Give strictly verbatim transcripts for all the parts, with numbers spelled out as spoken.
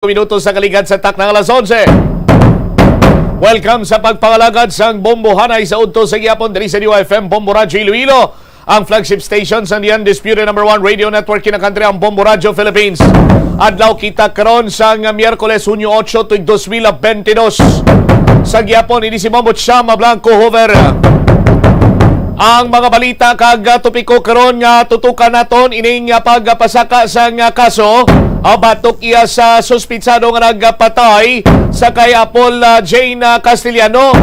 Minutos sa kaligad sa taknang alas onse. Welcome sa pagpangalagad sang Bombohanay sa udto sa gihapon diri sa D Y F M Bombo Radyo Iloilo, ang flagship station sang the undisputed number one radio network kinakantri, ang Bombo Radyo Philippines. Adlaw kita karon sang Miyerkules, Hunyo otso, tuig dos mil bentidós. Sa gihapon, ini si Bombo Chama Blanco Hoover. Ang mga balita kag, ah, topiko karon nga tutukan naton, ining, ah, pagpasaka sang, ah, kaso, ah, batok iya sa suspitsado nga nagpatay sa kay Apple, ah, Jane, ah, Castellano.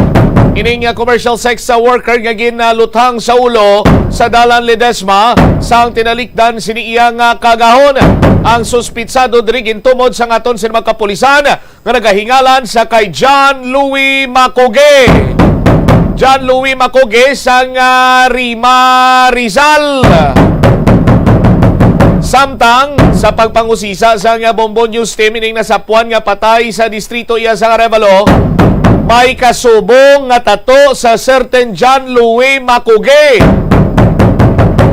Ining, ah, commercial sex, ah, worker nga ginluthang sa ulo sa Dalan Ledesma sang tinalikdan sini iyang, ah, kagahon. Ang suspitsado diri gintumod sang aton sini mga kapulisan nga nagahingalan sa kay John Louis Macogue. John Louis Macogue sang, ah, Rima, Rizal. Samtang sa pagpangusisa sang, ah, Bombo News Team, ining nasapuan nga patay sa distrito iya sang Arevalo, may kasubong nga tato sa certain John Louis Macogue.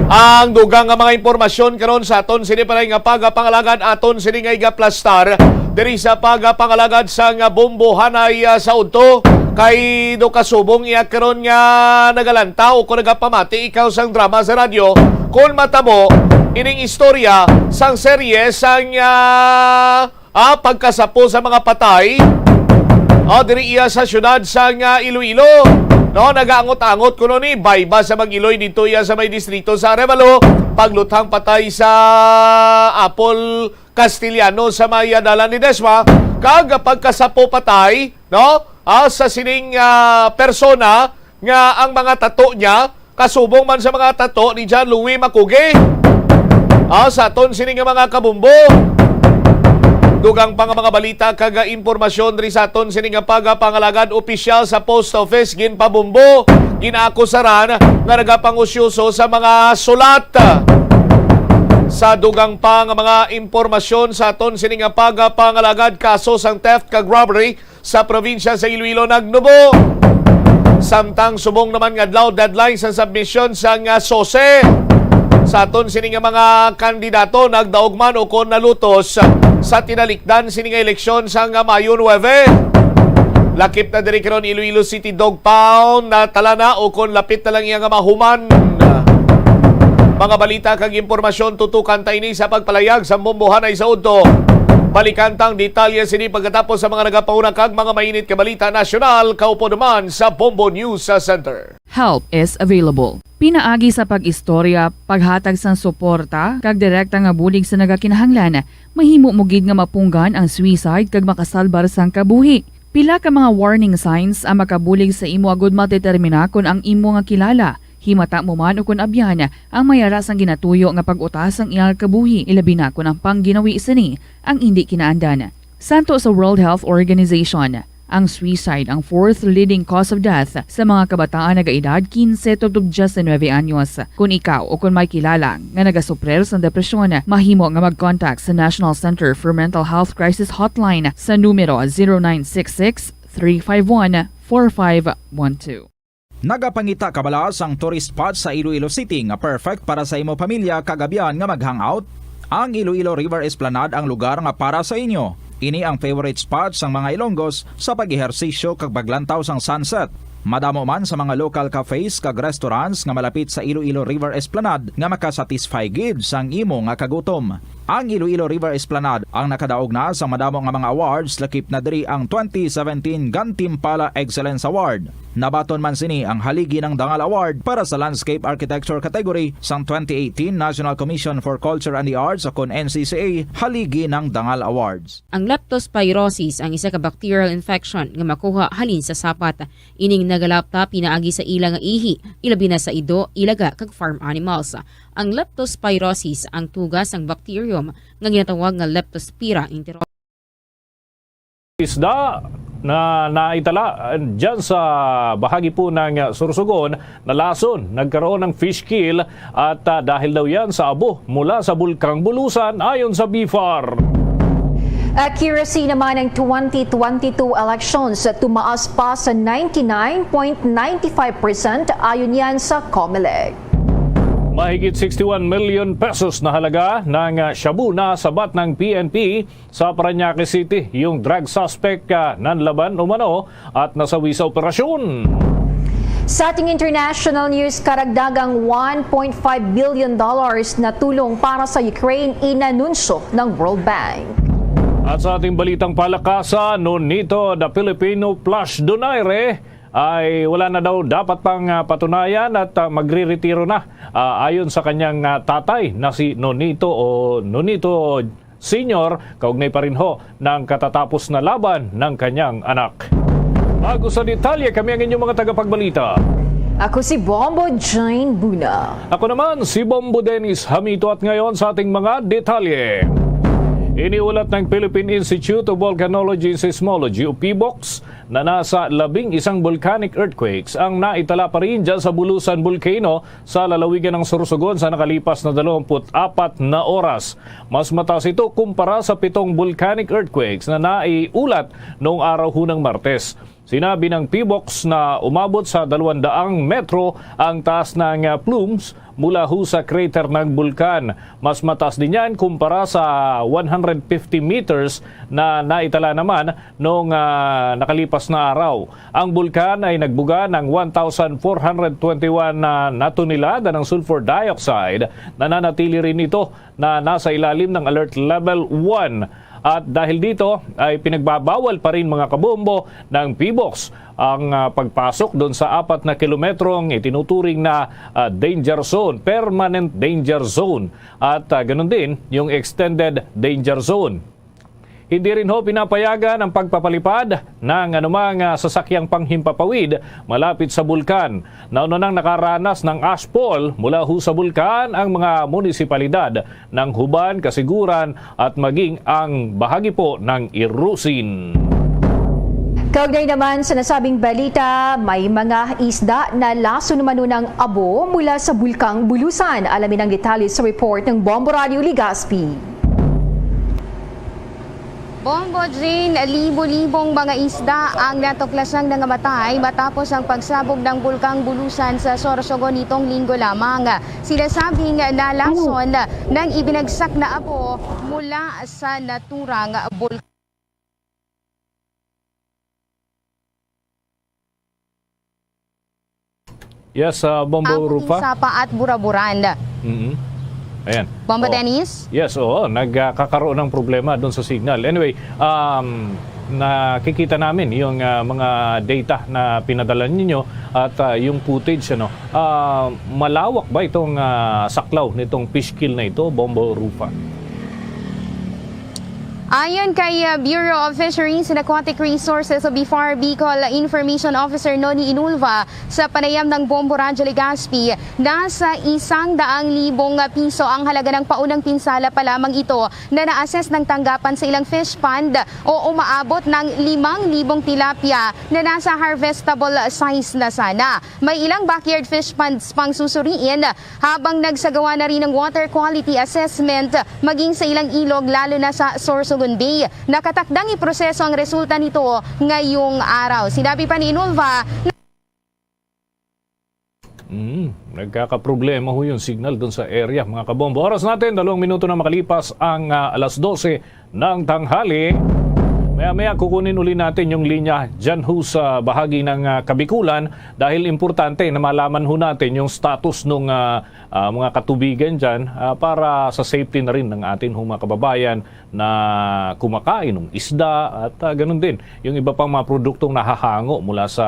Ang dugang nga mga impormasyon karon sa aton sini pa nga pagapangalagad, aton sini nga igaplastar diri sa pagapangalagad sang Bombohanay, ah, sa udto, kay do kasubong iya karon nga nagalantaw o kung nagapamati ikaw sang drama sa radyo, kung matabo ining istorya sang serye sang, ah, ah, pagkasapo sa mga patay, ah, diri iya sa siyudad sang, ah, Iloilo. No, nagaangot-angot kuno ni, bayba sa mag-iloy dito iya sa may distrito sa Arevalo, pagluthang patay sa Apple Castellano sa may, ah, Dalan Ledesma, kag pagkasapo patay, no, ah, sa sining, ah, persona nga ang mga tato niya kasubong man sa mga tato ni John Louis Macuge. Ah, sa aton sini nga mga kabumbo, dugang pa nga mga balita kag impormasyon diri sa aton sini nga pagapangalagad, opisyal sa post office ginpabumbo, ginaakusaran nga nagapangusyoso sa mga sulat. Sa dugang pa nga mga impormasyon sa aton sini nga pagapangalagad, kaso sang theft kag robbery sa probinsya sa Iloilo nagnubo. Samtang subong naman nga adlaw deadline sa submission sang, ah, sose sa aton sini nga mga kandidato nagdaog man o kon nalutos sa tinalikdan sini nga eleksyon sang, ah, Mayo nuebe. Lakip na diri karon Iloilo City Dog Pound, na tala na o kon lapit na lang iya nga mahuman. Mga balita kag impormasyon tutukan ta ini sa pagpalayag sa Bombohanay sa udto. Balikan tang detalye sini pagkatapos sa mga nagapauna kag mga mainit ka balita nasyonal, kaupo naman sa Bombo News Center. Help is available. Pinaagi sa pag-istorya, paghatag sang suporta, kag direkta nga bulig sa nagakinahanglan, mahimo mo gid nga mapunggan ang suicide kag makasalbar sang kabuhi. Pila ka mga warning signs ang makabulig sa imo agud madetermina kon ang imo nga kilala, himata mo man ukon abyan, ang may ara sang ginatuyo nga pag-uta sang iyang kabuhi, ilabi na kon ang pangginawi sini ang indi kinaandan. Santo sa World Health Organization, ang suicide ang fourth leading cause of death sa mga kabataan nagaedad kinse tubtob diyesinuebe anyos. Kon ikaw o kon may kilala nga nagasuprir sang depresyon, mahimo nga mag-contact sa National Center for Mental Health Crisis Hotline sa numero zero nine six six, three five one, four five one two. Nagapangita ka bala sang tourist spot sa Iloilo City nga perfect para sa imo pamilya kag abyan nga mag-hangout? Ang Iloilo River Esplanade ang lugar nga para sa inyo. Ini ang favorite spot sang mga Ilonggos sa pag-ehersisyo kag paglantaw sang sunset. Madamo man sa mga local cafes kag restaurants nga malapit sa Iloilo River Esplanade nga makasatisfy gid sang imo nga kagutom. Ang Iloilo River Esplanade ang nakadaog na sa madamo nga mga awards, lakip na diri ang twenty seventeen Gantimpala Excellence Award. Nabaton man sini ang Haligi ng Dangal Award para sa Landscape Architecture category sang twenty eighteen National Commission for Culture and the Arts, o kon N C C A Haligi ng Dangal Awards. Ang leptospirosis ang isa ka bacterial infection nga makuha halin sa sapat. Ining nagalapta pinaagi sa ila nga ihi, ilabi na sa ido, ilaga, kag farm animals. Ang leptospirosis ang tuga sang bacterium nga ginatawag nga Leptospira enterosa. Isda na naitala dyan sa bahagi po ng Sorsogon, nalason, nagkaroon ng fish kill at, ah, dahil daw yan sa abo mula sa Bulkang Bulusan, ayon sa BFAR. Accuracy naman ng twenty twenty-two elections tumaas pa sa ninety-nine point nine five percent, ayon yan sa Comelec. Mahigit sixty-one million pesos na halaga ng, ah, shabu na sabat ng P N P sa Parañaque City. Yung drug suspect, ah, nanlaban umano at nasawi sa operasyon. Sa ating international news, karagdagang one point five billion dollars na tulong para sa Ukraine inanunsyo ng World Bank. At sa ating balitang palakasan, Nonito the Filipino Plush Donaire ay wala na daw dapat pang, ah, patunayan at, ah, magre-retiro na. Ah, ayon sa kanyang, ah, tatay na si Nonito o Nonito Senior, kaugnay pa rin ho ng katatapos na laban ng kanyang anak. Bago sa detalye, kami ang inyong mga tagapagbalita. Ako si Bombo Jane Buna. Ako naman si Bombo Dennis Hamito at ngayon sa ating mga detalye. Iniulat ng Philippine Institute of Volcanology and Seismology o PHIVOLCS na nasa labing isang volcanic earthquakes ang naitala pa rin dyan sa Bulusan Volcano sa lalawigan ng Sorsogon sa nakalipas na dalawampu't apat na oras. Mas mataas ito kumpara sa pitong volcanic earthquakes na naiulat noong araw hunang Martes. Sinabi ng PHIVOLCS na umabot sa dalawang daang metro ang taas ng, ah, plumes mula ho sa crater ng bulkan. Mas mataas din yan kumpara sa one hundred fifty meters na naitala naman noong, ah, nakalipas na araw. Ang bulkan ay nagbuga ng one thousand four hundred twenty-one na, na tonelada ng sulfur dioxide. Nananatili rin ito na nasa ilalim ng Alert Level one. At dahil dito ay pinagbabawal pa rin, mga kabombo, ng PHIVOLCS ang, ah, pagpasok doon sa apat na kilometrong itinuturing na, ah, danger zone, permanent danger zone, at, ah, ganun din yung extended danger zone. Hindi rin ho pinapayagan ang pagpapalipad ng anumang, ah, sasakyang panghimpapawid malapit sa bulkan. Nauna nang nakaranas ng ashfall mula ho sa bulkan ang mga munisipalidad ng Huban, Casiguran at maging ang bahagi po ng Irusin. Kaugnay naman sa nasabing balita, may mga isda na lason umano ng abo mula sa Bulkang Bulusan. Alamin ang detalye sa report ng Bombo Radio Legazpi. Bombo Jane, libo-libong mga isda ang natuklasang nangamatay matapos ang pagsabog ng Bulkang Bulusan sa Sorsogon nitong linggo lamang. Sinasabing nalason ng ibinagsak na abo mula sa naturang bulkan. Yes, ah, Bombo Ang Rufa. Sapa at Buraburan. Mhm. Ayan. Bombo Oh. Dennis? Yes, oo. Nagkakaroon ng problema doon sa signal. Anyway, um, nakikita namin yung, ah, mga data na pinadala ninyo at, ah, yung footage, ano. Ah, malawak ba itong, ah, saklaw nitong fish kill na ito, Bombo Rufa? Ayon kay, uh, Bureau of Fisheries and Aquatic Resources o BFAR Bicol Information Officer Noni Inulva, sa panayam ng Bombo Radyo Legazpi, nasa isang daang libong piso ang halaga ng paunang pinsala pa lamang ito na na-assess ng tanggapan sa ilang fish pond o umaabot ng limang libong tilapia na nasa harvestable size na sana. May ilang backyard fish ponds pang susuriin habang nagsagawa na rin ng water quality assessment maging sa ilang ilog, lalo na sa Sorsogon Bay. Nakatakdang iproseso ang resulta nito ngayong araw. Sinabi pa ni Inulva na Mm, nagkakaproblema ho yung signal doon sa area, mga kabombo. Oras natin, dalawang minuto na makalipas ang, ah, alas dose ng tanghali. Maya-maya kukunin uli natin yung linya dyan ho sa bahagi ng, ah, Kabikulan dahil importante na malaman ho natin yung status ng, ah, ah, mga katubigan dyan, ah, para sa safety na rin ng atin hong mga kababayan na kumakain ng isda at, ah, ganun din yung iba pang mga produktong nahahango mula sa,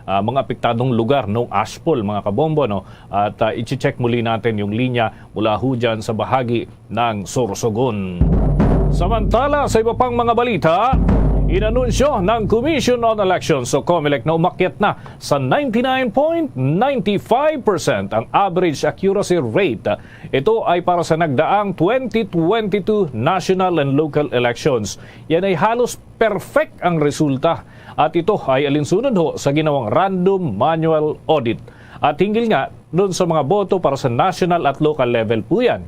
ah, mga apektadong lugar ng ashfall, mga kabombo, no? At, ah, i-check muli natin yung linya mula ho dyan sa bahagi ng Sorsogon. Samantala, sa iba pang mga balita, inanunsyo ng Commission on Elections o COMELEC na umakyat na sa ninety-nine point nine five percent ang average accuracy rate. Ito ay para sa nagdaang twenty twenty-two national and local elections. Yan ay halos perfect ang resulta. At ito ay alinsunod ho sa ginawang random manual audit. At hinggil nga doon sa mga boto para sa national at local level po yan.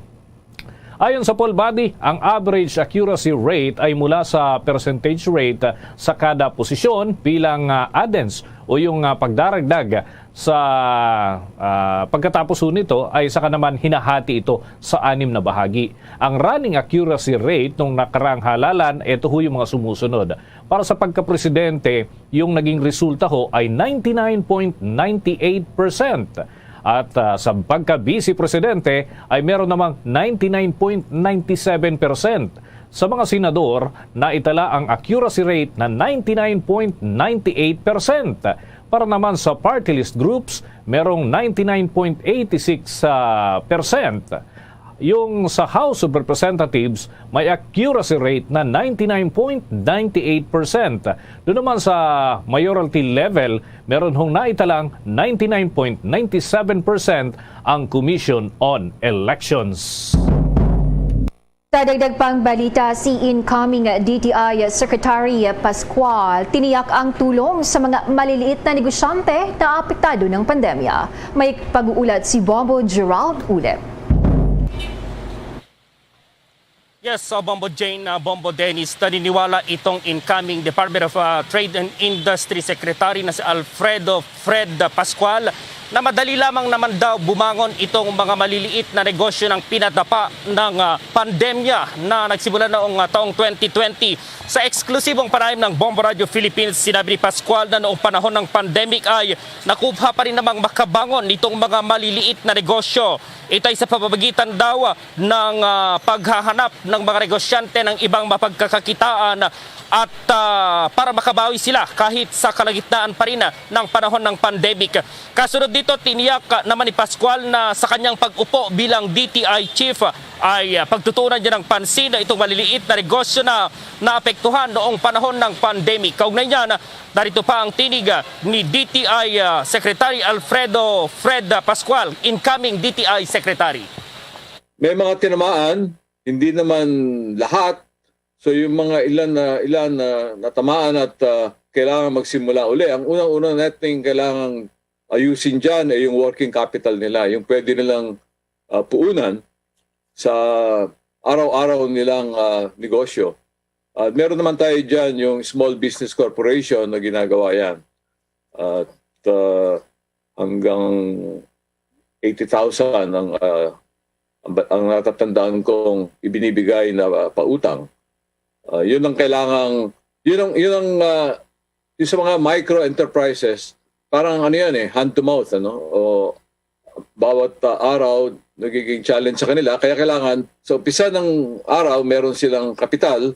Ayon sa poll body, ang average accuracy rate ay mula sa percentage rate sa kada posisyon bilang, ah, adens o yung, ah, pagdaragdag Sa, ah, pagkatapos ho nito ay saka naman hinahati ito sa anim na bahagi. Ang running accuracy rate nung nakaraang halalan, ito ho yung mga sumusunod. Para sa pagkapresidente, yung naging resulta ho ay ninety-nine point nine eight percent. At, ah, sa pagka-vice presidente ay meron namang ninety-nine point nine seven percent. Sa mga senador, naitala ang accuracy rate na ninety-nine point nine eight percent. Para naman sa party list groups, merong ninety-nine point eight six, ah, percent. Yung sa House of Representatives, may accuracy rate na ninety-nine point nine eight percent. Doon naman sa mayoralty level, meron hong naitalang ninety-nine point nine seven percent ang Commission on Elections. Sa dagdag pang balita, si incoming D T I Secretary Pascual tiniyak ang tulong sa mga maliliit na negosyante na apektado ng pandemya. May pag-uulat si Bombo Gerald Ulep. Yes, so Bombo Jane, uh, Bombo Dennis, naniniwala itong incoming Department of uh, Trade and Industry Secretary na si Alfredo Fred Pascual na madali lamang naman daw bumangon itong mga maliliit na negosyo ng pinadapa ng uh, pandemya na nagsimula noong uh, taong twenty twenty. Sa eksklusibong panayam ng Bombo Radio Philippines, sinabi ni Pascual na noong panahon ng pandemic ay nakubha pa rin namang makabangon nitong mga maliliit na negosyo. Ito'y sa pamamagitan daw ng ah, paghahanap ng mga negosyante ng ibang mapagkakakitaan at ah, para makabawi sila kahit sa kalagitnaan pa rin ng panahon ng pandemic. Kasunod dito, tiniyak naman ni Pascual na sa kanyang pag-upo bilang D T I Chief ay ah, pagtutuunan niya ng pansin na itong maliliit na negosyo na naapektuhan noong panahon ng pandemic. Kaugnay niyan, narito pa ang tinig ah, ni D T I ah, Secretary Alfredo Fred Pascual, incoming D T I Secretary. May mga tinamaan, hindi naman lahat. So yung mga ilan na ilan na natamaan at ah, kailangan magsimula uli. Ang unang-una natin kailangan ayusin diyan ay yung working capital nila, yung pwede nilang ah, puunan sa araw-araw nilang ah, negosyo. At meron naman tayo diyan yung Small Business Corporation na ginagawa yan. At ah, hanggang eighty thousand ang, ah, ang, ang natatandaan kong ibinibigay na ah, pautang. Ah, yun ang kailangang, yun ang, yun ang ah, yung sa mga micro enterprises, parang ano yan eh, hand to mouth, ano? O bawat ah, araw nagiging challenge sa kanila, kaya kailangan sa umpisa ng araw meron silang kapital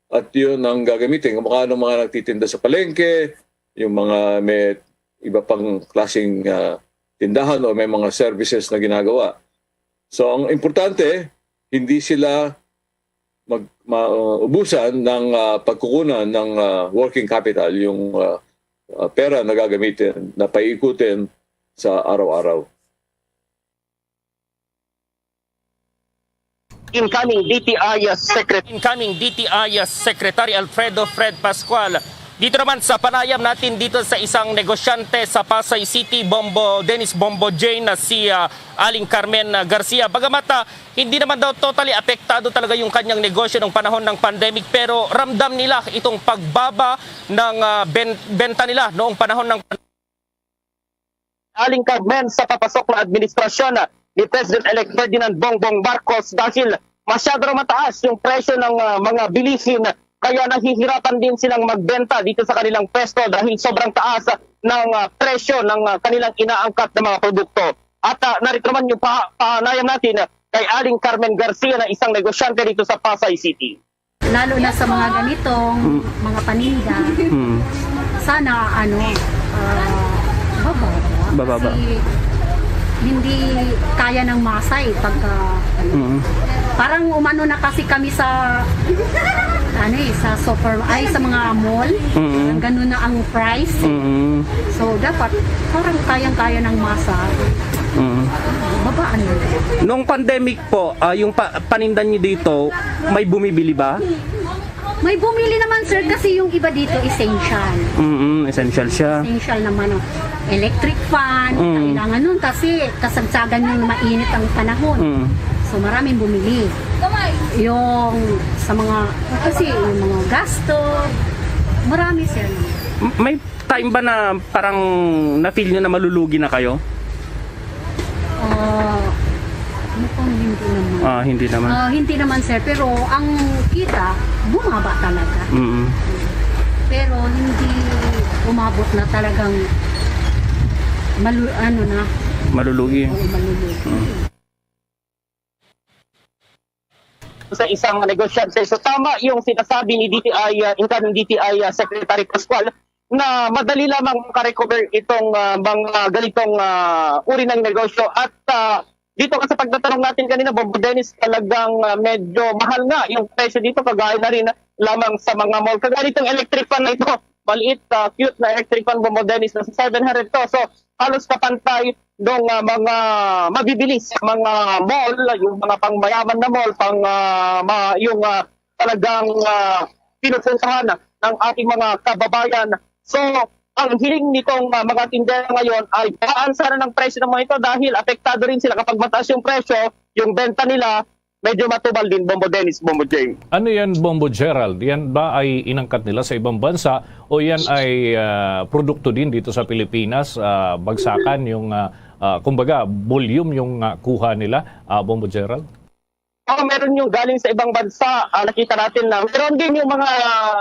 at yun ang gagamitin. Kamukha ng mga nagtitinda sa palengke, yung mga may iba pang klaseng ah, tindahan o may mga services na ginagawa. So ang importante, hindi sila mag, ma, uh, ubusan ng ah, pagkukunan ng ah, working capital, yung ah, ah, pera na gagamitin, na paikutin sa araw-araw. Incoming D T I Secretary. Incoming D T I Secretary Alfredo Fred Pascual. Dito naman sa panayam natin dito sa isang negosyante sa Pasay City, Bombo, Dennis Bombo Jane, na si ah, Aling Carmen Garcia. Bagamat ah, hindi naman daw totally apektado talaga yung kanyang negosyo nung panahon ng pandemic, pero ramdam nila itong pagbaba ng ah, ben- benta nila noong panahon ng pandemic. Aling Carmen, sa papasok na administrasyon ni President-elect Ferdinand Bongbong Marcos, dahil masyado raw mataas yung presyo ng ah, mga bilihin, kaya nahihirapan din silang magbenta dito sa kanilang pwesto dahil sobrang taas ng ah, presyo ng ah, kanilang inaangkat na mga produkto. At ah, narito naman yung pa- panayam natin kay Aling Carmen Garcia na isang negosyante dito sa Pasay City. Lalo na sa mga ganitong Mm. mga paninda, Mm. sana ano, ah, bababa. Bababa. Kasi hindi kaya ng masa eh pagka ano. Mm. Parang umano na kasi kami sa ano eh, sa super ay sa mga mall. Mm. Ganun na ang price. Mm. So dapat parang kayang-kaya ng masa. Mm. Babaan na. Noong pandemic po, ah, yung pa- paninda niyo dito, may bumibili ba? May bumili naman, sir, kasi yung iba dito essential. Mm, essential siya. Essential naman, oh. Electric fan, Mm. kailangan nun kasi kasagsagan yung mainit ang panahon. Mm. So maraming bumili. Yung sa mga, kasi yung mga gasto, marami, sir. M-, may time ba na parang na-feel nyo na malulugi na kayo? Ah, mukhang hindi naman. Ah, hindi naman. Ah, hindi naman, sir, pero ang kita, bumaba talaga. Mm. Pero hindi umabot na talagang malu-, ano na. Malulugi. Oo, malulugi. Mm. Sa isang negosyante. So, tama yung sinasabi ni D T I, ah, incoming D T I, ah, Secretary Pascual, na madali lamang makarecover itong, ah, mga ganitong, ah, uri ng negosyo. At, ah, dito nga sa pagtatanong natin kanina, Bombo Dennis, talagang, ah, medyo mahal nga yung presyo dito, kagaya na rin lamang sa mga mall. Kagaya nitong electric fan na ito, maliit, ah, cute na electric fan, Bombo Dennis, na seven hundred pesos. Halos kapantay nung, ah, mga mabibili sa mga mall, yung mga pangmayaman na mall, pang, ah, ma-, yung, ah, talagang, ah, pinupuntahan ng ating mga kababayan. So, ang hiling nitong, ah, mga tindera ngayon ay bayaan sana ng presyo ng mga ito dahil apektado rin sila kapag mataas yung presyo, yung benta nila, medyo matumal din, Bombo Dennis, Bombo Jay. Ano yan, Bombo Gerald? Yan ba ay inangkat nila sa ibang bansa o yan ay, ah, produkto din dito sa Pilipinas? Ah, bagsakan yung, ah, ah, kumbaga, volume yung, ah, kuha nila, ah, Bombo Gerald? Oh, meron yung galing sa ibang bansa. Ah, nakita natin na meron din yung mga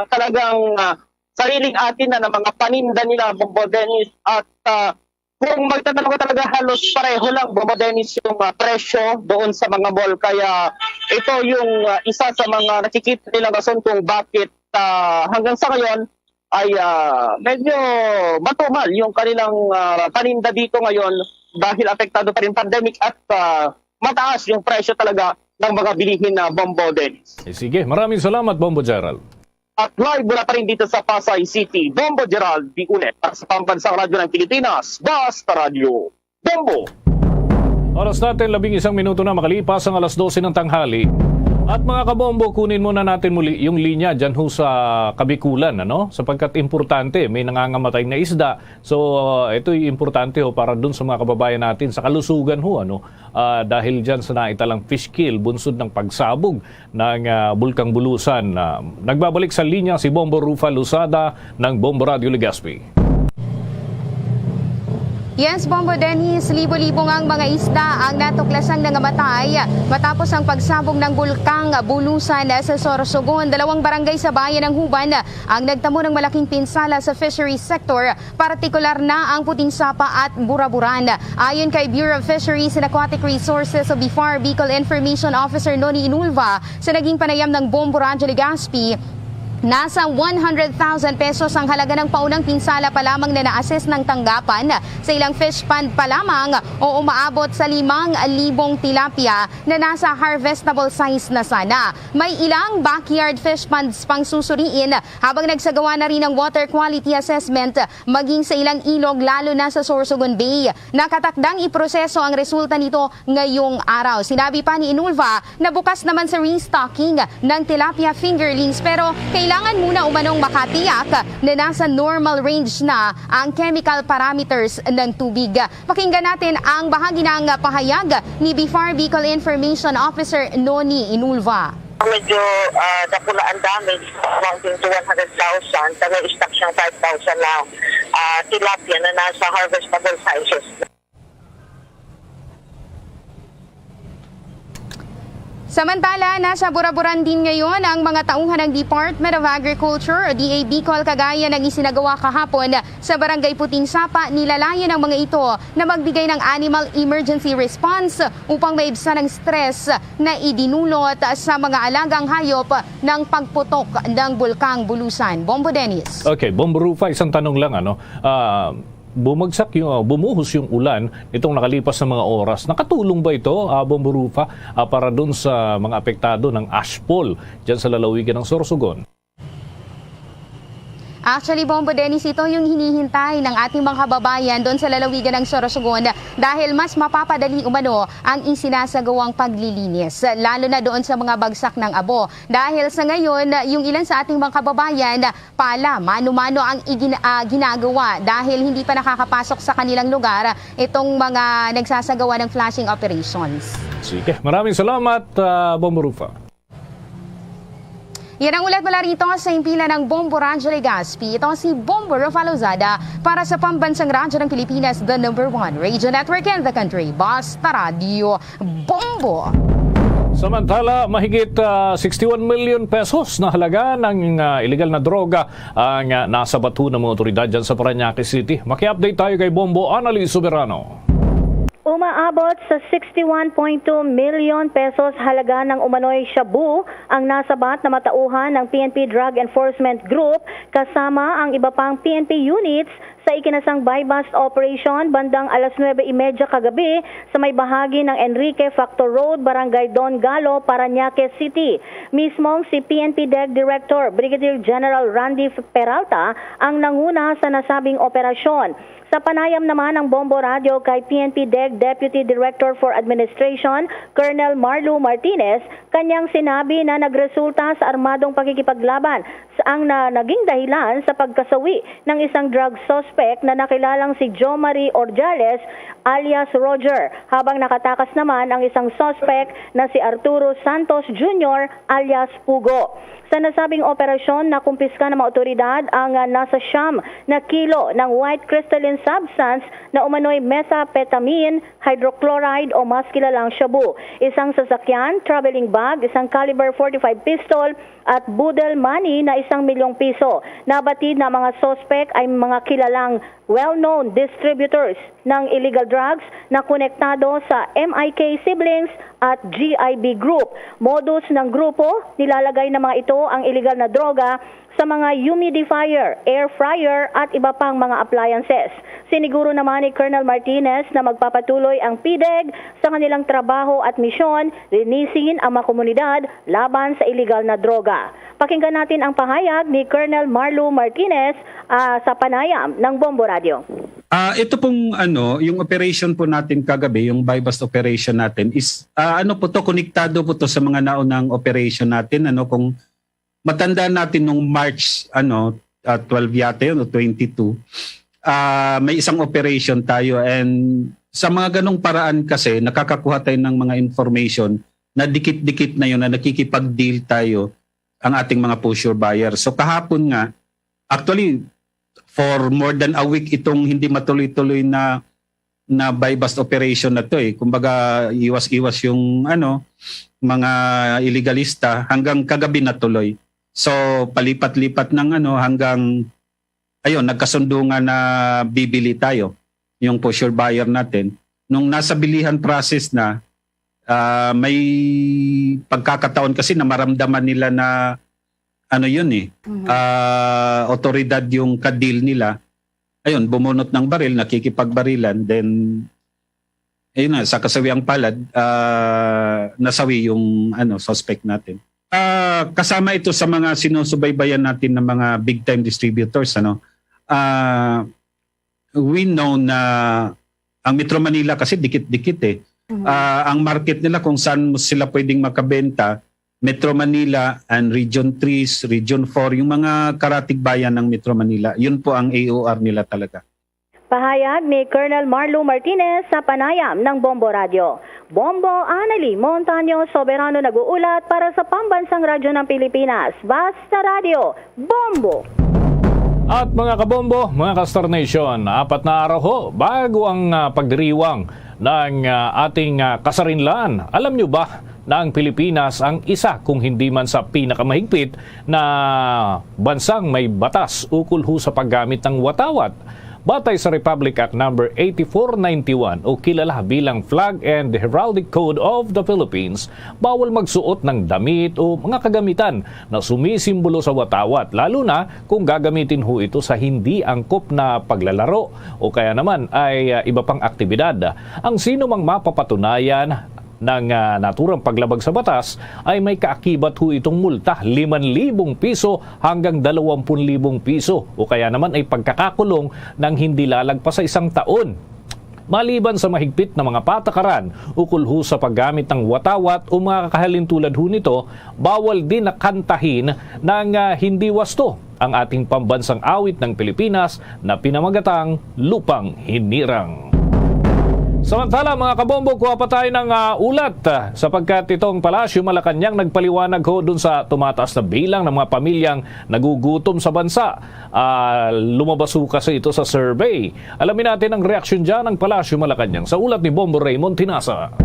talagang, ah, sariling atin na, na mga paninda nila, Bombo Dennis, at, ah, kung magtatanong ka talaga, halos pareho lang, Bombo Dennis, yung, ah, presyo doon sa mga mall. Kaya ito yung, ah, isa sa mga nakikita nilang rason kung bakit, ah, hanggang sa ngayon ay, ah, medyo matumal yung kanilang, ah, paninda dito ngayon dahil apektado pa rin pandemic at, ah, mataas yung presyo talaga ng mga bilihin na, Bombo Dennis. Eh, sige, maraming salamat, Bombo Gerald. At live mula pa rin dito sa Pasay City, Bombo Gerald Diunet para sa Pambansang Radyo ng Pilipinas, Basta Radyo, Bombo. Oras natin, labing isang minuto na makalipas ang alas dose ng tanghali. At mga kabombo, kunin muna natin muli yung linya dyan ho sa Kabikulan, ano? Sapagkat importante, may nangangamatay na isda. So, uh, ito'y importante ho para dun sa mga kababayan natin sa kalusugan ho, ano? Ah, dahil dyan sa naitalang fish kill, bunsod ng pagsabog ng, ah, Bulkang Bulusan. Ah, nagbabalik sa linya si Bombo Rufa Losada ng Bombo Radio Legazpi. Yes, Bombo Dennis, libo-libo nga ang mga isda ang natuklasang nangamatay matapos ang pagsabog ng Bulkang Bulusan sa Sorsogon. Dalawang barangay sa bayan ng Huban ang nagtamo ng malaking pinsala sa fisheries sector, partikular na ang Puting Sapa at Buraburan. Ayon kay Bureau of Fisheries and Aquatic Resources o BFAR Bicol Information Officer Noni Inulva, sa naging panayam ng Bombo Radyo Legazpi, nasa one hundred thousand pesos ang halaga ng paunang pinsala pa lamang na na-assess ng tanggapan sa ilang fish pond pa lamang o umaabot sa limang libong tilapia na nasa harvestable size na sana. May ilang backyard fish ponds pang susuriin habang nagsagawa na rin ng water quality assessment maging sa ilang ilog, lalo na sa Sorsogon Bay. Nakatakdang iproseso ang resulta nito ngayong araw. Sinabi pa ni Inulva na bukas naman sa restocking ng tilapia fingerlings, pero kailangan muna umanong makatiyak na nasa normal range na ang chemical parameters ng tubig. Pakinggan natin ang bahagi ng pahayag ni BFAR Bicol Information Officer Noni Inulva. Medyo, ah, dakula ang damage, amounting to one hundred thousand, kami stock siyang five thousand na, ah, tilapia na nasa harvestable sizes. Samantala, nasa Buraburan din ngayon ang mga tauhan ng Department of Agriculture o D A Bicol, kagaya ng isinagawa kahapon sa Barangay Puting Sapa. Nilalayan ang mga ito na magbigay ng animal emergency response upang maibsan ang stress na idinulot sa mga alagang hayop ng pagputok ng Bulkang Bulusan. Bombo Dennis. Okay, Bombo Rufa, isang tanong lang, ano? Ah, bumagsak yung, ah, bumuhos yung ulan nitong nakalipas na mga oras. Nakatulong ba ito, ah, Bombo Rufa, ah, para dun sa mga apektado ng ashfall dyan sa lalawigan ng Sorsogon? Actually, Bombo Dennis, ito yung hinihintay ng ating mga kababayan doon sa lalawigan ng Sorsogon dahil mas mapapadali umano ang isinasagawang paglilinis, lalo na doon sa mga bagsak ng abo. Dahil sa ngayon, yung ilan sa ating mga kababayan, pala, mano-mano ang igin-, ah, ginagawa dahil hindi pa nakakapasok sa kanilang lugar itong mga nagsasagawa ng flushing operations. Sige, maraming salamat, ah, Bombo Rufa. Yan ang ulat mula rito sa himpilan ng Bombo Radyo Legazpi. Ito si Bombo Rafael Lozada para sa Pambansang Radyo ng Pilipinas, the number one radio network in the country. Basta Radyo Bombo! Samantala, mahigit, ah, sixty-one million pesos na halaga ng, ah, illegal na droga ang, ah, nasabat ho ng mga otoridad dyan sa Parañaque City. Maki-update tayo kay Bombo Annalie Soberano. Umaabot sa sixty-one point two million pesos halaga ng umano'y shabu ang nasabat na matauhan ng P N P Drug Enforcement Group kasama ang iba pang P N P units sa ikinasang buy-bust operation bandang alas nuebe y media kagabi sa may bahagi ng Enrique Factor Road, Barangay Don Galo, Parañaque City. Mismong si P N P DEG Director Brigadier General Randy Peralta ang nanguna sa nasabing operasyon. Sa panayam naman ng Bombo Radio kay P N P DEG Deputy Director for Administration, Colonel Marlo Martinez, kanyang sinabi na nagresulta sa armadong pakikipaglaban sa ang na naging dahilan sa pagkasawi ng isang drug suspect na nakilalang si Jo Marie Ordiales alias Roger, habang nakatakas naman ang isang suspect na si Arturo Santos Junior alias Pugo. Sa nasabing operasyon, nakumpiska ng mga otoridad ang, ah, nasa siyam na kilo ng white crystalline substance na umano'y methamphetamine hydrochloride o mas kilalang shabu, isang sasakyan, traveling bag, isang caliber forty-five pistol, at boodle money na isang milyong piso. Nabatid na mga suspek ay mga kilalang well-known distributors ng illegal drugs na konektado sa M I K Siblings at G I B Group. Modus ng grupo, nilalagay ng mga ito ang illegal na droga sa mga humidifier, air fryer at iba pang mga appliances. Siniguro naman ni Colonel Martinez na magpapatuloy ang PDEG sa kanilang trabaho at misyon, linisin ang mga komunidad laban sa iligal na droga. Pakinggan natin ang pahayag ni Colonel Marlo Martinez, ah, sa panayam ng Bombo Radio. Ah, ito pong, ano, yung operation po natin kagabi, yung buy-bust operation natin is, ah, ano po to, konektado po to sa mga naunang operation natin, ano, kung matandaan natin nung March, ano, ah, twelve yata yun o twenty-two, ah, may isang operation tayo, and sa mga ganong paraan kasi nakakakuha tayo ng mga information na dikit-dikit na yun na nakikipag-deal tayo ang ating mga pusher buyer. So kahapon nga, actually, for more than a week itong hindi matuloy-tuloy na na buy-bust operation na to eh. Kumbaga, iwas-iwas yung, ano, mga iligalista hanggang kagabi natuloy. So, palipat-lipat ng, ano, hanggang, ayun, nagkasundo nga na bibili tayo, yung pusher buyer natin. Nung nasa bilihan process na, ah, may pagkakataon kasi na maramdaman nila na, ano yun eh, Mhm. ah, otoridad yung ka-deal nila. Ayun, bumunot ng baril, nakikipagbarilan, then, ayun na, sa kasawiang palad, ah, nasawi yung, ano, suspect natin. Ah, kasama ito sa mga sinusubaybayan natin ng mga big time distributors, ano. Ah, we know na ang Metro Manila kasi dikit-dikit eh. Mhm. Ah, ang market nila kung saan mo sila pwedeng makabenta, Metro Manila and Region three, Region four, yung mga karatig bayan ng Metro Manila, yun po ang A O R nila talaga. Pahayag ni Colonel Marlo Martinez sa panayam ng Bombo Radio. Bombo, Annalie Montaño Soberano nag-uulat para sa Pambansang Radyo ng Pilipinas, Basta Radio, Bombo! At mga kabombo, mga ka-Star Nation, apat na araw ho bago ang, ah, pagdiriwang ng, ah, ating, ah, kasarinlan. Alam nyo ba na ang Pilipinas ang isa, kung hindi man sa pinakamahigpit, na bansang may batas ukol ho sa paggamit ng watawat? Batay sa Republic Act Number eighty-four ninety-one o kilala bilang Flag and Heraldic Code of the Philippines, bawal magsuot ng damit o mga kagamitan na sumisimbolo sa watawat, lalo na kung gagamitin ho ito sa hindi angkop na paglalaro o kaya naman ay, ah, iba pang aktibidad. Ang sino mang mapapatunayan ng, ah, naturang paglabag sa batas ay may kaakibat ho itong multa limang libong piso hanggang dalawampung libong piso o kaya naman ay pagkakakulong ng hindi lalagpas sa isang taon. Maliban sa mahigpit na mga patakaran ukol ho sa paggamit ng watawat o mga kahalintulad ho nito, bawal din na kantahin ng, ah, hindi wasto ang ating pambansang awit ng Pilipinas na pinamagatang Lupang Hinirang. Samantala, mga kabombo, kuha pa tayo ng, ah, ulat, ah, sapagkat itong Palasyo Malacañang nagpaliwanag ho dun sa tumataas na bilang ng mga pamilyang nagugutom sa bansa. Ah, lumabas ho kasi ito sa survey. Alamin natin ang reaksyon dyan ng Palasyo Malacañang sa ulat ni Bombo Raymond Tinasa.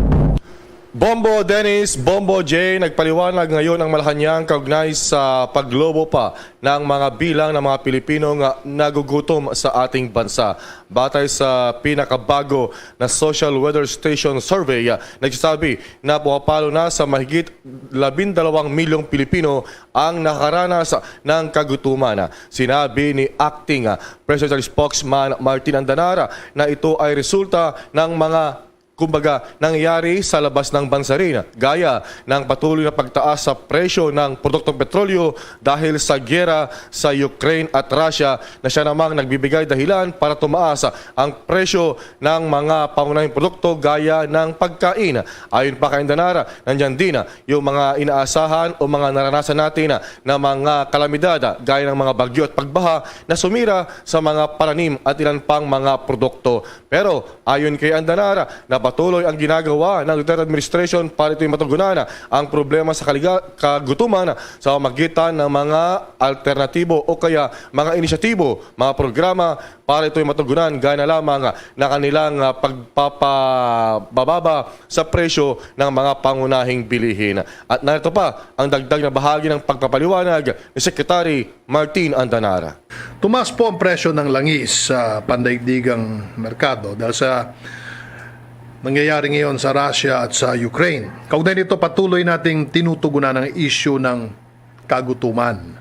Bombo Dennis, Bombo J, nagpaliwanag ngayon ang Malacañang kaugnay sa paglobo pa ng mga bilang ng mga Pilipino nga nagugutom sa ating bansa. Batay sa pinakabago na Social Weather Station Survey, ah, nagsasabi na pumapalo na sa mahigit labindalawang milyong Pilipino ang nakaranas ng kagutuman. Sinabi ni Acting, ah, Presidential Spokesman Martin Andanar na ito ay resulta ng mga, kumbaga, nangyayari sa labas ng bansa rin, gaya ng patuloy na pagtaas sa presyo ng produktong petrolyo dahil sa giyera sa Ukraine at Russia, na siya namang nagbibigay dahilan para tumaas ang presyo ng mga pangunahing produkto gaya ng pagkain. Ayon pa kay Andanar, nandyan din yung mga inaasahan o mga naranasan natin na mga kalamidad, gaya ng mga bagyo at pagbaha na sumira sa mga pananim at ilan pang mga produkto. Pero ayon kay Andanar, na patuloy ang ginagawa ng Duterte administration para ito'y matugunan ang problema sa kaliga-, kagutuman sa pamagitan ng mga alternatibo o kaya mga inisyatibo, mga programa para ito'y matugunan, gaya na lamang na kanilang, ah, pagpapababa sa presyo ng mga pangunahing bilihin. At narito pa ang dagdag na bahagi ng pagpapaliwanag ni Secretary Martin Andanar. Tumaas po ang presyo ng langis sa pandaigdigang merkado dahil sa nangyayari ngayon sa Russia at sa Ukraine. Kaugnay nito, patuloy nating tinutugunan ang issue ng kagutuman.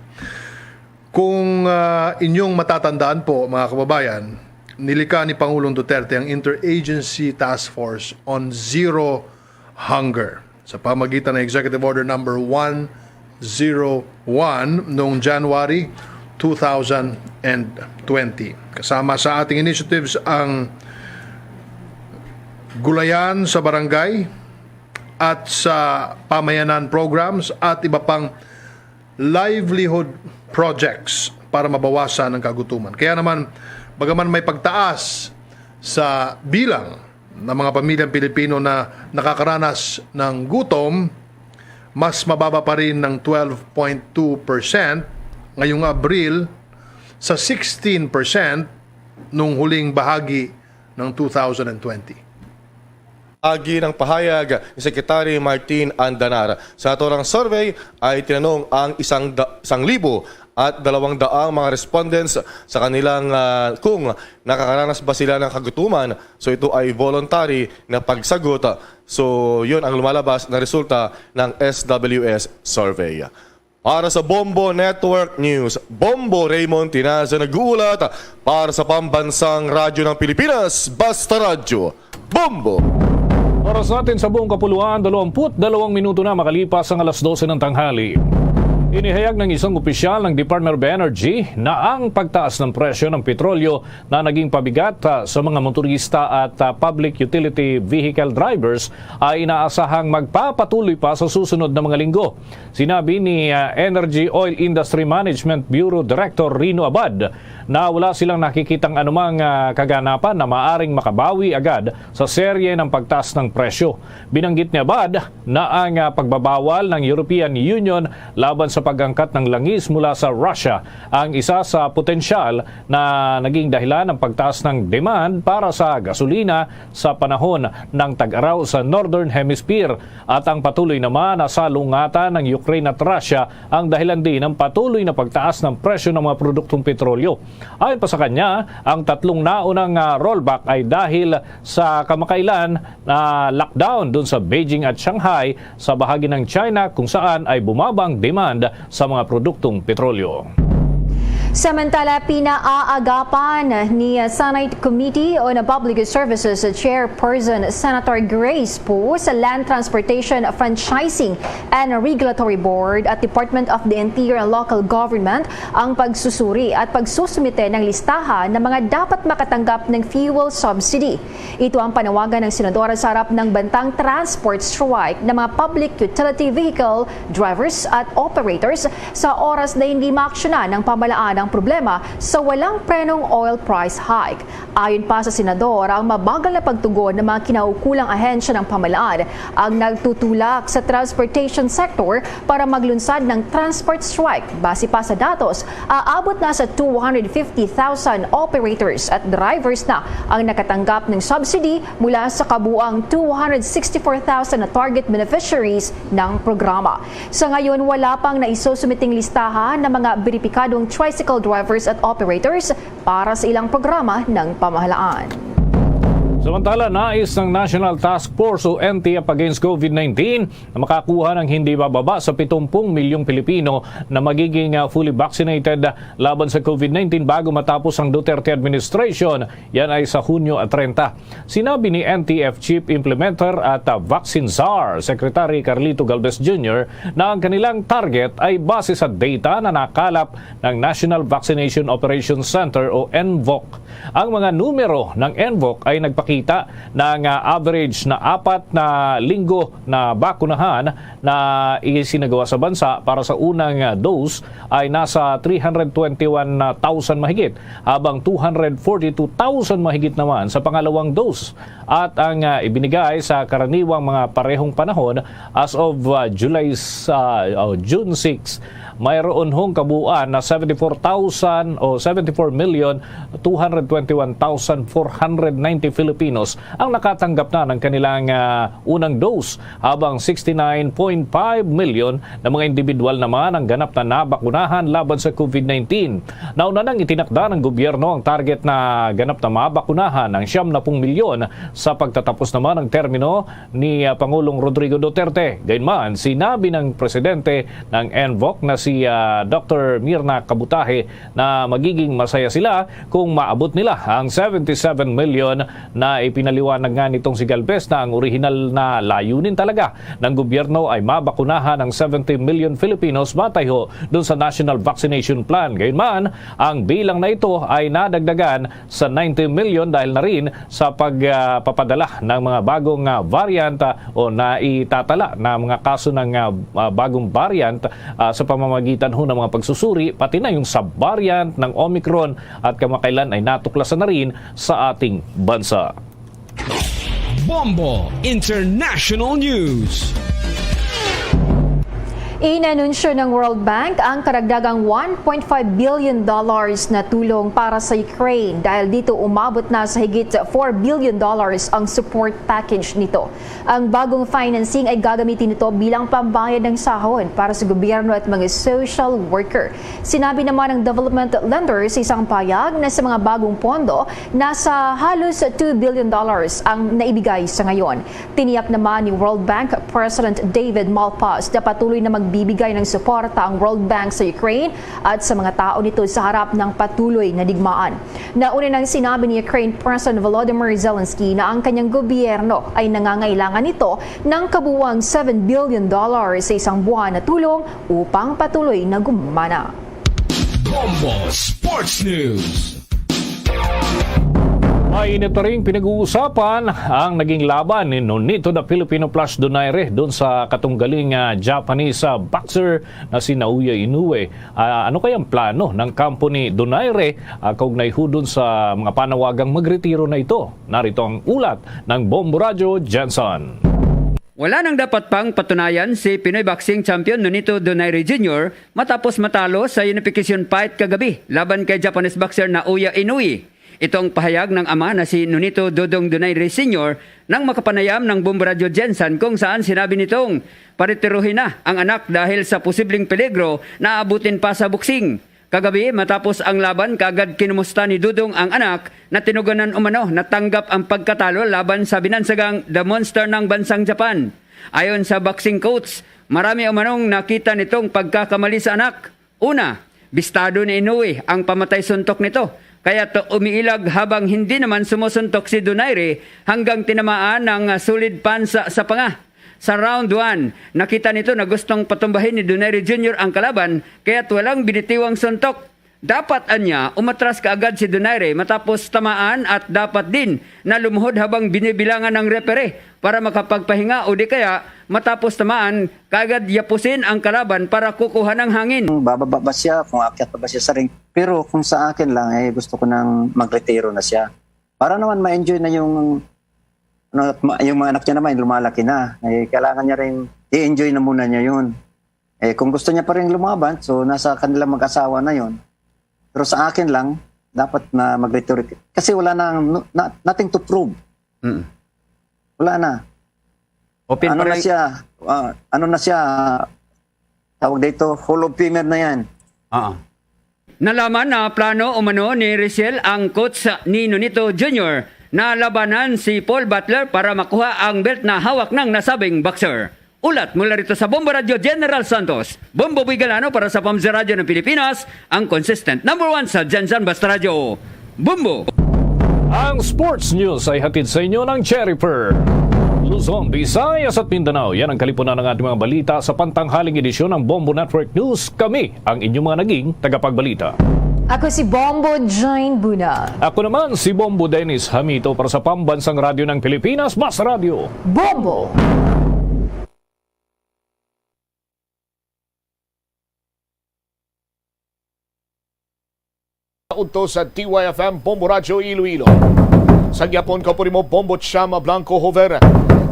Kung, ah, inyong matatandaan po, mga kababayan, nilikha ni Pangulong Duterte ang Interagency Task Force on Zero Hunger sa pamagitan ng Executive Order Number one zero one noong January two thousand and twenty. Kasama sa ating initiatives ang gulayan sa barangay at sa pamayanan programs at iba pang livelihood projects para mabawasan ang kagutuman. Kaya naman, bagaman may pagtaas sa bilang ng mga pamilyang Pilipino na nakakaranas ng gutom, mas mababa pa rin ng twelve point two percent ngayong Abril sa sixteen percent nung huling bahagi ng two thousand and twenty. Agi ng pahayag ni Secretary Martin Andanar. Sa naturang survey ay tinanong ang isang da-, isang libo at dalawang daang mga respondents sa kanilang, ah, kung nakakaranas ba sila ng kagutuman. So, ito ay voluntary na pagsagot. So, yun ang lumalabas na resulta ng S W S survey. Para sa Bombo Network News, Bombo Raymond Tinaza nag-uulat para sa Pambansang Radyo ng Pilipinas, Basta Radyo, Bombo! Oras natin sa buong kapuluan, dalawampu't dalawang minuto na makalipas ang alas dose ng tanghali. Inihayag ng isang opisyal ng Department of Energy na ang pagtaas ng presyo ng petrolyo na naging pabigat, ah, sa mga motorista at, ah, public utility vehicle drivers ay inaasahang magpapatuloy pa sa susunod na mga linggo. Sinabi ni, ah, Energy Oil Industry Management Bureau Director Rino Abad na wala silang nakikitang anumang, ah, kaganapan na maaring makabawi agad sa serye ng pagtaas ng presyo. Binanggit ni Abad na ang, ah, pagbabawal ng European Union laban sa pag-angkat ng langis mula sa Russia ang isa sa potensyal na naging dahilan ng pagtaas ng demand para sa gasolina sa panahon ng tag-araw sa Northern Hemisphere. At ang patuloy naman na salungatan ng Ukraine at Russia ang dahilan din ng patuloy na pagtaas ng presyo ng mga produktong petrolyo. Ayon pa sa kanya, ang tatlong naunang, ah, rollback ay dahil sa kamakailan na lockdown dun sa Beijing at Shanghai sa bahagi ng China kung saan ay bumaba ang demand sa mga produktong petrolyo. Samantala, pinaagapan ni Senate Committee on Public Services Chairperson Senator Grace Poe sa Land Transportation Franchising and Regulatory Board at Department of the Interior and Local Government ang pagsusuri at pagsusumite ng listahan ng mga dapat makatanggap ng fuel subsidy. Ito ang panawagan ng senadora sa harap ng bantang transport strike ng mga public utility vehicle drivers at operators sa oras na hindi maaksyonan ng pamahalaan ang problema sa walang prenong oil price hike. Ayon pa sa senador, ang mabagal na pagtugon ng mga kinaukulang ahensya ng pamahalaan ang nagtutulak sa transportation sector para maglunsad ng transport strike. Base pa sa datos, aabot na sa two hundred fifty thousand operators at drivers na ang nakatanggap ng subsidy mula sa kabuang two hundred sixty-four thousand na target beneficiaries ng programa. Sa ngayon, wala pang naisusumiting listahan ng mga beripikadong tricycle drivers at operators para sa ilang programa ng pamahalaan. Samantala, nais ng National Task Force o N T F against COVID nineteen na makakuha ng hindi bababa sa pitong milyong Pilipino na magiging ah, fully vaccinated laban sa COVID nineteen bago matapos ang Duterte administration. Yan ay sa Hunyo treinta. Sinabi ni N T F Chief Implementer at ah, Vaccine Czar Secretary Carlito Galvez Junior na ang kanilang target ay base sa data na nakalap ng National Vaccination Operations Center o NVOC. Ang mga numero ng NVOC ay nagpakita na ang ah, average na apat na linggo na bakunahan na isinagawa sa bansa para sa unang ah, dose ay nasa three hundred twenty-one thousand mahigit, habang two hundred forty-two thousand mahigit naman sa pangalawang dose. At ang ah, ibinigay sa karaniwang mga parehong panahon as of ah, July sa o June six, mayroon hong kabuuan na seventy-four thousand o seventy-four million two hundred twenty-one thousand four hundred ninety Filipinos ang nakatanggap na ng kanilang ah, unang dose, habang sixty-nine point five million na mga individual naman ang ganap na nabakunahan laban sa COVID nineteen. Nauna nang itinakda ng gobyerno ang target na ganap na mabakunahan ang siyam na pung milyon sa pagtatapos naman ng termino ni ah, Pangulong Rodrigo Duterte. Gayunman, sinabi ng presidente ng NVOC na si ah, Doctor Mirna Kabutahe na magiging masaya sila kung maabot nila ang seventy-seven million na ipinaliwanag nga nitong si Galvez na ang orihinal na layunin talaga ng gobyerno ay mabakunahan ang seventy million Filipinos batay ho dun sa National Vaccination Plan. Gayunman, ang bilang na ito ay nadagdagan sa ninety million dahil na rin sa pagpapadala ng mga bagong ah, variant ah, o naitatala na mga kaso ng ah, ah, bagong variant ah, sa pamamagitan ho ng mga pagsusuri, pati na yung subvariant ng Omicron at kamakailan ay natuklasan na rin sa ating bansa. Bombo International News. Inanunsyo ng World Bank ang karagdagang one point five billion dollars na tulong para sa Ukraine. Dahil dito, umabot na sa higit four billion dollars ang support package nito. Ang bagong financing ay gagamitin nito bilang pambayad ng sahod para sa gobyerno at mga social worker. Sinabi naman ng development lender sa isang pahayag na sa mga bagong pondo, nasa halos two billion dollars ang naibigay sa ngayon. Tiniyak naman ni World Bank President David Malpass na patuloy na magbibigay ng suporta ang World Bank sa Ukraine at sa mga tao nito sa harap ng patuloy na digmaan. Nauna nang sinabi ni Ukraine President Volodymyr Zelensky na ang kanyang gobyerno ay nangangailangan nito ng kabuuang seven billion dollars sa isang buwan na tulong upang patuloy na gumana. Bombo Sports News. Mainit pa ring pinag-uusapan ang naging laban ni Nonito the Filipino plus Donaire dun sa katunggaling ah, Japanese ah, boxer na si Naoya Inoue. Ah, ano kaya ang plano ng kampo ni Donaire ah, kaugnay ho dun sa mga panawagang magretiro na ito? Narito ang ulat ng Bombo Radyo, Jensen. Wala nang dapat pang patunayan si Pinoy boxing champion Nonito Donaire Junior matapos matalo sa unification fight kagabi laban kay Japanese boxer Naoya Inoue. Ito ang pahayag ng ama na si Nonito Dodong Donaire Senior nang makapanayam ng Bombo Radyo Jensen, kung saan sinabi nitong paretiruhin na ang anak dahil sa posibleng peligro na aabutin pa sa boxing. Kagabi, matapos ang laban, kaagad kinumusta ni Dodong ang anak na tinuganan umano natanggap ang pagkatalo laban sa binansagang The Monster ng bansang Japan. Ayon sa boxing coach, marami umanong nakita nitong pagkakamali sa anak. Una, bistado ni Inoue ang pamatay suntok nito, kaya't umiilag habang hindi naman sumusuntok si Donaire hanggang tinamaan ng solid punch sa, sa panga. Sa round one, nakita nito na gustong patumbahin ni Donaire Junior ang kalaban, kaya't walang binitiwang suntok. Dapat anya umatras kaagad si Donaire matapos tamaan at dapat din na lumuhod habang binibilangan ng referee para makapagpahinga o di kaya matapos tamaan kaagad yapusin ang kalaban para kukuha ng hangin. Bababa ba siya, kung aakyat pa ba siya sa ring. Pero kung sa akin lang, eh, gusto ko nang magretiro na siya. para naman ma-enjoy na yung, ano, at ma-, yung mga anak niya naman, lumalaki na. Eh, kailangan niya rin i-enjoy na muna niya yun. Eh, kung gusto niya pa rin lumaban, so nasa kanila mag-asawa na yun. Pero sa akin lang, dapat na mag-retire. Kasi wala na, no-, na, nothing to prove. Mm. Wala na. Open Ano pa na lang. siya, ah, ano na siya, tawag dito, Hall of Famer na yan. Ah. Nalaman na plano umano ni Rysel ang coach ni Nonito Junior na labanan si Paul Butler para makuha ang belt na hawak ng nasabing boxer. Ulat mula rito sa Bombo Radio, General Santos, Bombo Boy Galano para sa Pamza Radio ng Pilipinas, ang consistent number one sa Dyan Dyan Basta Radio. Bombo! Ang sports news ay hatid sa inyo ng Cherry Pearl. Luzon, Visayas at Mindanao, yan ang kalipunan ng ating mga balita sa pantanghaling edisyon ng Bombo Network News. Kami ang inyong mga naging tagapagbalita. Ako si Bombo Jane Buna. Ako naman si Bombo Dennis Hamito para sa Pambansang Radyo ng Pilipinas, Mas Radyo. Bombo! Udto sa D Y F M Bombo Radyo Iloilo. Sa gyapon ka puri mo, Bombo Chama Blanco Hover.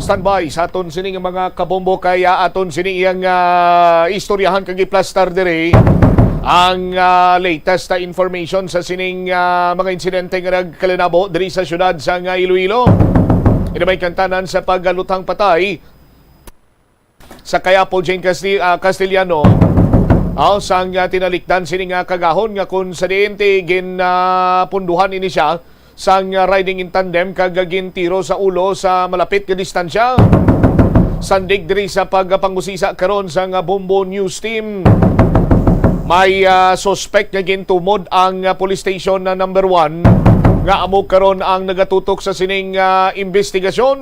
Standby sa aton sining mga kabombo kay, ah, aton sining iyang, ah, istoryahan kag iplastar diri ang, ah, latest na information sa sining, ah, mga insidente nga nagkalinabo diri sa syudad sang, ah, Iloilo. Ini may kantanan sa pagluthang patay sa kay Apple Jane Casti-, ah, Castellano, aw, sang, ah, tinalikdan sini nga kagahon nga kung sa diin ti gin, ah, punduhan ini siya sang, ah, riding in tandem kag gintiro sa ulo sa malapit nga distansya. Sandig diri sa pagpangusisa karon sang, ah, Bombo News Team, may, ah, suspect nga gintumod ang, ah, police station na number one nga amo karon ang nagatutok sa sining, ah, investigasyon.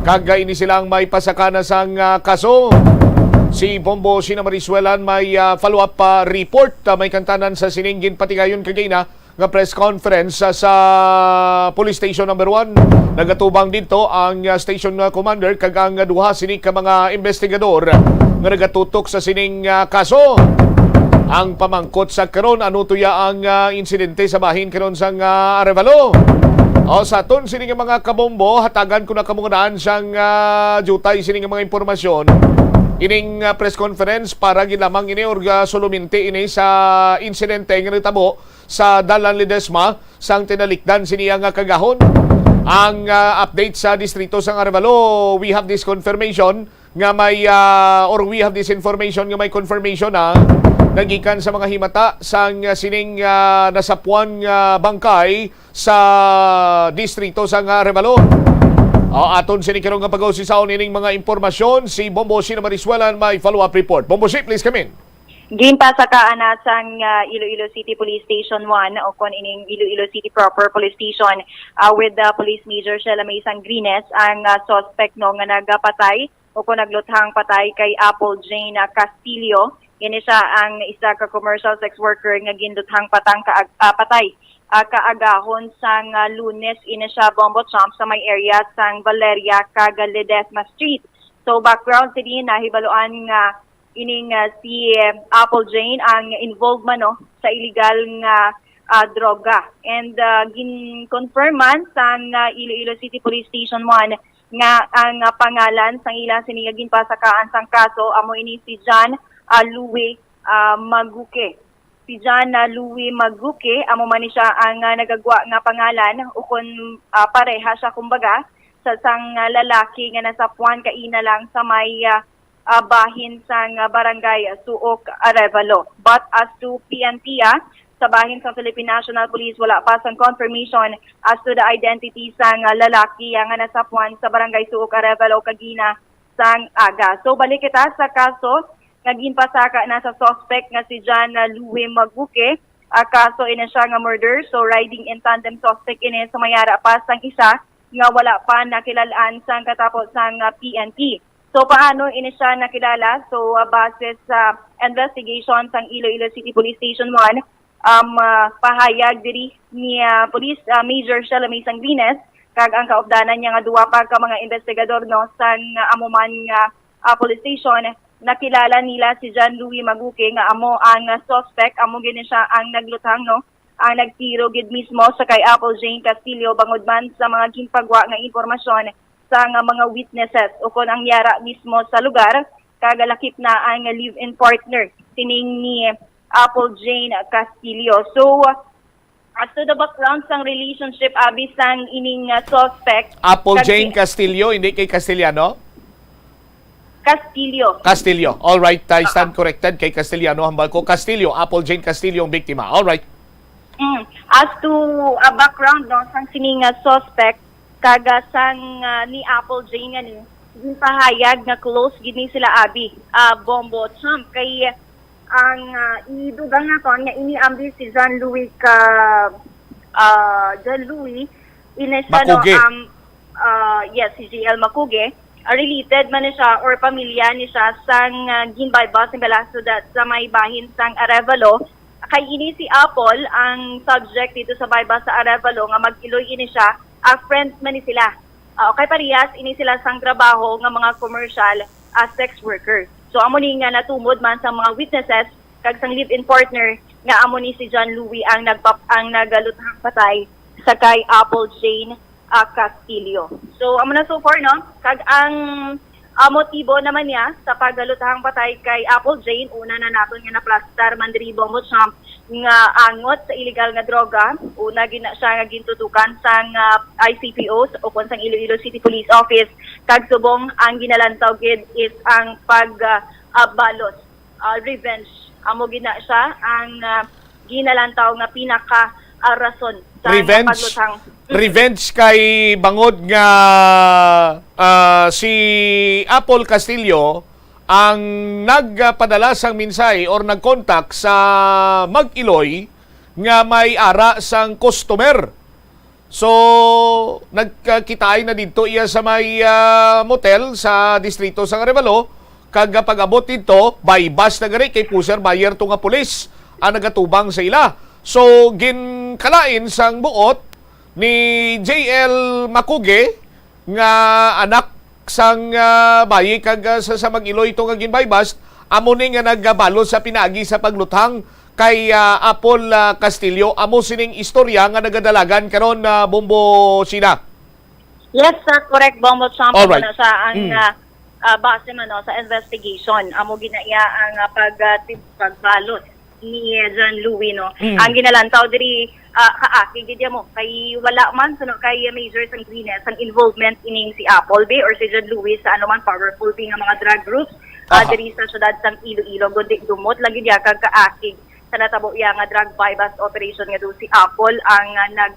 Kag, ah, ini silang may pasakana sang, ah, kaso. Si Bombo Sina Marisuelan may, ah, follow-up pa report, ah, may kantanan sa sining ginpatigayon kagina nga press conference, ah, sa Police Station number one. Nagatubang didto ang, ah, station, ah, commander kag ang, ah, duha sini ka mga investigador nga nagatutok sa sining, ah, kaso. Ang pamangkot sa karon, ano tuya ang, ah, insidente sa bahin karon sang, ah, Arevalo? O, sa aton sini nga mga kabombo, hatagan ko na kamo nga daan sang, ah, jutay sini nga mga impormasyon. Ining, ah, press conference para gid lamang ini or, ah, suluminti ini sa insidente nga nagtabo sa Dalan Ledesma sang tinalikdan sini nga kagahon. Ang, ah, update sa distrito sang Arevalo, we have this confirmation nga may, ah, or we have this information nga may confirmation na nagikan sa mga himata sang, ah, sining, ah, nasapuan nga bangkay sa distrito sang Arevalo. O, aton sini karon nga pag-usisaon ining mga impormasyon, si Bombo Sina Marisuelan may follow-up report. Bombo Shi, please come in. Ginpasakaan na sang, ah, Iloilo City Police Station one o kon ining Iloilo City Proper Police Station, ah, with the Police Major Sheila May Sangrines ang, ah, suspect, no, nga nagapatay o kon nagluthang patay kay Apple Jane, ah, Castillo. Ini siya ang isa ka commercial sex worker nga ginluthang patang ka, ah, patay, ah, kaagahon sang, ah, Lunes. Ini siya, Bombo Chomp, sa may area sang Valeria kag Ledesma Street. So, background sini, nahibaluan nga ining, ah, si, eh, Apple Jane ang involved man, no, sa illegal nga, ah, droga. And, ah, gin-confirm man sang, ah, Iloilo City Police Station one nga ang, ah, pangalan sang ila sini nga ginpasakaan sang kaso amo ini si John, ah, Louis, ah, Maguque. Si John, ah, Louis Maguque, amo man ni siya ang, ah, nagagwa nga pangalan ukon, ah, pareha siya, kumbaga, sa sang, ah, lalaki nga nasapuan kaina lang sa may, ah, ah, bahin sang, ah, barangay Suok, Arevalo. But as to P N P, ah, sa bahin sang Philippine National Police, wala pa sang confirmation as to the identity sang, ah, lalaki, ah, nga nasapuan sa barangay Suok, Arevalo kagina sang aga. So, balik kita sa kaso nga ginpasaka na sa suspect nga si John, ah, Louis Maguque. Ah, kaso ini siya nga murder, so riding in tandem suspect ini, sumayara pa sang isa nga wala pa nakilal-an sang katapo sang, ah, P N P. So, paano ini siya nakilala? So, ah, base sa investigation sang Iloilo City Police Station one, um, ah, pahayag diri ni, ah, Police, ah, Major Shalomay Sanglines kag ang kaupdanan niya nga duwa pa ka mga investigador, no, sang, ah, amo man nga, ah, police station, nakilala nila si John Louis Maguque nga amo ang, ah, suspect, amo gini siya ang nagluthang, no, ang nagtiro gid mismo sa kay Apple Jane Castillo bangod man sa mga ginpagwa nga impormasyon sa nga mga witnesses ukon ang yara mismo sa lugar, kag lakip na ang live-in partner sining ni Apple Jane Castillo. So, as to the background sang relationship, abi, sang ining, ah, suspect, Apple kag Jane si Castillo, hindi kay Castellano? Castillo. Castillo. All right, I stand corrected kay Castellano. Hambal ko, Castillo, Apple Jane Castillo ang biktima. All right. Mm. As to, ah, background, no, sang sining, ah, suspect, kag, ah, sang, ah, ni Apple Jane nga ni, ginpahayag nga close gid ni sila, abi, ah, Bombo Champ. Kay ang, ah, idugang naton nga ini, abi, si John Louis ka, ah, John Louis, ini siya, no, Makuge. Um, ah, yes, si J L Makuge, ah, related man ni siya or pamilya ni siya sang, ah, ginbaybas nga balaso da-, sa may bahin sang Arevalo. Kay ini si Apple, ang subject dito sa baybas sa Arevalo, nga mag-iloy ini siya, ah, friends man ni sila. Ah, kay parehas ini sila sang trabaho nga mga commercial, ah, sex worker. So, amo ni nga natumod man sang mga witnesses kag sang live-in partner nga amo ni si John Louis ang nagpap-, ang nagaluthang patay sa kay Apple Jane, ah, Castillo. So, amo na so far, no? Kag ang, ah, motibo naman niya sa paggaluthang patay kay Apple Jane, una na naton nga naplastar man diri, Bombo Champ, nga angot sa illegal nga droga. Una gid na siya nga gintutukan sang, ah, I C P O s-, ukon sang Iloilo City Police Office, kag subong ang ginalantaw gid is ang pag, ah, ah, balos, ah, revenge. Amo gid na siya ang, ah, ginalantaw nga pinaka, ah, rason sa Revenge? pagluthang. Revenge kay bangod nga, ah, si Apple Castillo ang nagpadala sang mensahe or nag-contact sa mag-iloy nga may ara sang customer. So, nagkakitaan na didto iya sa may, ah, motel sa distrito sang Arevalo, kag pag-abot didto, baybas na gani kay pusher buyer to nga pulis ang nagatubang sa ila. So, ginkalain sang buot ni J L Makuge nga anak sang, ah, bayi kag, ah, sa, sa mag-iloy to nga ginbaybas, amo ni nga nagabalo sa pinaagi sa pagluthang kay, ah, Apple, ah, Castillo. Amo sining istorya nga nagadalagan karon, ah, Bombo Sina. Yes, sir, correct, Bombo Champ. Alright. Amo na sa ang, Mm. ah, ah, base man, no, sa investigation. Amo gid na iya ang, ah, pag, ah, tib-, pagbalot ni John Louis, no. Mm. Ang ginalantaw diri, ah, kaakig gid mo kay wala man suno kay Major Sangrines ang involvement ining si Apple Bay or si John Louis sa anuman powerful bay nga mga drug groups, ah, Aha. diri sa siyudad sang Iloilo, kundi dumot lagi diya kag kaakig sa natabo iya nga drug buy-bust operation nga daw si Apple ang, ah, nag,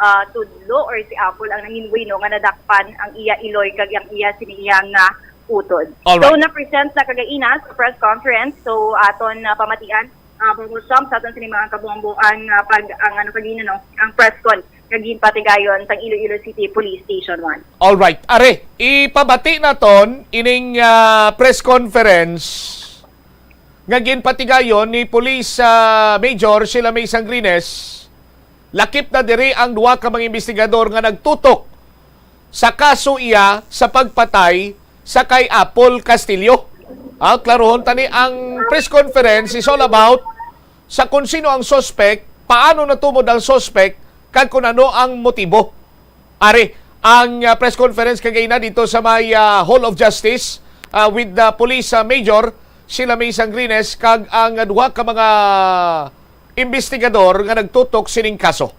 ah, tudlo or si Apple ang nanginwino nga nadakpan ang iya iloy kag ang iya sini iya nga utod. Alright. So, na-present na kagaina sa press conference. So, aton na pamatian, ah, Bombo Champ, sa aton sini mga kabombo ang, ah, pag, ang ano kagina, no, ang press con nga ginpatigayon sang Iloilo City Police Station one. Alright. Are, ipabati naton ining, ah, press conference nga ginpatigayon ni Police, ah, Major Sheila May Sangrines. Lakip na diri ang duha ka mga investigador nga nagtutok sa kaso iya sa pagpatay sa kay Apple Castillo. Ah, klarohon tani, ang press conference is all about sa kung sino ang suspect, paano natumod ang suspect, kag kung ano ang motibo. Ari ang, ah, press conference kagaina dito sa may, ah, Hall of Justice, ah, with the police, ah, major, Sheila May Sangrines, kag ang, ah, duha ka mga investigador nga nagtutok sining kaso.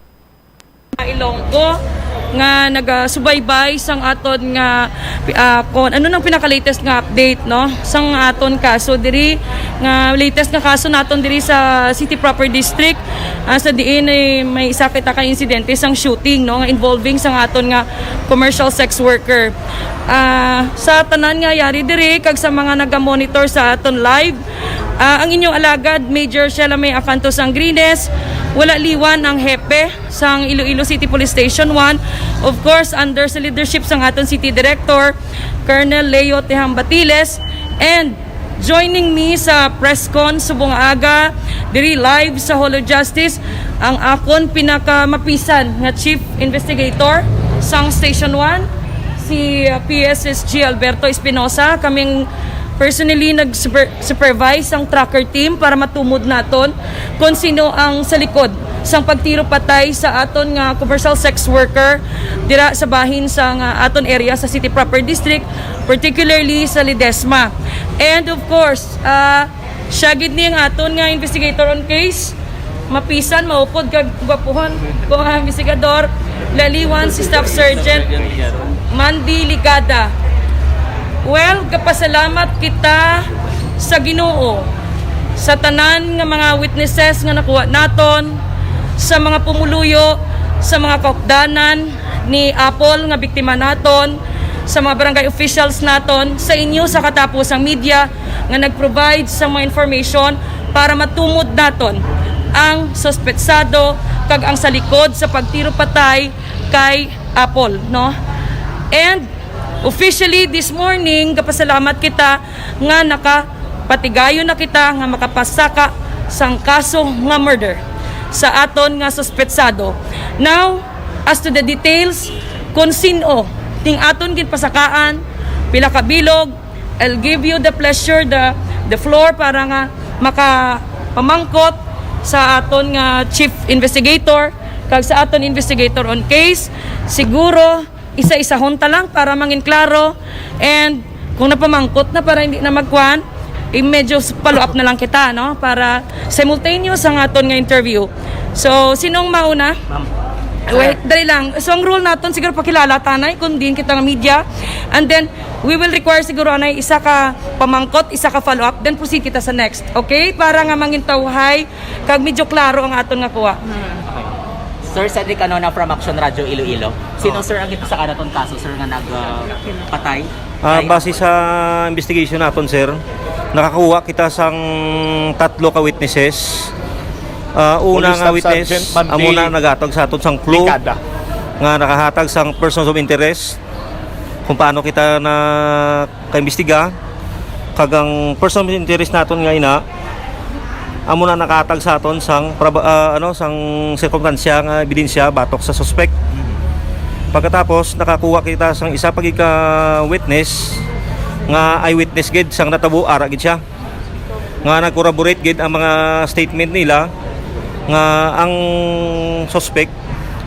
Ilonggo nga nagasubaybay sang aton nga, ah, kon ano nang pinaka-latest nga update, no, sang aton kaso diri, nga latest nga kaso naton diri sa City Proper District, ah, sa diin, eh, may isa kita ka insidente sang shooting, no, nga involving sang aton nga commercial sex worker. Ah, sa tanan nga yari diri kag sa mga naga-monitor sa aton live, ah, ang inyong alagad, Major Sheila May Acanto Sangrines, wala liwan ang hepe sang Iloilo City Police Station one, of course, under sa leadership sang aton City Director, Colonel Leo Tejambatiles, and joining me sa press con subong aga, diri live sa Hall of Justice, ang akon pinakamapisan nga Chief Investigator sang Station one, si, uh, P S S G Alberto Espinosa. Kaming personally nag-super-, supervise ang tracker team para matumod naton kung sino ang sa likod sang pagtiro patay sa aton nga commercial sex worker dira sa bahin sa nga aton area sa City Proper District, particularly sa Ledesma. And of course, ah, siya gid ni ang aton nga investigator on case, mapisan, maupod kag gwapuhon ko nga investigador, laliwan si Staff Sergeant Mandy Ligada. Well, gapasalamat kita sa Ginoo sa tanan nga mga witnesses nga nakuha naton, sa mga pumuluyo, sa mga kaupdanan ni Apple nga biktima naton, sa mga barangay officials naton, sa inyo sa katapusang media nga nag-provide sa mga information para matumod naton ang suspetsado kag ang sa likod sa pagtiro patay kay Apple, no? And officially this morning, gapasalamat kita nga nakapatigayon na kita nga makapasaka sang kaso nga murder sa aton nga suspetsado. Now, as to the details, kung sin-o ning aton ginpasakaan, pila ka bilog, I'll give you the pleasure, the, the floor para nga makapamangkot sa aton nga chief investigator kag sa aton investigator on case. Siguro, isa-isahon ta lang para mangin klaro. And kung napamangkot na, para hindi na magkuan, eh, medyo s-, follow up na lang kita, no? Para simultaneous ang aton nga interview. So, sinong mauna? Ma'am. Wait, dali lang. So, ang rule naton, siguro pakilala ta anay kung diin kita nga media. And then, we will require siguro anay isa ka pamangkot, isa ka follow up, then proceed kita sa next. Okay? Para nga mangintawhay kag medyo klaro ang aton nga kuha. Sir Cedric Anona from Action Radio Iloilo. Sino, sir, ang ito sa kanaton kaso, sir, nga nagpatay? Ah, base sa investigation naton, sir, nakakuha kita sang tatlo ka witnesses. Ah, una Police nga Staff witness, Sergeant Mandy amo na nagahatag sa aton sang clue Ligada. Nga nakahatag sang persons of interest kung paano kita na kaimbestiga, kag ang person of interest naton nga ina amo na nakahatag sa aton sang praba- ah, ano, sang sirkumstansya nga ebidensya batok sa suspect. Pagkatapos, nakakuha kita sang isa pa gid ka witness nga eyewitness gid sang natabo, ara gid siya, nga nag-corroborate gid ang mga statement nila nga ang suspect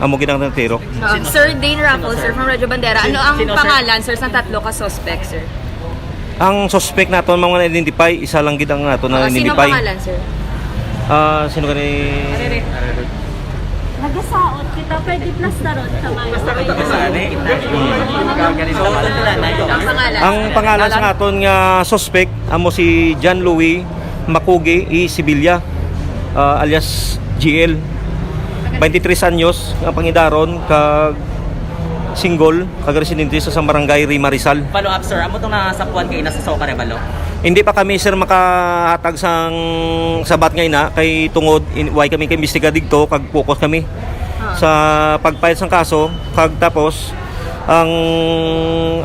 amo gid ang natiro. Um, Sir Dane Raffles, sir, from Radyo Bandera. Ano ang pangalan, sir, sa tatlo ka suspect, sir? Ang suspect naton mga na-identify, isa lang gid ang naton Ah, sino na-identify. Pangalan, sir? Ah, sino gani? Nagasaot kita, pwede plastaron sa mga. Ang pangalan. Ang pangalan sa aton nga suspect amo si John Louis Makugi E. Sibilia, ah, alias G L. Twenty-tres anyos nga pangidaron kag single kag residente sa, sa barangay Rima Rizal. Follow up, sir. Amo itong nasapuan kayo na sa Soka Revalo? Hindi pa kami, sir, makahatag sang sabat nga ina kay tungod in, way kami kaimbestiga digto kag focus kami sa pag-file sang kaso, kag tapos ang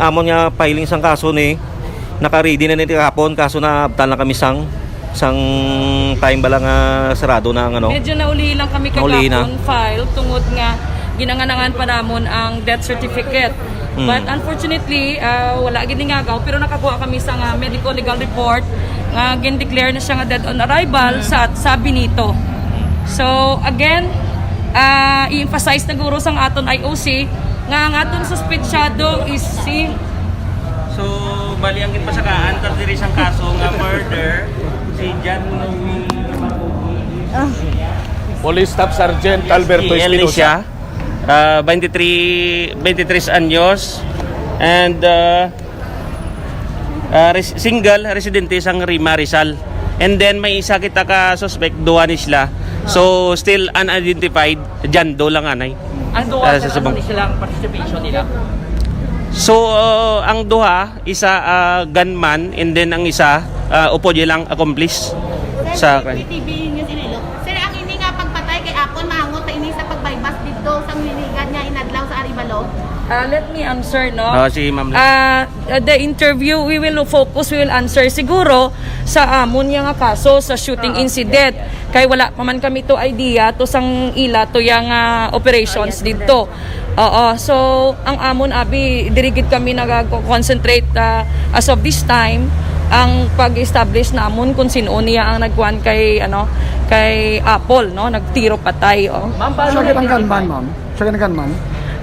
amon nga filing sang kaso ni naka-ready na ni kahapon, kaso naabtan lang kami sang sang time bala nga sarado na ang ano. Medyo naulihi lang kami Naulihi na. Kagahapon file tungod nga ginanganangan pa namon ang death certificate. Mm. But unfortunately, ah, wala gid ningagaw, pero nakakuha kami sa nga medical legal report nga gin-declare na siya nga dead on arrival sa sa Benito. So again, ah, i-emphasize na guro sang aton I O C nga ang aton suspetsado is si So, bali ang ginpasakaan ta diri sang kaso nga murder si John Louis. Police Staff Sergeant Alberto G L ni Espinosa. Siya, ah, twenty-three, twenty-three anyos, and ah, ah, res- single, residente sang Rima, Rizal. And then may isa kita ka suspect, duha ni sila. So, still unidentified, John Doe lang anay. Ang duha, Ah, sir, sa ano subong. Ni sila ang participation nila? So, uh, ang duha, isa ah, gunman, and then ang isa uh, upod lang accomplice sa Sir, T V News Iloilo. Sir, ang ini nga pagpatay kay Apon mahangot ta ini sa pagbaybas didto sa Minigan nga inadlaw sa Arevalo? Ah, let me answer, no? Ah, si Ma'am. Ah, the interview, we will focus, we will answer siguro sa amon nga kaso sa shooting incident. Kay wala pa man kami to idea to sang ila to yang ah, operations didto. Oo, so ang amon abi diri gid kami nag-concentrate ah, as of this time Ang pag-establish namon kung sino niya ang nagkuan kay, ano, kay Apple, no, nagtiro patay, oh. Ma'am, paano Siya ang gunman, ma'am? Siya ang gunman?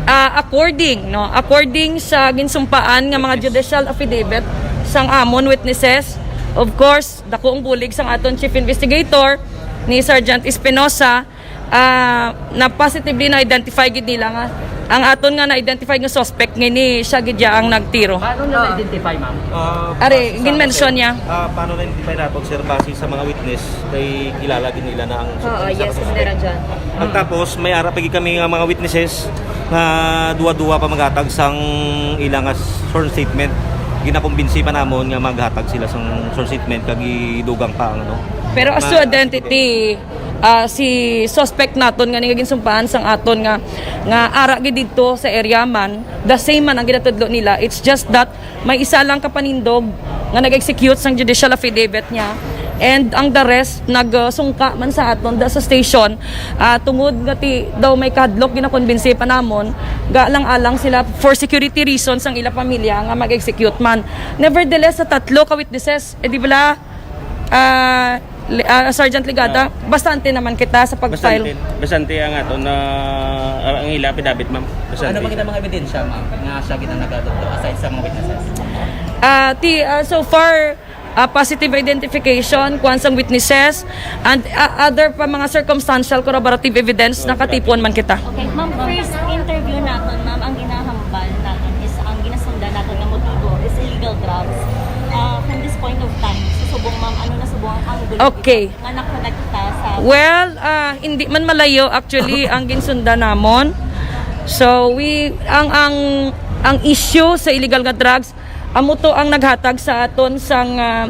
Ah, according, no, according sa ginsumpaan nga mga judicial affidavit sang amon witnesses, of course, dako ang bulig sang aton chief investigator ni Sergeant Espinosa, ah, na positively na-identify gid nila nga ang aton nga na-identify nga suspect ngini siya gid ya ang nagtiro. Paano na na-identify, ma'am? Ah, Are, base sa, gin-mention sir, niya. Ah, paano na-identify nato, sir, base sa mga witness kay kilala gid nila na ang Oo, isa yes, ka Mister suspect. Rajan. Ang tapos may ara pa gid kami nga mga witnesses nga duwa-duwa pa maghatag sang ila nga sworn statement. Ginakumbinsi pa namon nga maghatag sila sang sworn statement kag idugang pa ang ano. Pero as to Ma- identity, ah, si suspect naton nga ni nga ginsumpaan sang aton nga nga ara gid didto sa area man, the same man ang ginatudlo nila. It's just that may isa lang ka panindog nga nag-execute sang judicial affidavit niya. And ang the rest nagsungka man sa aton da sa station, ah, tungod nga ti daw may kahadlok, ginakonbinsi pa namon gaalang-alang sila for security reasons ang ila pamilya nga mag-execute man. Nevertheless, sa tatlo ka witnesses, eh, di bala, ah, li- ah, Sergeant Ligada, bastante naman kita sa pag-file. Bastante, bastante ang ato na ang ila affidavit, ma'am. Bastante. Ano pa kita mga ebidensya, ma'am, nga siya gid ang nagatuto aside sa mga witnesses? Ah, ti, ah, so far, ah, positive identification, kuan sang witnesses, and ah, other pa mga circumstantial corroborative evidence, nakatipon man kita. Okay, ma'am, first interview naton, ma'am, ang ginahambal naton is ang ginasundan naton nga motibo is illegal drugs. Ah, from this point of time, sa subong, ma'am, ano na subong ang angulo Okay. nga nakonekta sa Well, ah, hindi man malayo actually ang ginsundan namon. So we ang ang ang issue sa illegal nga drugs, amo to ang naghatag sa aton sang ah,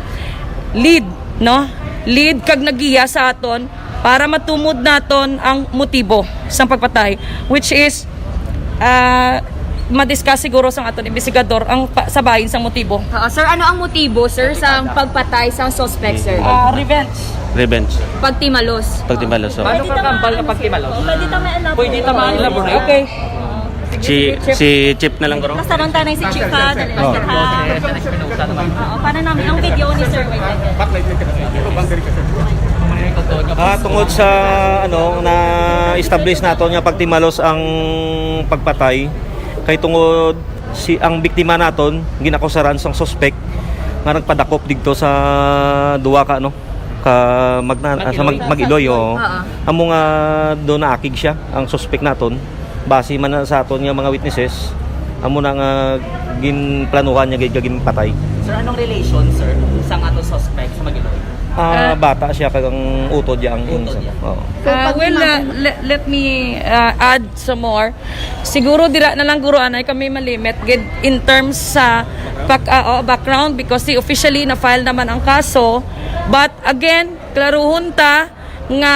lead, no? Lead kag nagiya sa aton para matumod naton ang motibo sang pagpatay, which is ah, ma-discuss siguro sang aton investigador ang pa- sa bahin sang motibo. Oo, sir, ano ang motibo, sir, sa pagpatay sa suspect, sir? Ah, revenge. Revenge. Pagtimalos. Pagtimalos, oh. Paano ka kambal nga pagtimalos? Pwede ta ma-elaborate. Pwede ta ma-elaborate. Okay. Si, si Chief na lang, bro. Lasaron ta na si Chief, ha? Dali, Chief, ha? Oo, para namin ang video ni Sir Wayne. Ah, tungod sa ano na establish nato nga pagtimalos ang pagpatay kay tungod si ang biktima naton ginakusaran sang suspect nga nagpadakop didto sa duwa ka ano ka magna, sa mag, mag-iloy, oo. Oo. Amo nga do naakig siya ang suspect naton base man na sa aton nga mga witnesses, amo na nga ginplanuhan niya gid nga ginpatay. Sir, anong relation, sir, sa ato suspect sa Maguiloy? Ah, bata siya kag ang utod niya ang Utod insa. niya. Oo. Ah, well, ah, le- let me ah, add some more. Siguro dira na lang guro anay kami malimit gid in terms sa pag, ah, oh, background because si officially na-file naman ang kaso. But again, klaruhon ta nga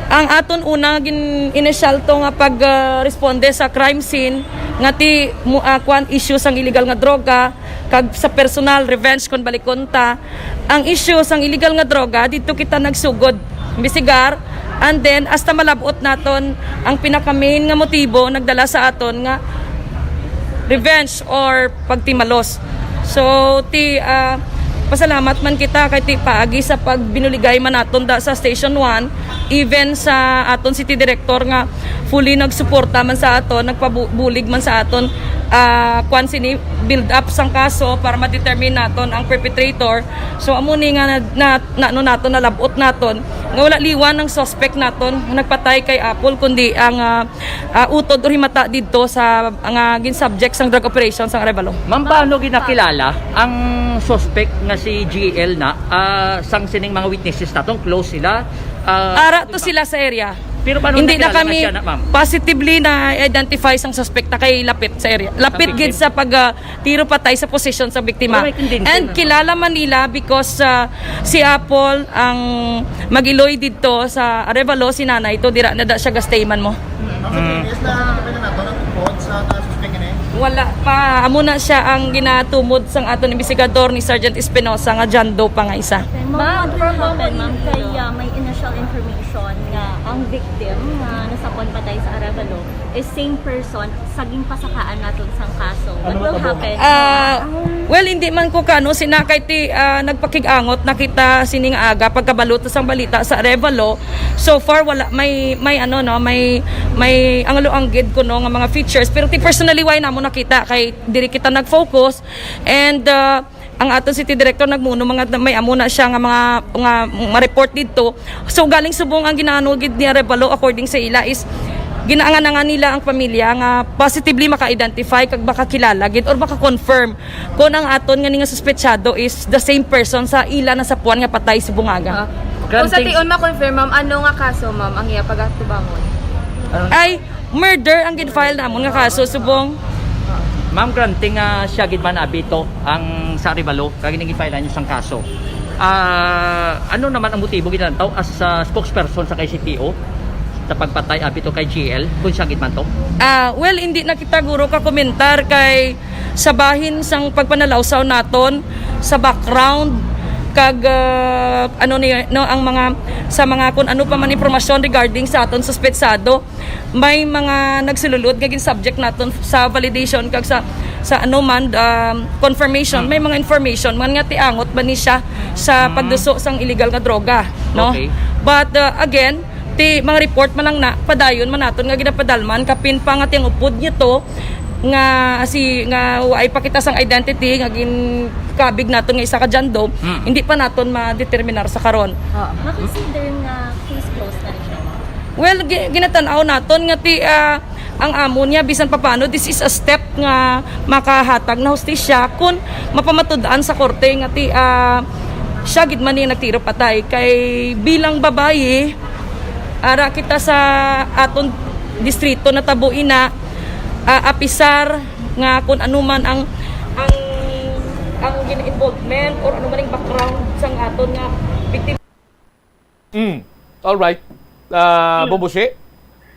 ang aton una gin initial to nga pag ah, responde sa crime scene nga ti mu, ah, kwan issue sang illegal nga droga kag sa personal revenge kon balikon ta ang issue sang illegal nga droga didto kita nagsugod imbestigar and then hasta malab-ot naton ang pinaka main nga motibo nagdala sa aton nga revenge or pagtimalos. So ti ah, pasalamat man kita kay ti paagi sa pagbinuligay man naton da sa Station one, even sa aton city director nga fully nagsuporta man sa aton, nagpabulig man sa aton ah, kwan sini build up sang kaso para ma-determine naton ang perpetrator. So amo ni nga na, na, na, ano naton nalab-ot naton nga wala liwan ang suspect naton nga nagpatay kay Apple kundi ang ah, ah, utod or himata didto sa nga gin-subject sang drug operation sang Arevalo. Ma'am, paano ginakilala ang suspect nga si G L na ah, sang sining mga witnesses naton? Close sila? Ah, Ara to sila sa area. Pero paano Hindi na nakilala kami siya na, ma'am? positively na-identify sang suspect na kay lapit sa area. Lapit Ang gid victim? Sa pag ah, tiro patay sa posisyon sa biktima. Pero may tendency And na, ma'am. Kilala man nila because ah, si Apple ang mag-iloy didto sa Arevalo, si nanay to, dira na da siya gastay man mo. Ma'am, sa previous na kami na nato natupod sa na suspect ini? Wala pa. Amo na siya ang ginatumod sang aton investigador ni Sergeant Espinosa nga John Doe pa nga isa. Ma'am, what will happen, ma'am, kay ah, may initial information nga Ang victim nga nasapwan patay sa Arevalo is same person sa ginpasakaan naton sang kaso. What Ano will matabo? happen? Ah, well, hindi man ko kano sinakay ti ah, nagpakig-angot na kita sining aga pagkabalo ta sang balita sa Arevalo. So far wala may may ano no, may may anglo-anggid ko no nga mga features, pero ti personally why namo nakita kay diri kita nag-focus and ah, ang aton city director nagmuno mga may amo na siya nga mga nga ma-report didto. So galing subong ang ginaano gid ni Arevalo according sa ila is ginaangan-angan nila ang pamilya nga positively maka-identify kag makakilala gid or maka-confirm kung ang aton nga nga suspetsado is the same person sa ila nasapuan nga patay subong aga. Ah, kung sa tion ma-confirm, ma'am, ano nga kaso, ma'am, ang iya pagatubangon? Ay murder ang gin-file namon nga kaso subong. Ma'am, granting nga siya gid man abito ang sa Arevalo kag ning i-file niyo sang kaso. Ah, ano naman ang motibo gid nato as a spokesperson sa K C P O sa pagpatay abito kay G L kung siya gid man to? Ah, well, hindi na kita guro ka komentar kay sa bahin sang pagpanalawsaw naton sa background kag ah, ano ni no ang mga sa mga kun ano pa man impormasyon regarding sa aton suspetsado, may mga nagsululod nga gin-subject naton sa validation kag sa sa ano man um, confirmation, may mga information man nga tiangot ba ni siya sa pagduso sang illegal nga droga, no? Okay. But uh, again, ti mga report man lang na padayon man naton nga ginapadalman kapin pa nga tiang upod niya to nga si nga waay pa kita sang identity nga ginkabig naton nga isa ka John Doe, Hmm. hindi pa naton madeterminar sa karon. Oo. Ma-consider nga case closed na rin siya. Well, gi- ginatan-aw naton nga ti ah, ang amo niya bisan papaano this is a step nga makahatag na hustisya kun mapamatud-an sa korte nga ti ah, siya gid man ni nagtiro patay kay bilang babayi ara kita sa aton distrito natabo ina ah, apisar nga kun ano man ang ang ang gin-involvement or ano man ang background sang aton nga victim. Mm. All right. Ah, Bombosi?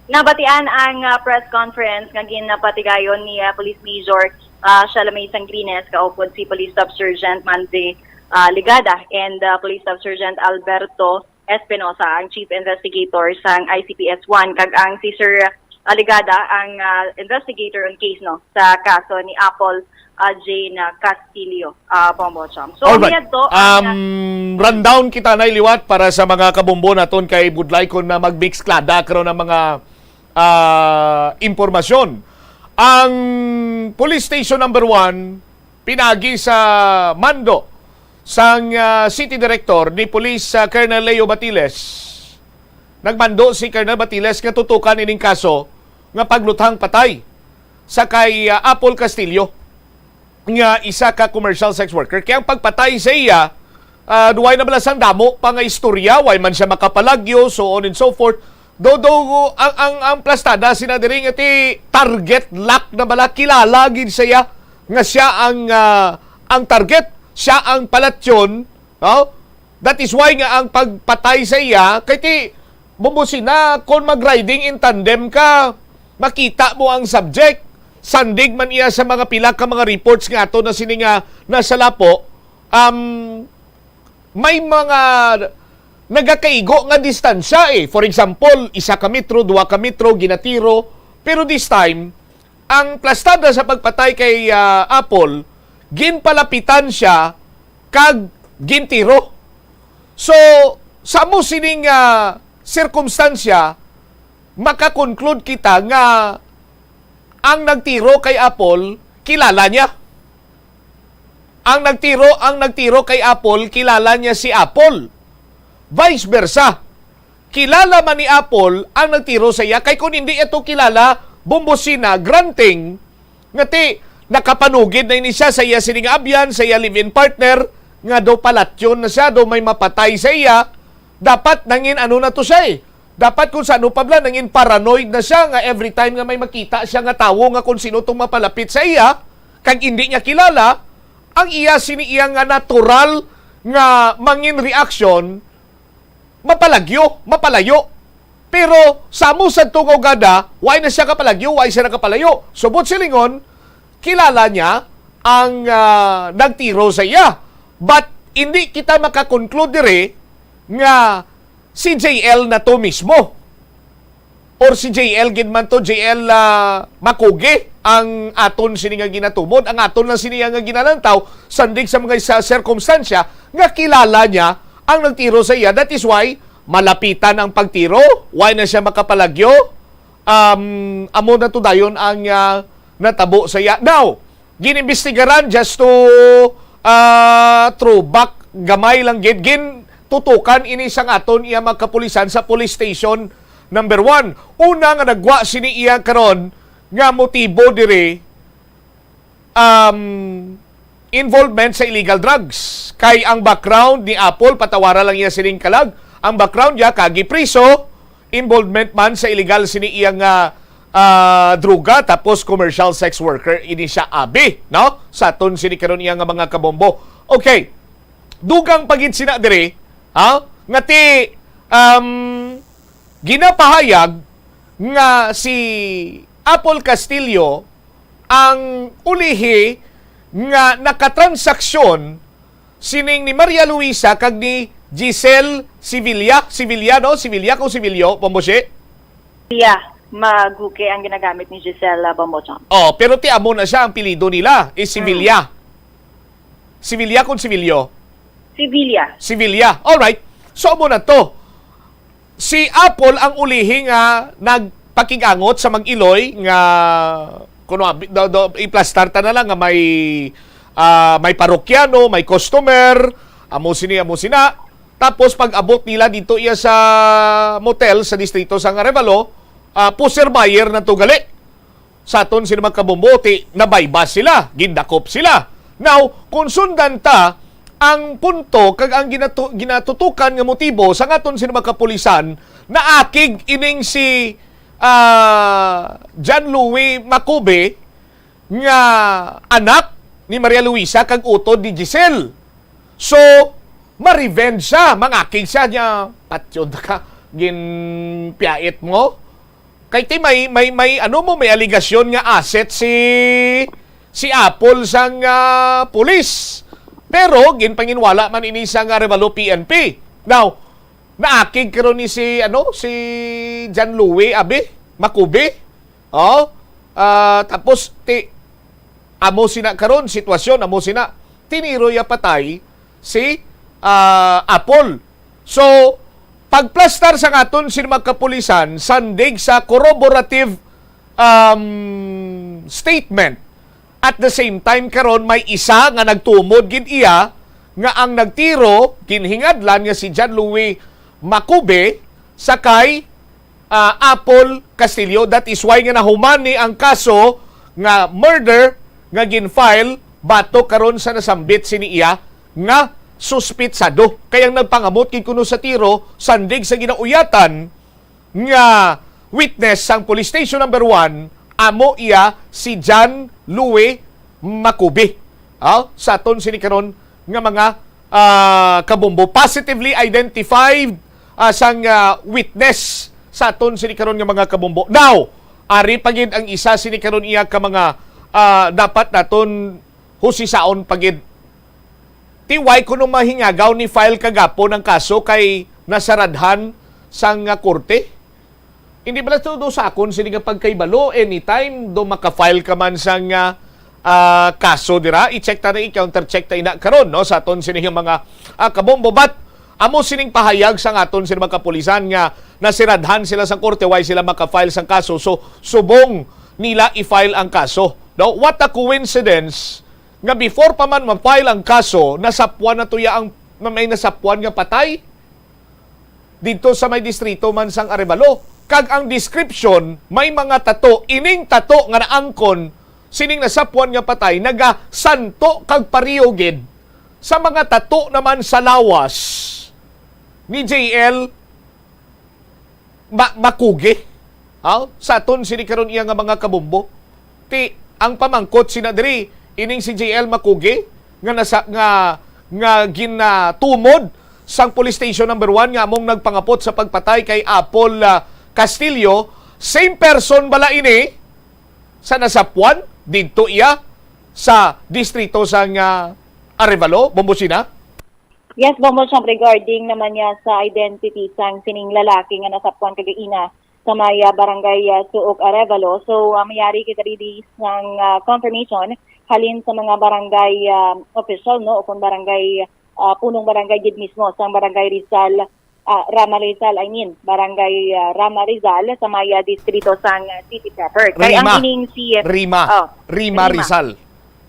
Nabatian ang ah, press conference nga ginapatigayon ni ah, Police Major ah, Shalomay Sangrines kaupod si Police Staff Sergeant Manze ah, Ligada and ah, Police Staff Sergeant Alberto Espinosa, ang Chief Investigator sang I C P S one, kag ang si Sir ah, Ligada ang ah, investigator on case no sa kaso ni Apple ah, Jane ah, Castillo, ah, Bombo Cham. So, Alright. niadto ang ah, Um, rundown kita na liwat para sa mga kabombo naton kay budlay kon na magmixklada karon ang mga ah, impormasyon. Ang Police Station Number One pinagi sa mando sang ah, City Director ni Police ah, Colonel Leo Batiles. Nagmando si Colonel Batiles nga tutukan ining kaso nga pagluthang patay sa kay ah, Apple Castillo nga isa ka commercial sex worker. Kaya ang pagpatay sa iya, ah, duway na bala sang damo pa nga istorya, way man siya makapalagyo, so on and so forth. Though, though, ang, ang, ang plastada sina diri nga ti target lock na bala, kilala gid siya nga siya ang ah, ang target, siya ang palatyon, no? That is why nga ang pagpatay sa iya kay ti Bombosi na kon mag-riding in tandem ka, makita mo ang subject. Sandig man iya sa mga pila ka mga reports nga ato na sini nga nasa lapo, um, may mga nagakaigo nga distansya eh. For example, isa ka metro, dua ka metro, ginatiro. Pero this time, ang plastada sa pagpatay kay ah, Apple, ginpalapitan siya kag gintiro. So, sa mo sining ah, sirkumstansya, makakonclude kita nga ang nagtiro kay Apple, kilala niya. Ang nagtiro, ang nagtiro kay Apple, kilala niya si Apple. Vice versa. Kilala man ni Apple ang nagtiro sa iya, kay kung hindi ito kilala, Bombosi na, granting nga ti nakapanugid na ini siya sa iya sini nga abyan, sa iya live-in partner, nga daw palatyon na siya, daw may mapatay sa iya, dapat nangin ano na to siya eh. Dapat kung sa ano pa bala, nangin paranoid na siya nga every time nga may makita siya nga tawo nga kung sino tong mapalapit sa iya, kag hindi niya kilala, ang iya sini iya nga natural nga mangin reaction, mapalagyo, mapalayo. Pero sa amo sad to nga ugada, why na siya kapalagyo, why siya nakapalayo? Subot silingon, kilala niya ang ah, nagtiro sa iya. But hindi kita makakonclude dire nga si J L na to mismo. or si J L gid man to, J L, ah, Makuge, ang aton sini nga ginatumod, ang aton lang sini nga ginalantaw, sandig sa mga sa sirkumstansya nga kilala niya ang nagtiro sa iya. That is why malapitan ang pagtiro, why na siya makapalagyo. Um, amo na to dayon ang, ah, natabo sa iya. Now, ginimbestigaran, just to, ah, throwback gamay lang gid, gintutukan ini sang aton iya mga kapulisan sa police station number one. Una nga nagwa sini iya karon nga motibo diri, um, involvement sa illegal drugs. Kay ang background ni Apple, patawara lang iya sining kalag, ang background niya, kagi priso, involvement man sa illegal sini iya nga, ah, droga, tapos commercial sex worker ini siya abi, no? Sa aton sini karon iya nga mga kabombo. Okay. Dugang pa gid sina diri, ha? Nga ti, um, ginapahayag nga si Apple Castillo ang ulihi nga nakatransaksyon sining ni Maria Luisa kag ni Giselle Sevilla. Sevilla, no? Sevilla kung Sevillo, Bomboche? Yeah, Maguke ang ginagamit ni Giselle, ah, Bombochong. Oh, pero ti amo na siya ang pilido nila, is Sevilla. Sevilla kung Sevillo? Sevilla. Sevilla. Alright. So, amo na to. Si Apple ang ulihi nga nagpakigangot sa mag-iloy nga kuno abi- do, do, iplastar ta na lang nga may, ah, may parokyano, may customer, amo sini, amo sina. Tapos pag-abot nila dito iya sa motel sa distrito sa Arevalo, ah, pusher buyer na to gali. Sa aton sini mga kabombo, ti nabaybas sila, gindakop sila. Now, kung sundan ta ang punto kag ang ginatu- ginatutukan nga motibo sa aton sini mga kapulisan, naakig ining si, ah, John Louis Macobe nga anak ni Maria Luisa kag utod ni Giselle. So, ma-revenge siya, mangakig siya niya, "Patyon ka, ginpiyait mo." Kay ti may, may, may, ano mo, may aligasyon nga asset si, si Apple sang, ah, pulis. Pero, ginpanginwala man ini sang, ah, Arevalo P N P. Now, naakig karon ni si, ano, si John Louie, abi, Makubi. Oh, ah, tapos, ti, amo sina karon, sitwasyon, amo sina, tiniro ya patay si, ah, Apple. So, pagplastar sa aton sini mga kapulisan, sandig sa corroborative, um, statement. At the same time, karon may isa nga nagtumod gid iya nga ang nagtiro, ginhingadlan nga si John Louis Macobe, sa kay, ah, Apple Castillo. That is why nga nahuman ni ang kaso nga murder nga gin-file batok karon sa nasambit sini iya nga suspitsado. Kay ang nagpangamot gid kuno sa tiro, sandig sa ginauyatan nga witness sang Police Station Number One, amo iya si John Louie Makubi. Ah, sa aton sini karon nga mga, ah, kabombo, positively identified, ah, sang, ah, witness sa aton sini karon nga mga kabombo. Now, ari pa gid ang isa sini karon iya ka mga, ah, dapat naton husisaon pa gid. Ti why kuno mahingagaw ni file kagapon ang kaso kay nasaradhan sang, ah, korte? Hindi bala to do sa akon sini nga pagkaibalo, anytime do maka-file ka man sang, ah, ah, kaso dira, i-check ta na, i-counter check ta ina karon, no, sa aton sini nga mga, ah, kabombo. But amo sining pahayag sa aton sini mga kapulisan nga nasiradhan sila sa korte, why sila maka-file sang kaso. So, subong nila i-file ang kaso. No? What a coincidence nga before pa man ma-file ang kaso, nasapwan na tuya ang, may nasapwan nga patay didto sa may distrito man sang Arevalo. Kag ang description, may mga tato. Ining tato nga naangkon sining nasapwan nga patay, nagasanto kag pareho gid sa mga tato naman sa lawas ni J L Ma-, Makuge. Ha? Sa aton sini karon iya nga mga kabombo. Ti, ang pamangkot sina diri, ining si J L Makuge, nga nasa, nga, nga ginatumod sang Police Station Number One nga among nagpangapot sa pagpatay kay Apple, ah, Castillo, same person bala ini sa nasapwan didto iya sa distrito sang, ah, Arevalo, Bombosina? Yes, Bombo Chang, regarding naman niya sa identity sang sining lalaki nga nasapwan kagaina, sa may, ah, barangay, ah, Suok, Arevalo. So, ah, mayari kita diri sang, ah, confirmation halin sa mga barangay, ah, official, no, o kung barangay, ah, punong barangay gid mismo sang barangay Rizal, ah, Rama Rizal, I mean, barangay, ah, Rama Rizal sa may, ah, distrito sang, ah, city proper. Kay ang Rima. Ining si Rima. Oh, Rima Rima. Rizal.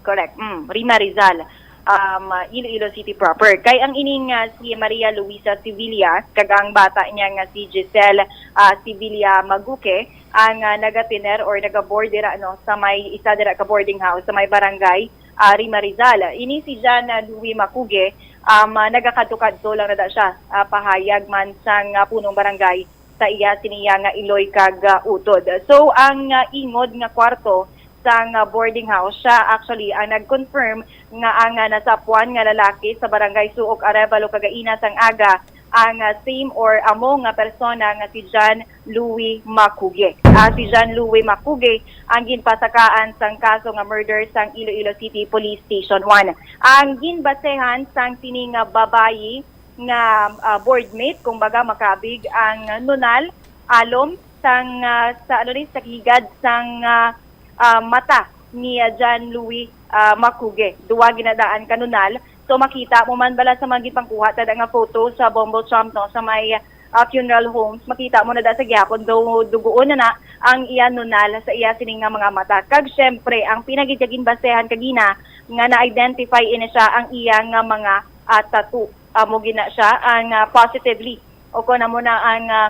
Correct. Mm, Rima Rizal, um, Iloilo City proper. Kay ang ining, ah, si Maria Luisa Sevilla, kag ang bata niya nga si Giselle, ah, Sevilla Maguque, ang, ah, nagatiner or nagaboard dira, no, sa may isa dira ka boarding house sa may barangay, ah, Rima Rizal. Ini si John, ah, Louis Macuge, um, ah, nagakadto-kadto lang na da siya, ah, pahayag man sang, ah, punong barangay sa iya siniya nga iloy kag, ah, utod. So, ang, ah, ingod nga kwarto sang, ah, boarding house, siya actually ang nag-confirm nga ang, ah, nasapuan nga lalaki sa barangay Suok, Arevalo, kagaina sang aga ang, ah, same or amo nga persona nga si John Louis Macuge. Ah, si John Louis Macuge ang ginpasakaan sang kaso nga murder sang Iloilo City Police Station one. Ang ginbasehan sang sini nga babayi nga, ah, boardmate, kumbaga, makabig ang nunal, alom sang, ah, sa, ano ni, sa higad sang, ah, ah, mata ni, ah, John Louis, ah, Macuge. Duwa ginadaan ka nunal. So, makita mo man bala sa mga gipangkuha tada nga photo sa Bombo Chomp, no, sa may, ah, funeral homes, makita mo na da sa gihapon, do, duguon na na ang iya nunal sa iya sining nga mga mata. Kag, syempre, ang pinagidya ginbasehan kagina nga na-identify ini siya ang iya nga mga, ah, tattoo. Amo gina siya ang, ah, positively, o kung amo na ang, ah,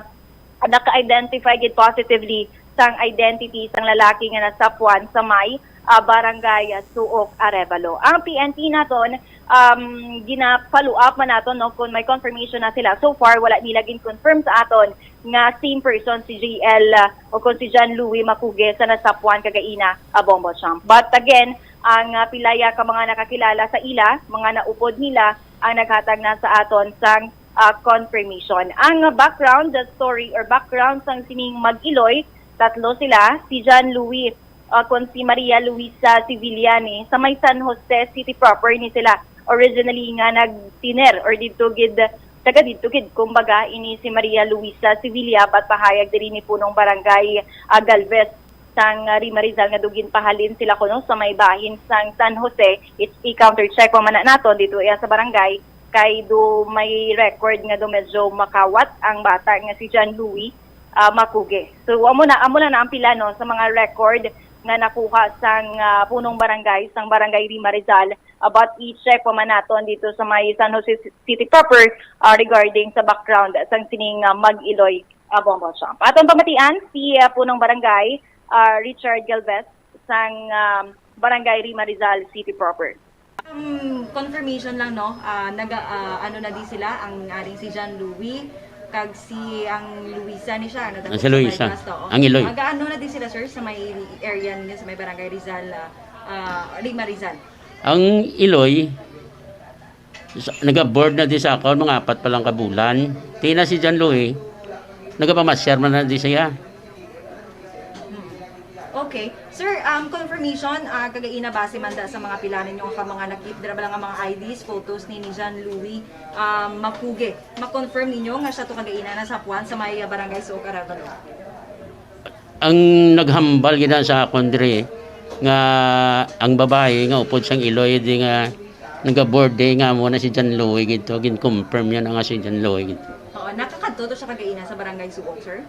naka-identify gid positively sang identity sang lalaki nga nasapuan sa may, ah, barangay, ah, Suok, Arevalo. Ang P N P naton, um, gina-follow up man naton, no, kung may confirmation na sila. So far, wala nila gin-confirm sa aton nga same person si J L, ah, o kung si John Louis Macuge sa nasapuan kagaina, ah, Bombo Chomp. But again, ang, ah, pilaya ka mga nakakilala sa ila, mga naupod nila, ang naghatag na sa aton sang, ah, confirmation. Ang background, the story or background sang sining mag-iloy, tatlo sila, si John Louis, ah, kon si Maria Luisa Sevillani, sa may San Jose City proper ni sila originally nga nagtiner or didto gid, taga didto gid, kumbaga, ini si Maria Luisa Sevilla, but pahayag diri ni Punong Barangay, ah, Galvez sang, ah, Rima Rizal nga do ginpahalin sila kuno sa may bahin sang San Jose. It, i-counter check pa man na naton dito iya sa barangay kay do may record nga do medyo makawat ang bata nga si John Louis, ah, Macuge. So, amo na, amo lang na ang pila, no, sa mga record nga nakuha sang, ah, punong barangay sang Barangay Rima Rizal about i-check pa man naton dito sa may San Jose City proper, ah, regarding sa background sang sining, ah, mag-iloy, ah, Bombo Chomp. Aton pamatian si, ah, punong barangay, ah, Richard Galvez sang, um, Barangay Rima Rizal City proper. Um, confirmation lang, no? Ah, naga, ah, ano na di sila, ang aring si John Louis, kag si, ang Luisa ni siya, ano, Ang si Luisa. Ang Iloy. Aga, ano na di sila, sir, sa may area ninyo, sa may Barangay Rizal, ah, ah, Rima Rizal? Ang Iloy, sa, nag-abroad na di sa akon, mga apat pa lang ka bulan. Tina si John Louis, nagapamasyar man na di siya. Okay. Sir, um, confirmation, ah, kagaina base man da sa mga pila ninyo ka mga nakita, dira ba lang ang mga I Ds, photos ni, ni John Louis, um, Macuge. Ma-confirm ninyo nga siya to kagaina nasapuan sa may, ah, Barangay Suok, Arevalo? Ang naghambal gid sa akon diri nga ang babayi nga upod sang Iloy di nga nagaborde nga amo na si John Louis gid to, gin-confirm niya na nga si John Louis gid. Oo, nakakadto to siya kagaina sa Barangay Suok, sir?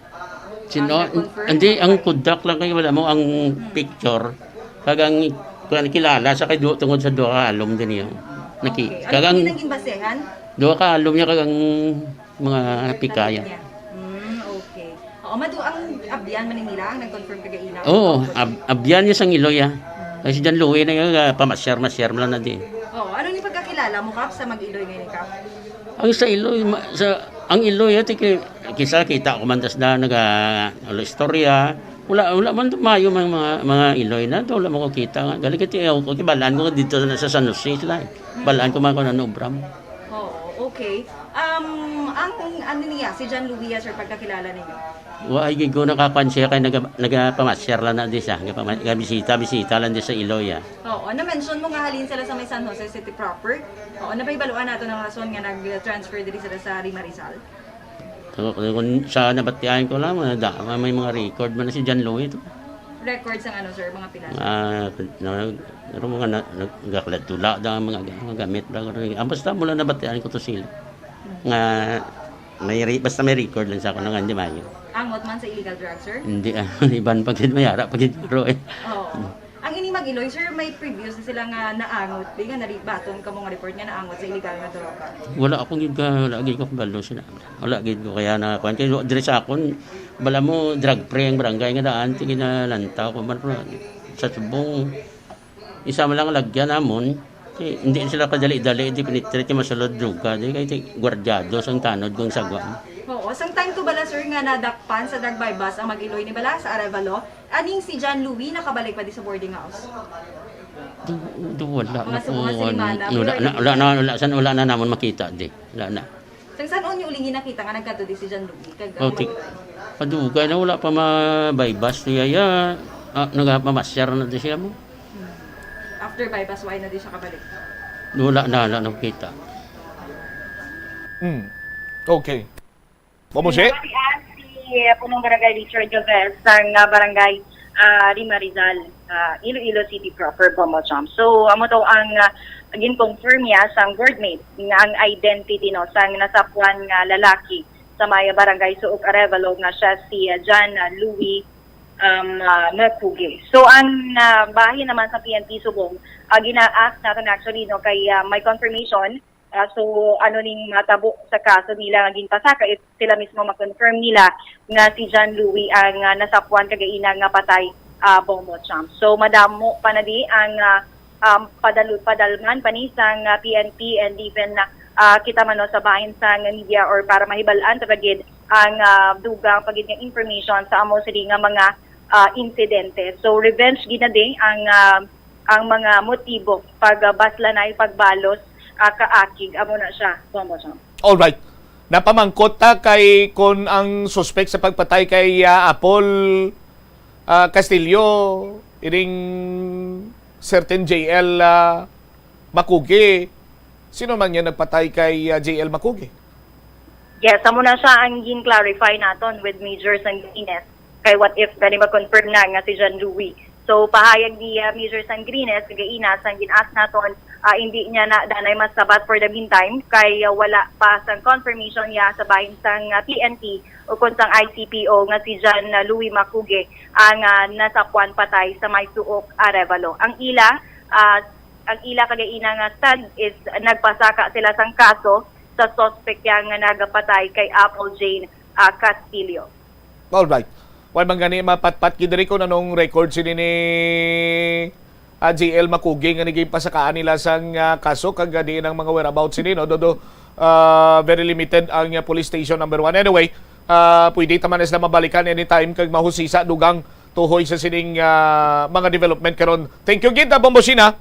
Sino? Ang na-confirm? Hindi, ang kudak lang kayo, wala mo ang picture. Kag ang, kuwan, kilala sa kay du-, tungod sa duha ka alom din yun. Naki-, Okay. Ano kag ang po yung naging basehan? Duha ka alom niya kag ang mga Kapatid pikaya. Niya. Mm, okay. Oo, madu-, ang abyan man nila ang nag-confirm kagaina. Oo, ab-, abyan niya sang Iloy, ah. Mm. Kasi dyan luwi na yung, ah, pamasyar-masyar mo lang na di. Oo, ano ni pagkakilala mo, Kap, sa mag-Iloy ngayon, Kap? Ang sa Iloy, ma-, sa, ang Iloy, ati kay, kisa kita ko man tas na naga-, ano, istorya. Wala, wala man tumayo mga, mga, mga Iloy na, wala mo ko kita nga. Galing kiti, ako, kibalaan ko dito na sa San Jose sila, eh. Balaan ko man kung ano, Bram. Oo, okay. Um, ang, ano niya, si John Luia, sir, pagkakilala ninyo? Wa, ay, gigo nakakuan siya kay naga-, nagapamasyar lang na di siya. Nagapama-, nagabisita, bisita lang di sa Iloy, ah. Oo, na-mention mo nga halin sila sa may San Jose City proper. Oo, napahibaluan nato ng rason nga nag-transfer diri sila sa Rima Rizal. Kung, kung sa nabatian ko lang, mga da-, may mga record man na si John Louis to. Record sang ano, sir? Mga pila? Ah, na, pero mga na, nag-, nagaklat tula da ang mga, mga gamit ba? Ang basta mula nabatian ko to sila. Nga, may re-, basta may record lang sa ako nga hindi mayo. Angot man sa illegal drugs, sir? Hindi, ah, iban pa gid, may ara pa gid, bro, eh. Oo. Ang ini mag-iloy, sir, may previous na sila nga naangot. Di nga naribaton kamo nga report nga naangot sa illegal nga droga. Wala akong gid ka, wala gid ko kabalo sila. Wala gid ko kaya na kuan kay diri sa akon, bala mo drug free ang barangay nga daan, sige na lantaw ko man, pero sa subong isa man lang lagyan namon, si, hindi sila kadali-dali di penetrate yung masulod droga, di kay ti-, gwardyado sang tanod kung sagwa. Oo, sang time to bala, sir, nga nadakpan sa drug buy-bust ang mag-iloy ni bala sa Arevalo, aning si John Louis nakabalik pa di sa boarding house? Do, do, wala Mga na po. Subong nga sinimana, Wala pero na, hindi wala na. Na, wala, san, wala na namon makita di. Wala na. Sang san-o niyo uling nakita nga nagkadto di si John Louis? Kag ang Oh, ti-, mag-iloy? Kadugay na wala pa ma-buy-bust niya, ya, ah, nagapamasyar na di siya mo. Hmm. After buy-bust, why na di siya kabalik? Wala na, wala na kita. Mm. Okay. Bobo Che? Nabatian si, uh, Punong Barangay Richard Jovel sang, uh, Barangay, uh, Rima Rizal, uh, Iloilo City proper, Bombo Cham. So, amo to ang, uh, gin-confirm niya sang boardmate nga ang identity, no, sang nasapwan nga lalaki sa may Barangay Suok Arevalo nga siya si, uh, John, uh, Louis, um, uh, Mercuge. So, ang, uh, bahin naman sa P N P subong, uh, gina-ask naton actually, no, kay, uh, may confirmation. Ah, so, ano ning matabo sa kaso nila nga ginpasaka, if sila mismo ma-confirm nila nga si John Louis ang, ah, nasapwan kagaina nga patay, ah, Bombo Cham. So, madamo pa na di ang, ah, um, padal-, padalman pa ni sang, ah, P N P and even, ah, kita man, no, sa bahin sang media or para mahibal-an ta pa gid ang, ah, dugang pa gid nga information sa amo sini nga mga, ah, insidente. So, revenge gid na di ang, ah, ang mga motibo, pagbaslanay, pagbalos, ah, kaakig, amo na siya, Bombo Cham. Alright. Napamangkot ta kay kon ang suspek sa pagpatay kay, ah, Apple, ah, Castillo, ining certain J L, ah, Makugi. Sino man niya nagpatay kay, ah, J L Makugi? Yes, amo na siya ang gin-clarify naton with Major Sangrines. Kay what if gani ma-confirm na nga si John Louis? So, pahayag ni, ah, Major Sangrines, kagaina, sang gin-ask naton, ah, hindi niya na danay masabat for the meantime, kay, ah, wala pa sang confirmation niya sa bahin sang, ah, P N P o kon sang I C P O nga si John, ah, Louis Makuge ang, ah, nasapwan patay sa may Suok, Arevalo. Ang ila, ah, ang ila kagaina nga stand is nagpasaka sila sang kaso sa suspect yang nga nagapatay kay Apple Jane, ah, Castillo. Alright. Wala man gani mapatpat gid diri kung anong record sini ni, ah, J L Makugi nga naging pasakaan nila sang, ah, kaso kag, ah, diin ang mga whereabouts sini, no? Dodo, ah, very limited ang, ah, police station number one. Anyway, ah, pwede ta man sila mabalikan anytime kag mahusisa dugang tuhoy sa sining, ah, mga development karon. Thank you gid, ah, Bombo Sina.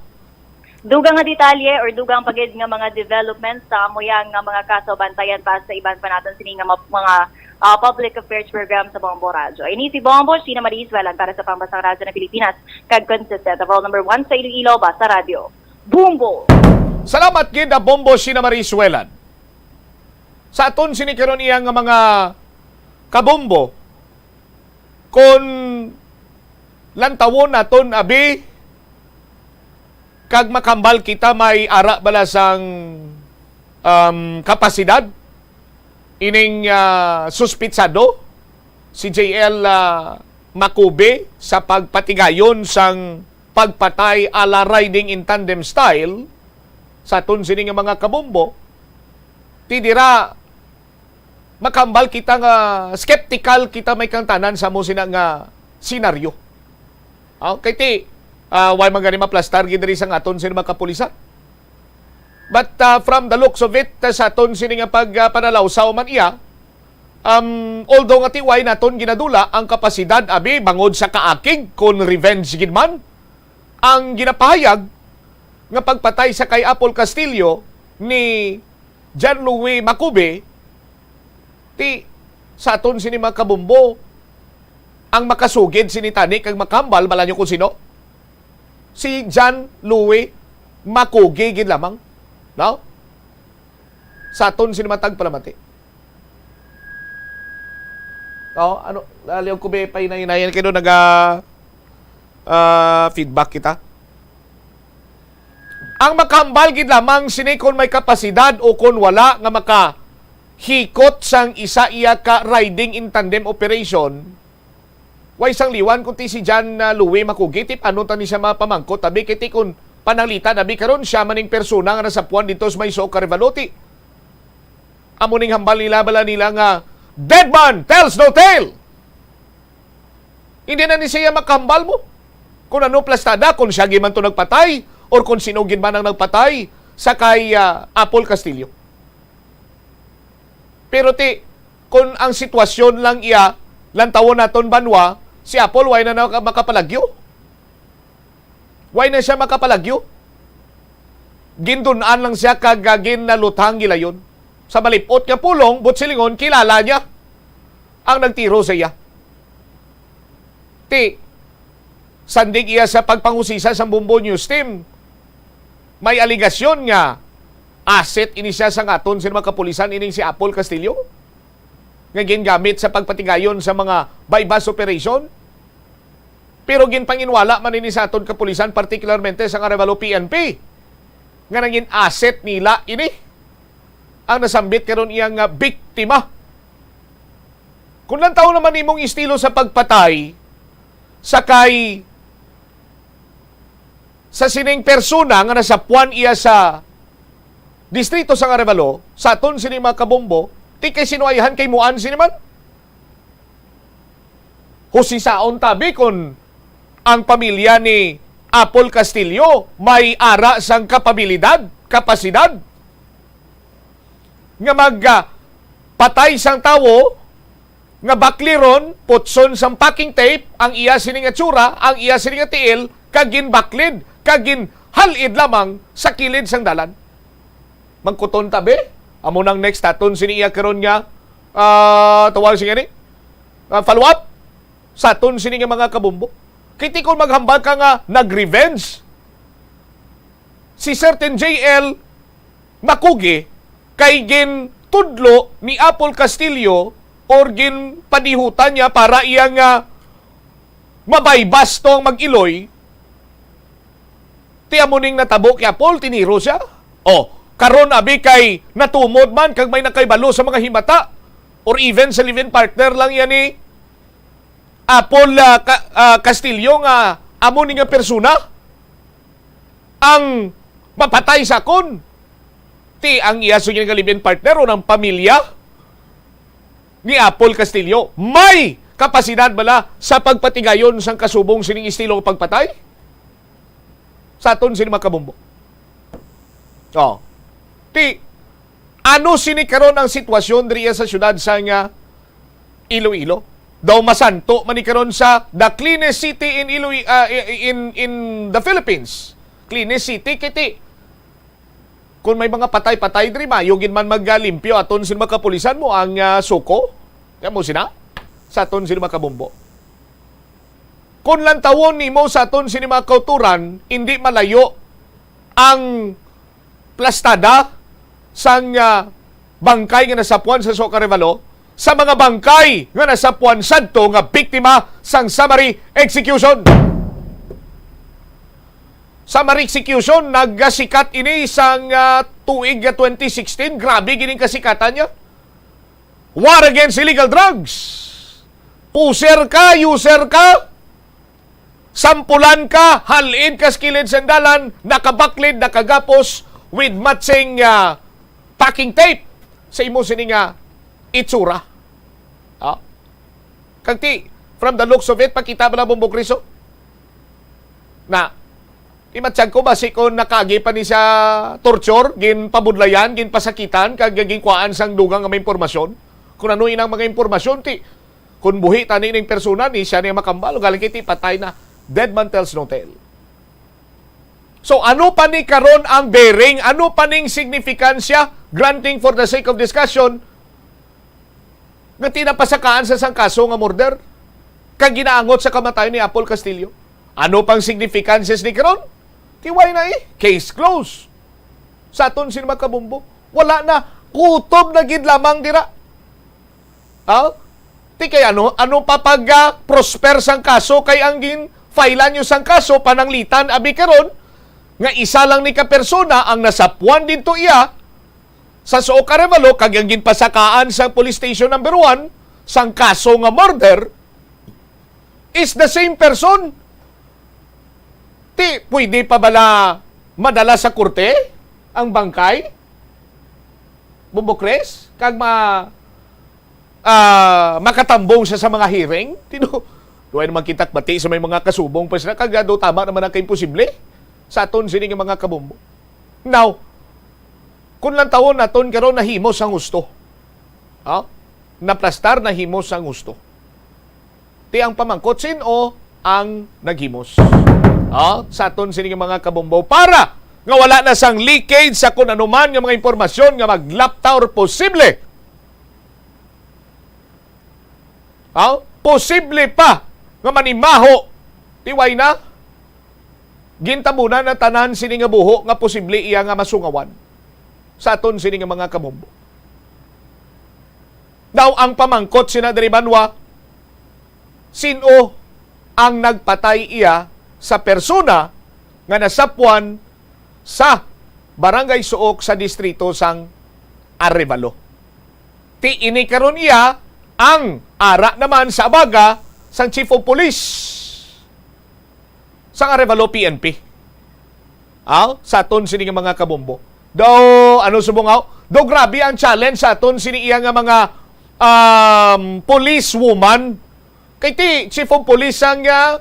Dugang nga detalye or dugang pa gid nga mga developments sa amo yang nga mga kaso, bantayan pa sa iban pa naton sini nga ma-, mga, ah, public affairs program sa Bombo Radyo. Ini si Bombo Sina Marie Iswelan para sa Pambasang Radyo ng Pilipinas, kag consistent of all number one sa Iloilo, Basta Radyo. Bombo! Salamat gid, ah, Bombo Sina Marie Iswelan. Sa aton sini karon iya nga mga kabombo, kon lantawon naton, abi, kag makambal kita may ara bala sang, um, kapasidad ining, ah, suspitsado, si J L, ah, Makubi, sa pagpatigayon sang pagpatay ala riding in tandem style sa aton sini nga mga kabombo, ti dira makambal kita nga skeptical kita may kangtanan sa amo sina nga senaryo. Ah, kay ti, ah, wala man gani maplastar gid diri sa aton sini mga kapulisan. But, ah, from the looks of it, ah, sa aton sini nga pag, ah, panalawsaw man iya, um, although nga ti wala naton ginadula ang kapasidad, abi, bangod sa kaakig, kon revenge gid man, ang ginapahayag nga pagpatay sa kay Apple Castillo ni John Louis Makubi, ti sa aton sini mga kabombo, ang makasugid sini tani kag makambal, bala nyo kung sino? Si John Louis Makugi gid lamang, no? Sa aton sini mga tagpalamati. Oh, ano, laliw ko ba pa hinay-hinayan kay do naga, ah, feedback kita? Ang makahambal gid lamang sini kon may kapasidad o kon wala nga makahikot sang isa iya ka riding in tandem operation. Way sang liwan kun ti si John, ah, Louie Makugi, ti paano ta ni siya mapamangkot, abi, kay ti kun pananglitan, abi, karon siya maning persona nga nasapuan dito sa may Soc Arevalo, ti amo ning hambal nila, bala nila nga, "Dead man tells no tale." Hindi na ni siya makahambal mo kung ano plastada, kung siya gid man to nagpatay, or kung sino gid man ang nagpatay sa kay, ah, Apple Castillo. Pero ti, kung ang sitwasyon lang iya, lantawon naton banwa, si Apple way na naka-, makapalagyo. Way na siya makapalagyo. Gindun-an lang siya kag, ah, ginaluthang gilayon. Sa malipot nga pulong, buot silingon, kilala niya ang nagtiro sa iya. Ti, sandig iya sa pagpangusisa sang Bombo News Team, may aligasyon nga asset ini siya sang aton sa mga kapulisan, ining si Apple Castillo, nga gingamit sa pagpatigayon sa mga buy-bust operation. Pero ginpanginwala man ini sa aton kapulisan, partikularmente sa Arevalo P N P, nga nangin asset nila ini ang nasambit karon iya nga biktima. Kung lantaw naman imong estilo sa pagpatay sa kay, sa sining persona nga nasapuan iya sa distrito sa Arevalo, sa aton sini mga kabombo, ti kay sinuayhan kay muan sini man. Husisaon tabi kon ang pamilya ni Apple Castillo may ara sang kapabilidad, kapasidad nga mag, ah, patay sang tawo nga bakliron, putson sang packing tape ang iya sini nga tsura, ang iya sini nga tiil, kag ginbaklid, kag ginhal-id lamang sa kilid sang dalan. Magkuton tabi, amo nang next taton sini iya karon nga, ah, tawag siya ni, ah, follow up sa aton sini nga mga kabombo. Kay ti kon maghambal ka nga nag-revenge si certain J L Makugi kay gintudlo ni Apple Castillo or ginpadihutan niya para iya nga mabaybas to ang mag-iloy, ti amo ning natabo kay Apple, tiniro siya. Oh, karon abi kay natumod man kag may nakahibalo sa mga himata or even sa live-in partner lang yan ni Apple, ah, Ca-, ah, Castillo nga amo ni nga persona ang mapatay sa akon. Ti ang iya sugyan nga live-in partner o ang pamilya ni Apple Castillo may kapasidad bala sa pagpatigayon sang kasubong sining estilo nga pagpatay? Sa aton sini mga kabombo. Oh. Ti, ano sini karon ang sitwasyon diri sa siyudad sa nga Iloilo? Daw masanto man ni karon sa the cleanest city in Iloilo, ah, in, in the Philippines. Cleanest city, kiti. Kung may mga patay-patay diri, mayo gid man maglimpyo aton sin mga kapulisan mo ang, ah, suko. Kaya mo sina? Sa aton sin mga kabombo. Kung lantawon nimo sa aton sini mga kauturan, hindi malayo ang plastada sang, ah, bangkay nga nasapuan sa Soc Arevalo sa mga bangkay nga nasapuan sadto nga biktima sang summary execution. Summary execution, nagasikat ini sang, ah, tuig nga twenty sixteen. Grabe gining kasikatan niya. War against illegal drugs. Pusher ka, user ka, sampulan ka, halin ka sa kilid sang dalan, nakabaklid, nakagapos, with matching, ah, packing tape sa imo sini nga itsura. Ah. Kag ti, from the looks of it, pakita bala mo, Bukriso? Na, imatsyag ko, basi kung nakaagi pa ni sa torture, ginpabudlayan, ginpasakitan, kag ginkuhaan sang dugang nga mga impormasyon. Kung ano inang mga impormasyon, ti, kung buhi tani ning persona, ni siya ni makambal, galing kay ti patay na. Dead man tells no tale. So, ano pa ni karon ang bearing? Ano pa ning signifikansya? Granting for the sake of discussion, nga tinapasakaan sa sang kaso nga murder kag ginaangot sa kamatayon ni Apple Castillo. Ano pang significances ni karon? Tiway na eh. Case closed. Sa aton sin mga kabombo, wala na. Kutob na gid lamang dira. Ha? Ti kay ano, ano pa pag, ah, prosper sang kaso kay ang gin-filean nyo sang kaso pananglitan abi karon nga isa lang ni ka persona ang nasapuan didto iya sa Suok Arevalo kag ang ginpasakaan sang police station number one sang kaso nga murder is the same person. Ti, pwede pa bala madala sa korte ang bangkay? Bombo Chris? Kag ma-, ah, makatambong siya sa mga hearing? Tino, duway naman kita bati sa may mga kasubong pa sila. Kag do tama naman ang kaimposible sa aton sini nga mga kabombo. Now, kung lang taon naton karon nahimo sang husto. Ha? Naplastar, nahimo sang husto. Ti ang pamangkot, sin-o ang naghimos? Ha? Sa aton sini nga mga kabombo, para nga wala na sang leakage sa kun anuman nga mga impormasyon nga maglapta or posible. Ha? Posible pa nga manimaho. Ti wala na. Gintabunan na tanan sini nga buho nga posible iya nga masungawan sa aton sini nga mga kabombo. Now, ang pamangkot sina diri, Banwa, sin-o ang nagpatay iya sa persona nga nasapuan sa Barangay Suok sa distrito sang Arevalo? Ti ini karon iya ang ara naman sa abaga sang Chief of Police sang Arevalo P N P. Aw, sa aton sini nga mga kabombo. Daw, ano subong aw? Daw grabe ang challenge sa aton sini iya nga mga, um, police woman. Kay ti Chief of Police ang, ah,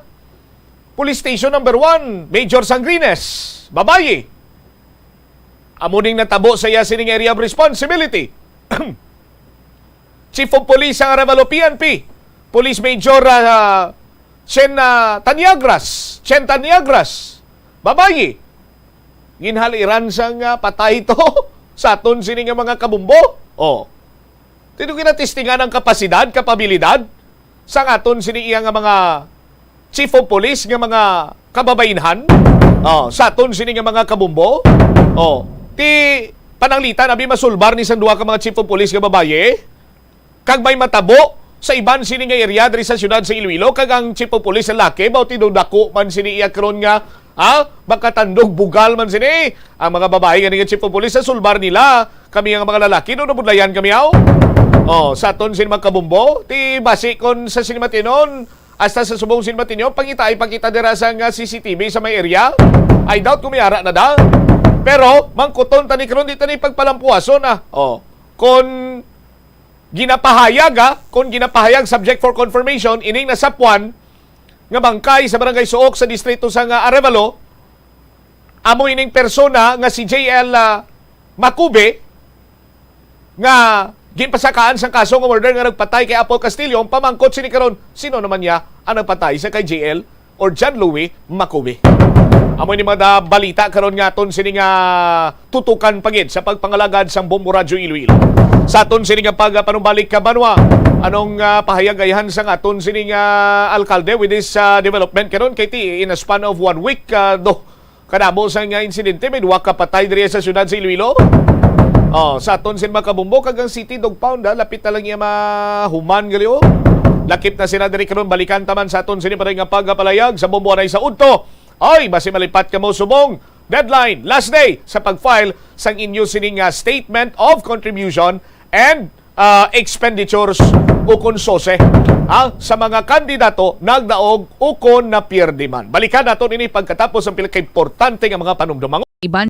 Police Station number one, Major Sangrines, babayi. Amo ning natabo sa iya sining area of responsibility. Chief of Police sang Arevalo P N P, Police Major, ah, Chen, ah, Taniagras, Chen Taniagras, babayi. Ginhaliran sang, ah, patay to sa aton sini nga mga kabombo. Oh. Ti do ginatistingan ang kapasidad, kapabilidad sang aton sini iya nga mga chief of police nga mga kababainhan. Oh, sa aton sini nga mga kabombo. Oh, ti pananglitan abi masulbar ni sang duha ka mga chief of police nga babayi. Kag may matabo sa iban sini nga area diri sa siyudad sa Iloilo, kag ang chief of police lalaki, baw ti daw dako man sini iya karon nga, ha, makatandog bugal man sini. Ang mga babayi nga nga chief of police sa sulbar nila, kami nga mga lalaki, no, nabudlayan kami, aw. Oh, sa aton sini mga kabombo, ti basi kon sa sini matinon, hasta sa subong sini matinon, pangitaay pa kita dira sa nga C C T V sa may area. I doubt kung may ara na da. Pero mangkuton tani karon, di tani pagpalampuason, ah. Oh, kon ginapahayag, ha, kon ginapahayag, subject for confirmation, ining nasapuan nga bangkay sa Barangay Suok sa distrito sa nga Arevalo, amo ining persona nga si J L, ah, Macube, nga ginpasakaan sang kaso nga murder nga nagpatay kay Apple Castillo. Ang pamangkot sini karon, sino naman niya ang nagpatay sa kay J L or John Louie Macube? Amo ni mga balita karon nga aton sini nga tutukan pa gid sa pagpangalagad sang Bombo Radyo Iloilo. Sa aton sini nga pagpanumbalik ka, Banwa, anong, ah, pahayag ayhan sang aton sini nga alkalde with this, ah, development karon? Kay ti in a span of one week, ah, do kadamo sa nga insidente, may duha ka patay diri sa siyudad sa Iloilo. Oh, sa aton sin mga kabombo, kag ang city dog pound, ha, lapit na lang iya mahuman gali, oh. Lakip na sila diri karon, balikan taman sa aton sini pa rin nga pagpalayag sa bombo anay sa udto. Oy, basi malipat kamo subong deadline, last day sa pag-file sang inyo sini nga statement of contribution and, ah, expenditures ukon sose, ha, sa mga kandidato nagdaog ukon napierde man. Balikan naton ini pagkatapos ang pila ka importante nga mga panumdumangon. Iban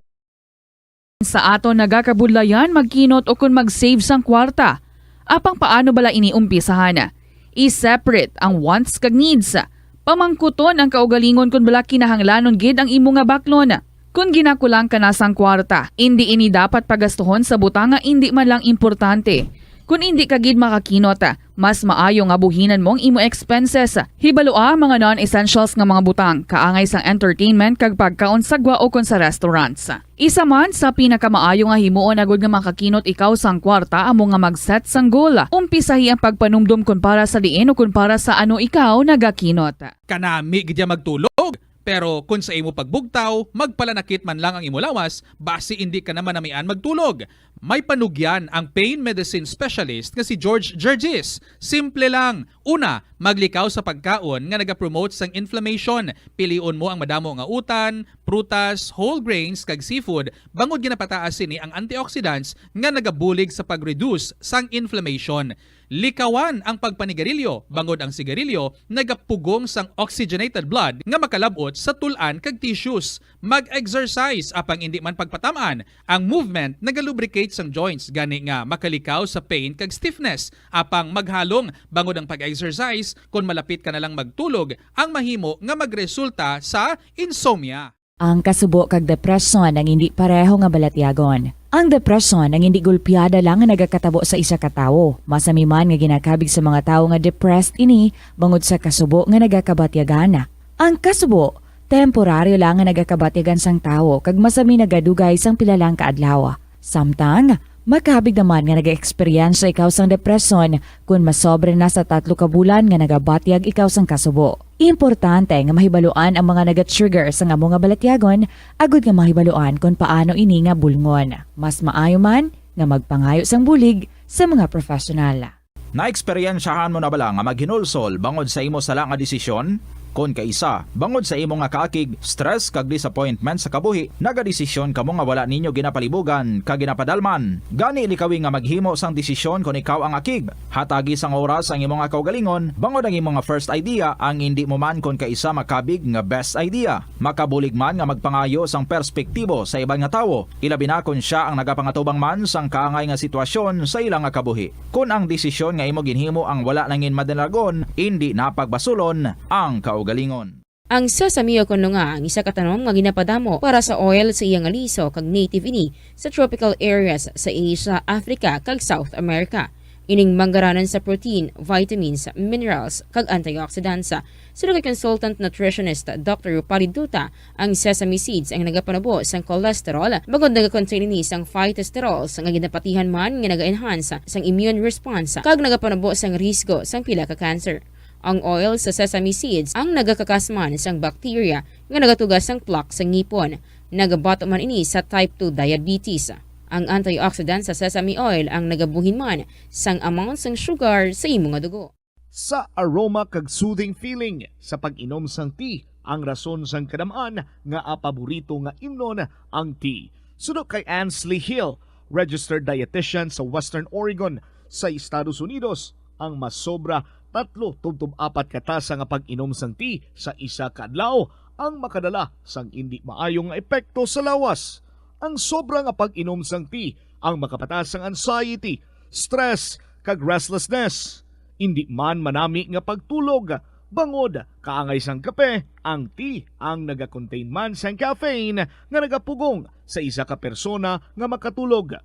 sa aton nagakabudlayan magkinot ukon mag-save sang kwarta. Apang paano bala ini umpisahan? I-separate ang wants kag needs. Pamangkuton ang kaugalingon kon bala kinahanglanon gid ang imo nga baklon. Kon ginakulang ka na sang kwarta, indi ini dapat pagastuhon sa butang nga indi man lang importante. Kon indi ka gid makakinot, mas maayo nga buhinan mo ang imo expenses. Hibalua ang mga non-essentials nga mga butang, kaangay sang entertainment kag pagkaon sa gwa ukon sa restaurants. Isa man sa pinakamaayo nga himuon agud nga makakinot ikaw sang kwarta amo nga mag-set sang goal. Umpisahi ang pagpanumdom kon para sa diin o kon para sa ano ikaw nagakinot. Kanami gid ya magtulog. Pero kon sa imo pagbugtaw, magpalanakit man lang ang imo lawas, basi indi ka na manamian magtulog. May panugyan ang pain medicine specialist nga si George Gergis. Simple lang. Una, maglikaw sa pagkaon nga nagapromote sang inflammation. Pilion mo ang madamo nga utan, prutas, whole grains, kag seafood, bangod ginapataas sini ang antioxidants nga nagabulig sa pag-reduce sang inflammation. Likawan ang pagpanigarilyo, bangod ang sigarilyo nagapugong sang oxygenated blood nga makalab-ot sa tul-an kag tissues. Mag-exercise, apang indi man pagpatam-an. Ang movement nagalubricate sang joints, gani nga makalikaw sa pain kag stiffness. Apang maghalong, bangod ang pag-exercise, kon malapit ka na lang magtulog, ang mahimo nga magresulta sa insomnia. Ang kasubo kag depresyon ang indi pareho nga balatyagon. Ang depresyon ang indi gulpiada lang nga nagakatabo sa isa ka tawo. Masami man nga ginakabig sa mga tawo nga depressed ini bangod sa kasubo nga nagakabatyagan. Ang kasubo, temporaryo lang nga nagakabatyagan sang tawo kag masami nagadugay sang pila lang ka adlaw. Samtang, makabig naman nga nag-eksperyensya ikaw sang depresyon kon masobra na sa tatlo ka bulan nga nagabatyag ikaw sang kasubo. Importante nga mahibaluan ang mga naga-trigger sang amo nga balatyagon agod nga mahibaluan kon paano ini nga bulngon. Mas maayo man nga magpangayo sang bulig sa mga professional. Naeksperyensyahan mo na bala nga maghinulsol bangod sa imo sala nga desisyon? Kon kaisa, bangod sa imo nga kaakig, stress kag disappointment sa kabuhi, nagadesisyon kamo nga wala ninyo ginapalibugan kag ginapadalman. Gani likawi nga maghimo sang desisyon kon ikaw ang akig. Hatagi sang oras ang imo nga kaugalingon, bangod ang imo nga first idea ang indi mo man kon kaisa makabig nga best idea. Makabulig man nga magpangayo sang perspektibo sa iban nga tawo, ilabi na kon sia ang nagapangatubang man sang kaangay nga sitwasyon sa ila nga kabuhi. Kon ang desisyon nga imo ginhimo ang wala nangin madalagon, indi na pagbasulon ang kaugalingon. Ang sesame o kon nga ang isa ka tanom nga ginapadamo para sa oil sa iya nga liso kag native ini sa tropical areas sa Asia, Africa, kag South America. Ining manggaranan sa protein, vitamins, minerals, kag antioxidants. Suno kay consultant nutritionist Doctor Rupali Duta, ang sesame seeds ang nagapanubo sang cholesterol, bangod nagakontain ini sang phytosterols nga ginapatihan man nga naga-enhance sang immune response kag nagapanubo sang risgo sang pila ka cancer. Ang oil sa sesame seeds ang nagakakas man sang bacteria nga nagatuga sang plaque sa ngipon. Nagabato man ini sa type two diabetes. Ang antioxidant sa sesame oil ang nagabuhin man sang amount sang sugar sa imo nga dugo. Sa aroma kag soothing feeling sa pag-inom sang tea ang rason sang kadam-an nga paborito nga imnon ang tea. Suno kay Ansley Hill, registered dietitian sa Western Oregon sa Estados Unidos, ang masobra tatlo tubtob apat ka tasa nga pag-inom sang tea sa isa ka adlaw ang makadala sang indi maayo nga epekto sa lawas. Ang sobra nga pag-inom sang tea ang makapataas sang anxiety, stress, kag restlessness. Indi man manami nga pagtulog, bangod kaangay sang kape, ang tea ang nagakontain man sang caffeine nga nagapugong sa isa ka persona nga makatulog.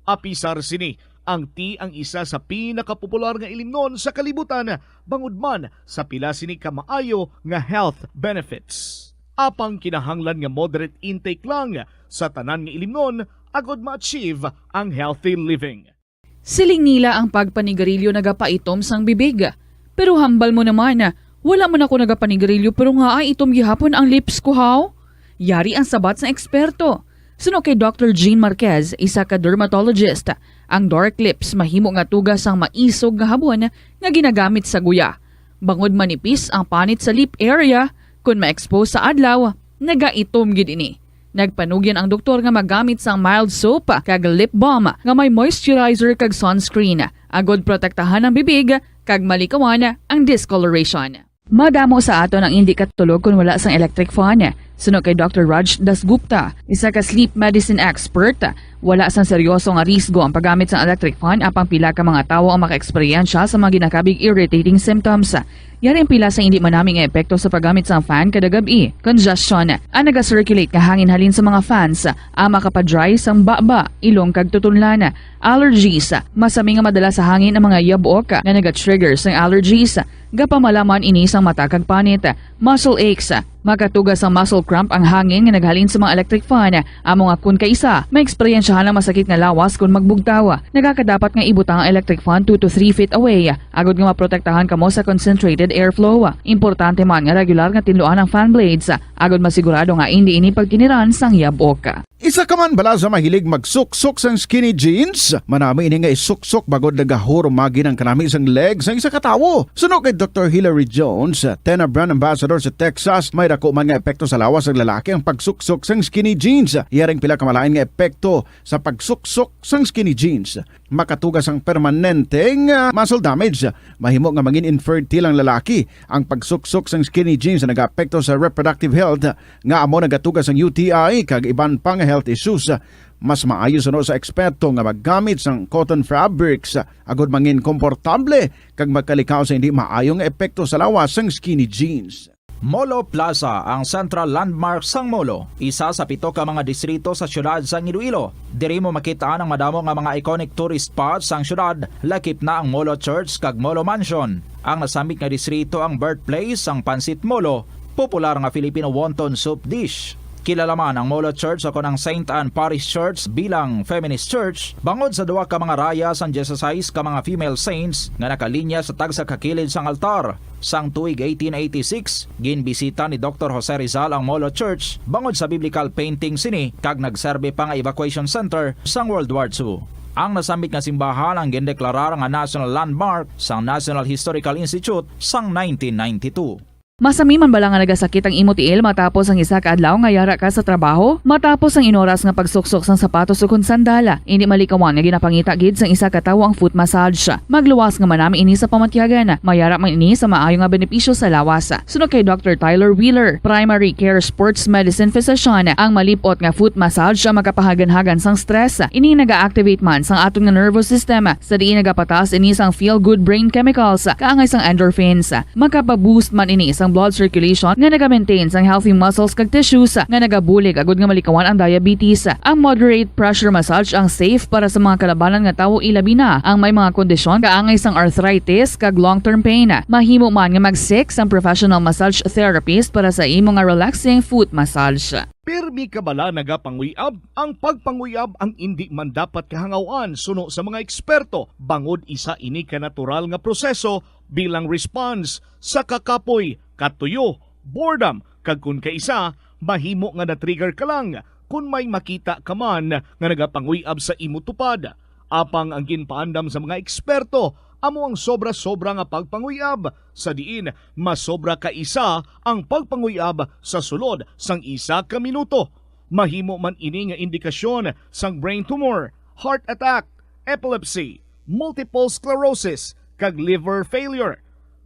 Apisar sini, ang tea ang isa sa pinakapopular nga ilimnon sa kalibutan, bangod man sa pila sini ka maayo nga health benefits. Apang kinahanglan nga moderate intake lang sa tanan nga ilimnon agod ma-achieve ang healthy living. Siling nila ang pagpanigarilyo nagapaitom sang bibig. Pero hambal mo naman, wala man ako nagapanigarilyo pero nga ay itom gihapon ang lips ko, haw? Yari ang sabat sang eksperto. Suno kay Doctor Jean Marquez, isa ka dermatologist, ang dark lips mahimo nga tuga sang maisog nga habon nga ginagamit sa guya. Bangod manipis ang panit sa lip area, kon ma-expose sa adlaw, nagaitom gid ini. Nagpanugyan ang doktor nga magamit sang mild soap kag lip balm nga may moisturizer kag sunscreen, agod protektahan ang bibig kag malikawan ang discoloration. Madamo sa aton ang indi katulog kon wala sang electric fan. Suno kay Doctor Raj Dasgupta, isa ka sleep medicine expert, wala sang seryoso nga risgo ang paggamit sang electric fan, apang pila ka mga tawo ang makaeksperyensya sa mga ginakabig irritating symptoms. Yari ang pila sa indi manami nga epekto sa paggamit sang fan kada gab-i. Congestion. Ang naga-circulate nga hangin halin sa mga fans ang makapa-dry sang baba, ilong kag tutunlan. Allergies. Masami nga madala sa hangin ang mga yabok nga naga-trigger sang allergies. Gapamalaman ini sang mata kag panit. Muscle aches. Makatuga sang muscle cramp ang hangin nga naghalin sa mga electric fan. Amo nga kun kaisa, may eksperyensyahan ang masakit nga lawas kun magbugtaw. Nagakadapat nga ibutang ang electric fan two to three feet away, agod nga maprotektahan kamo sa concentrated airflow. Importante man nga regular nga tinluan ang fan blades, agod masigurado nga indi ini pagkiniran sang yabok. Isa ka man bala sa mahilig magsuksok sang skinny jeans? Manami ini nga isuksok bangod nagahurumagi ang kanami sang leg sang isa ka tawo. Suno kay Doktor Hilary Jones, Tena Brand Ambassador sa Texas, may dako man nga epekto sa lawas sang lalaki ang pagsuksok sang skinny jeans. Yaring pila ka malain nga epekto sa pagsuksok sang skinny jeans. Makatuga sang permanenteng, ah, muscle damage. Mahimo nga mangin infertile ang lalaki. Ang pagsuksok sang skinny jeans nagaapekto sa reproductive health, nga amo nagatuga sang U T I kag iban pa nga health issues. Mas maayo suno sa eksperto nga maggamit sang cotton fabrics agod mangin komportable kag magkalikaw sa hindi maayo nga epekto sa lawas sang skinny jeans. Molo Plaza, ang central landmark sang Molo, isa sa pito ka mga distrito sa siyudad sang Iloilo. Diri mo makit-an ang madamo nga mga iconic tourist spots sang siyudad, lakip na ang Molo Church kag Molo Mansion. Ang nasambit nga distrito ang birthplace sang Pancit Molo, popular nga Filipino wonton soup dish. Kilala man ang Molo Church o kon ang Saint Anne Parish Church bilang feminist church bangod sa duha ka mga raya sang dieciséis ka mga female saints nga nakalinya sa tagsa ka kilid sang altar. Sang tuig eighteen eighty-six, ginbisita ni Doktor Jose Rizal ang Molo Church bangod sa biblical painting sini kag nagserbi pa nga evacuation center sang World War Two. Ang nasambit nga simbahan ang gindeklarar nga national landmark sang National Historical Institute sang nineteen ninety-two. Masami man bala nga nagasakit ang imo tiil matapos ang isa ka adlaw nga yara ka sa trabaho? Matapos ang inoras nga pagsuksok sang sapatos ukon sandal, indi malikawan nga ginapangita gid sang isa ka tawo ang foot massage. Magluwas nga manami ini sa pamatyagan. Mayara man ini sa maayo nga benepisyo sa lawas. Suno kay Doktor Tyler Wheeler, primary care sports medicine physician, ang malip-ot nga foot massage ang makapahaganhagan sang stress. Ini naga-activate man sang aton nga nervous system, sa diin nagapataas ini sang feel-good brain chemicals, kaangay sang endorphins. Makapa-boost man ini sang blood circulation nga naga-maintain sang healthy muscles kag tissues nga nagabulig agud nga malikawan ang diabetes. Ang moderate pressure massage ang safe para sa mga kalabanan nga tawo, ilabi na ang may mga kondisyon kaangay sang arthritis kag long-term pain. Mahimo man nga mag-seek sang professional massage therapist para sa imo nga relaxing foot massage. Pirmi ka bala nagapanguy-ab? Ang pagpanguy-ab ang indi man dapat kahangaw-an suno sa mga eksperto, bangod isa ini ka natural nga proseso bilang response sa kakapoy, katuyo, boredom, kag kon kaisa, mahimo nga na-trigger ka lang kon may makita ka man nga nagapanguy-ab sa imo tupad. Apang ang ginpaandam sa mga eksperto amo ang sobra-sobra nga pagpanguy-ab, sa diin masobra ka isa ang pagpanguy-ab sa sulod sang isa ka minuto. Mahimo man ini nga indikasyon sang brain tumor, heart attack, epilepsy, multiple sclerosis, kag liver failure.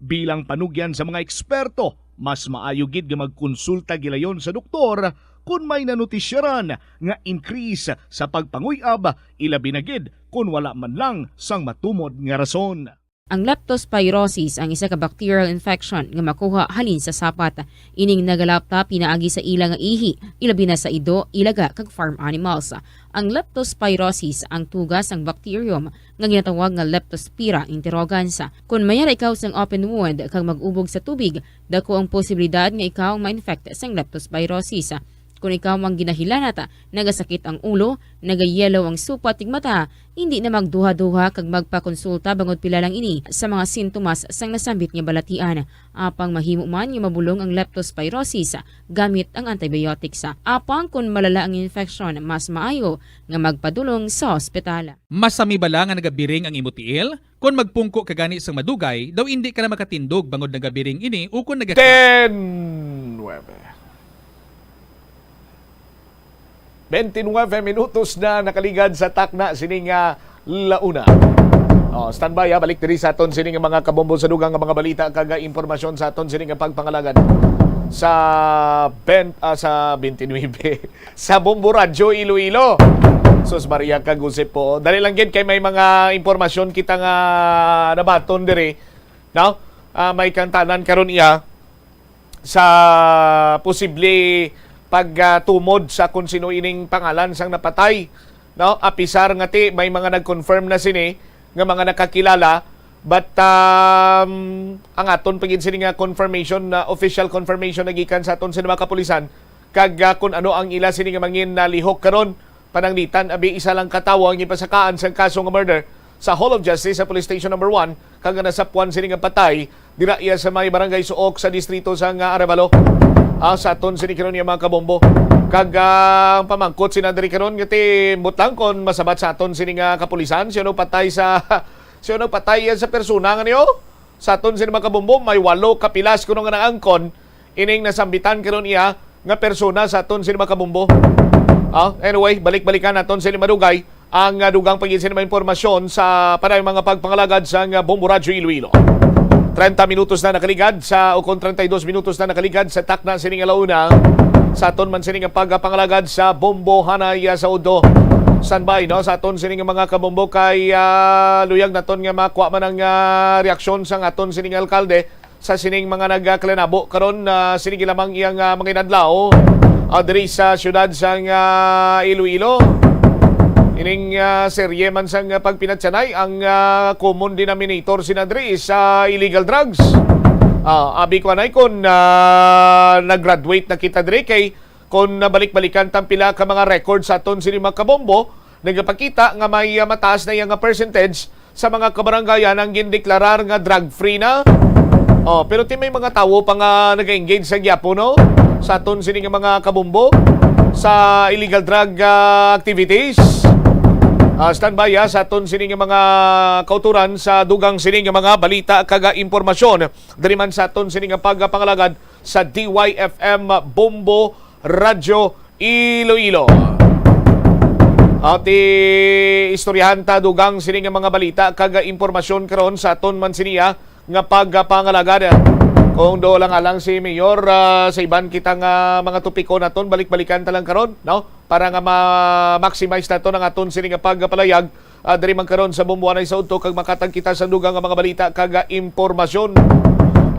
Bilang panugyan sa mga eksperto, mas maayo gid nga magkonsulta gilayon sa doktor kon may nanotisyaran nga increase sa pagpanguy-ab, ilabi na gid kon wala man lang sang matumod nga rason. Ang leptospirosis ang isa ka bacterial infection nga makuha halin sa sapat. Ining nagalapta pinaagi sa ila nga ihi, ilabi na sa ido, ilaga, kag farm animals. Ang leptospirosis ang tuga sang bacterium nga ginatawag nga Leptospira interrogans. Kon mayara ikaw sang open wound kag mag-ubog sa tubig, dako ang posibilidad nga ikaw ma-infect sang leptospirosis. Kon ikaw ang ginahilanat, nagasakit ang ulo, nagayellow ang supat kag mata, indi na magduha-duha kag magpakonsulta bangod pila lang ini sa mga sintomas sang nasambit nga balatian. Apang mahimo man nga mabulong ang leptospirosis gamit ang antibiotics. Apang kon malala ang infeksyon, mas maayo nga magpadulong sa ospital. Masami bala nga nagabiring ang imo tiil? Kon magpungko ka gani sang madugay, daw indi ka na makatindog bangod nagabiring ini ukon naga- Ten nueve. Twenty-nine minutos na nakaligad sa takna sini nga launa. Oh, standby ha, balik diri sa aton sini nga mga kabombo sa dugang nga mga balita kag impormasyon sa aton sini nga pagpangalagad sa ben-, ah, sa twenty-nine, sa Bombo Radyo Iloilo. Sus Maria kag Jose po. Dali lang gid kay may mga impormasyon kita nga nabaton diri, no? Ah, may kantanan karon iya sa posible pagtumod sa kung sino ining pangalan sang napatay, no? Apisar nga ti may mga nag-confirm na sini nga mga nakakilala, But, um, ang aton pa gid sini nga confirmation, na official confirmation na gikan sa aton sini mga kapulisan, kag, ah, kun ano ang ila sini nga mangin na lihok karon, pananglitan, abi, isa lang ka tawo ang gipasakaan sang kaso nga murder sa Hall of Justice sa Police Station Number One, kag ang nasapwan sini nga patay dira iya sa may Barangay Suok sa distrito sang, ah, Arevalo. Ah, sa aton sini karon nga mga kabombo. Kag, ah, ang pamangkot sina diri karon nga ti, ambot lang kon masabat sa aton sini nga kapulisan, sino patay sa, sino patay sa persona nga niyo? Sa aton sini mga kabombo, may walo ka pilas kuno nga naangkon ining nasambitan karon iya nga persona sa aton sini mga kabombo. Ah, anyway, balik-balikan naton sini madugay ang, ah, dugang pa gid sini mga impormasyon sa panay mga pagpangalagad sang, ah, Bombo Radyo Iloilo. Treinta minutos na nakaligad sa, o kon treinta y dos minutos na nakaligad sa takna sini nga launa. Sa aton man sini nga pagpangalagad sa Bombo Hanay, ah, sa Udo. Standby, no? Sa aton sini nga mga kabombo kay, ah, luyag naton nga makuha man ang, ah, reaksyon sang aton sini nga alkalde sa sining mga nagkalanabo karon, ah, sini lamang iyang, ah, mga inadlaw, ah, diri sa siyudad sang, ah, Iloilo. Ining, ah, serye man sang, ah, pagpinatyanay, ang, ah, common denominator sina diri sa illegal drugs. Ah, abi ko anay kon, ah, nag-graduate na kita diri kay kon nabalik-balikan tang pila ka mga record sa aton sini mga kabombo, nagapakita nga may, ah, mataas na iya nga percentage sa mga kabarangayan ang gindeklarar nga drug-free na. Oh, pero ti may mga tawo pa nga nag-engage sa gyapo, no? Sa aton sini nga mga kabombo sa illegal drug, ah, activities. Ah, standby, ah, sa aton sini nga mga kauturan sa dugang sini nga mga balita kag, ah, impormasyon. Diri man sa aton sini nga pagpangalagad sa D Y F M Bombo Radyo Iloilo. Ati istoryahan ta dugang sini nga mga balita kag impormasyon karon sa aton man siniya nga pagpangalagad. Kung do lang alang si Mayor, ah, sa iban kita nga mga topiko naton, balik-balikan ta lang karon, no? Para nga ma-maximize naton ang aton sini nga pagpalayag, ah, diri man karon sa Bombo Hanay sa Udto kag makatag kita sa dugang nga mga balita kag, ah, impormasyon.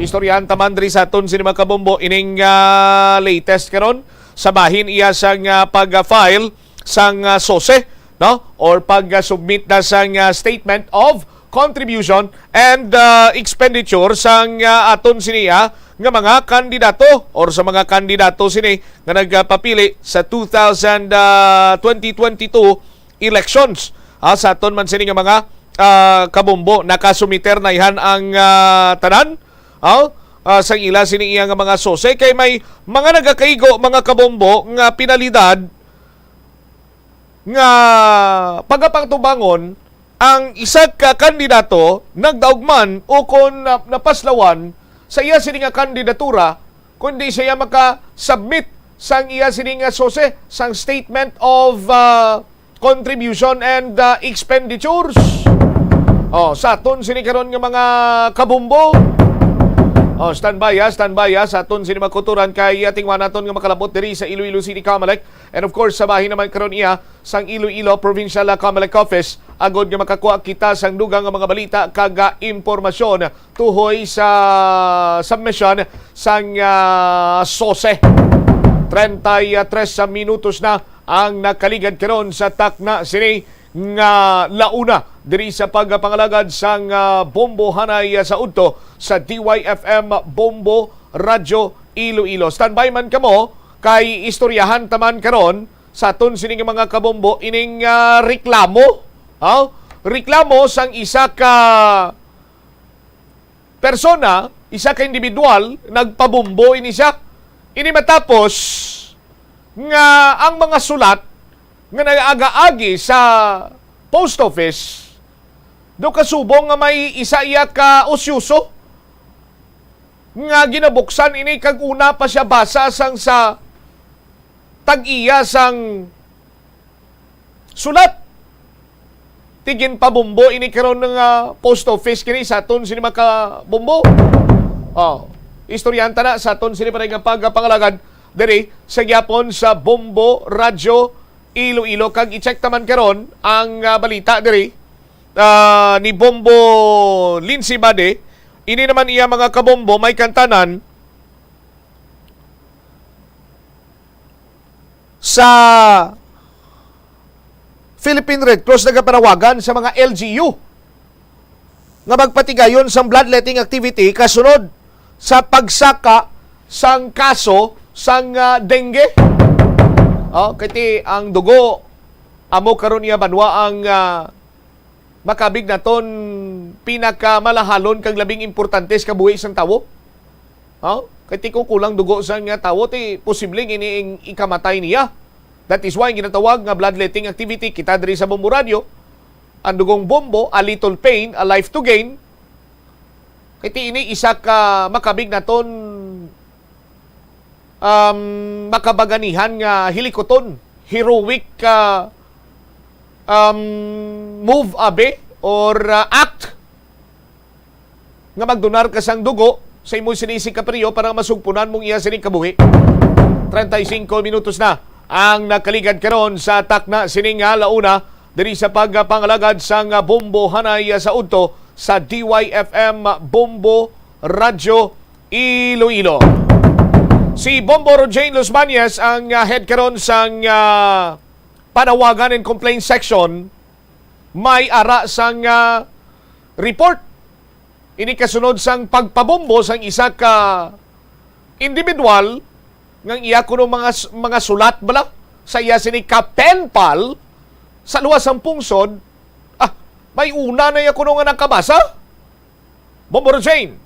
Istoryahan ta man diri sa aton sini mga kabombo ining, ah, latest karon sa bahin iya sang, ah, pag-file sang, ah, sose, no? Or pag-submit na sang, ah, statement of contribution and, ah, expenditure sang, ah, aton sini, ah, nga mga kandidato or sa mga kandidato sini nga nagpapili sa two thousand, ah, twenty twenty-two elections. Ah, sa aton man sini nga mga, ah, kabombo, nakasumiter na ihan ang, ah, tanan, ah, ah, sang ila sini iya nga mga sose. Kay may mga nagakaigo, mga kabombo, nga penalidad nga pagapatubangon ang isa ka kandidato nagdaog man o kon na-, napaslawan sa iya sini nga kandidatura, kundi siya maka-submit sang iya sini nga sose sang statement of, ah, contribution and, ah, expenditures. Oh, sa aton sini karon nga mga kabombo. Oh, standby, ha, standby, ha, sa aton sini mga kauturan kay, ah, tingwa naton nga makalabot diri sa Iloilo City, Comelec. And of course, sa bahin naman karon iya sang Iloilo Provincial, ah, Comelec Office, agod nga makakuha kita sang dugang nga mga balita kag, ah, impormasyon tuhoy sa submission sang, ah, sose. Treinta y tres minutos na ang nakaligad karon sa takna sini nga launa diri sa pagpangalagad sang, ah, Bombo Hanay, ah, sa Udto sa D Y F M Bombo Radyo Iloilo. Standby man kamo kay istoryahan ta man karon sa aton sini nga mga kabombo ining, ah, reklamo, ha? Reklamo sang isa ka persona, isa ka individual, nagpabombo ini siya. Ini matapos nga ang mga sulat nga nag-agaagi sa post office, do kasubong nga may isa iya ka usyoso nga ginabuksan ini kag una pa siya basa sang sa tag-iya sang sulat. Ti ginpabombo ini karon nga post office kini sa aton sini mga kabombo. Oh, istoryahan ta na sa aton sini pa nga pagpangalagad diri sa gyapon sa Bombo Radyo Iloilo. Kag i-check ta man karon ang, ah, balita diri, ah, ni Bombo Lindsay Bade. Ini naman iya mga kabombo may kantanan sa Philippine Red Cross nagapanawagan sa mga L G U nga magpatigayon sang bloodletting activity kasunod sa pagsaka sang kaso sang, ah, dengue. Oh, kay ti ang dugo amo karon iya banwa ang, ah, makabig naton pinakamalahalon kag labing importante sa kabuhi sang tawo. Oh, kay ti kung kulang dugo sang, ah, tawo, ti posible ini ang ikamatay niya. That is why ginatawag nga bloodletting activity kita diri sa Bombo Radio, ang dugong bombo, a little pain, a life to gain. Kay ti ini isa ka makabig naton, um, makabaganihan nga hilikuton, heroic, ah, um, move, abi, or, ah, act nga magdonar ka sang dugo sa imo sini si Caprio para masugpunan mong iya sini kabuhi. Treinta y cinco minutos na ang nakaligad karon sa takna sini nga launa diri sa pagpangalagad sang bombo hanay sa udto sa D Y F M Bombo Radyo Iloilo. Si Bombo Rojain Los Bañez ang, ah, head karon sang, ah, panawagan and complaint section. May ara sang, ah, report ini kasunod sang pagpabombo sang isa ka individual nga iya kuno mga s-, mga sulat bala sa iya sini ka pen pal sa luwas sang pungsod. Ah, may una na iya kuno nga nakabasa. Bombo Jane,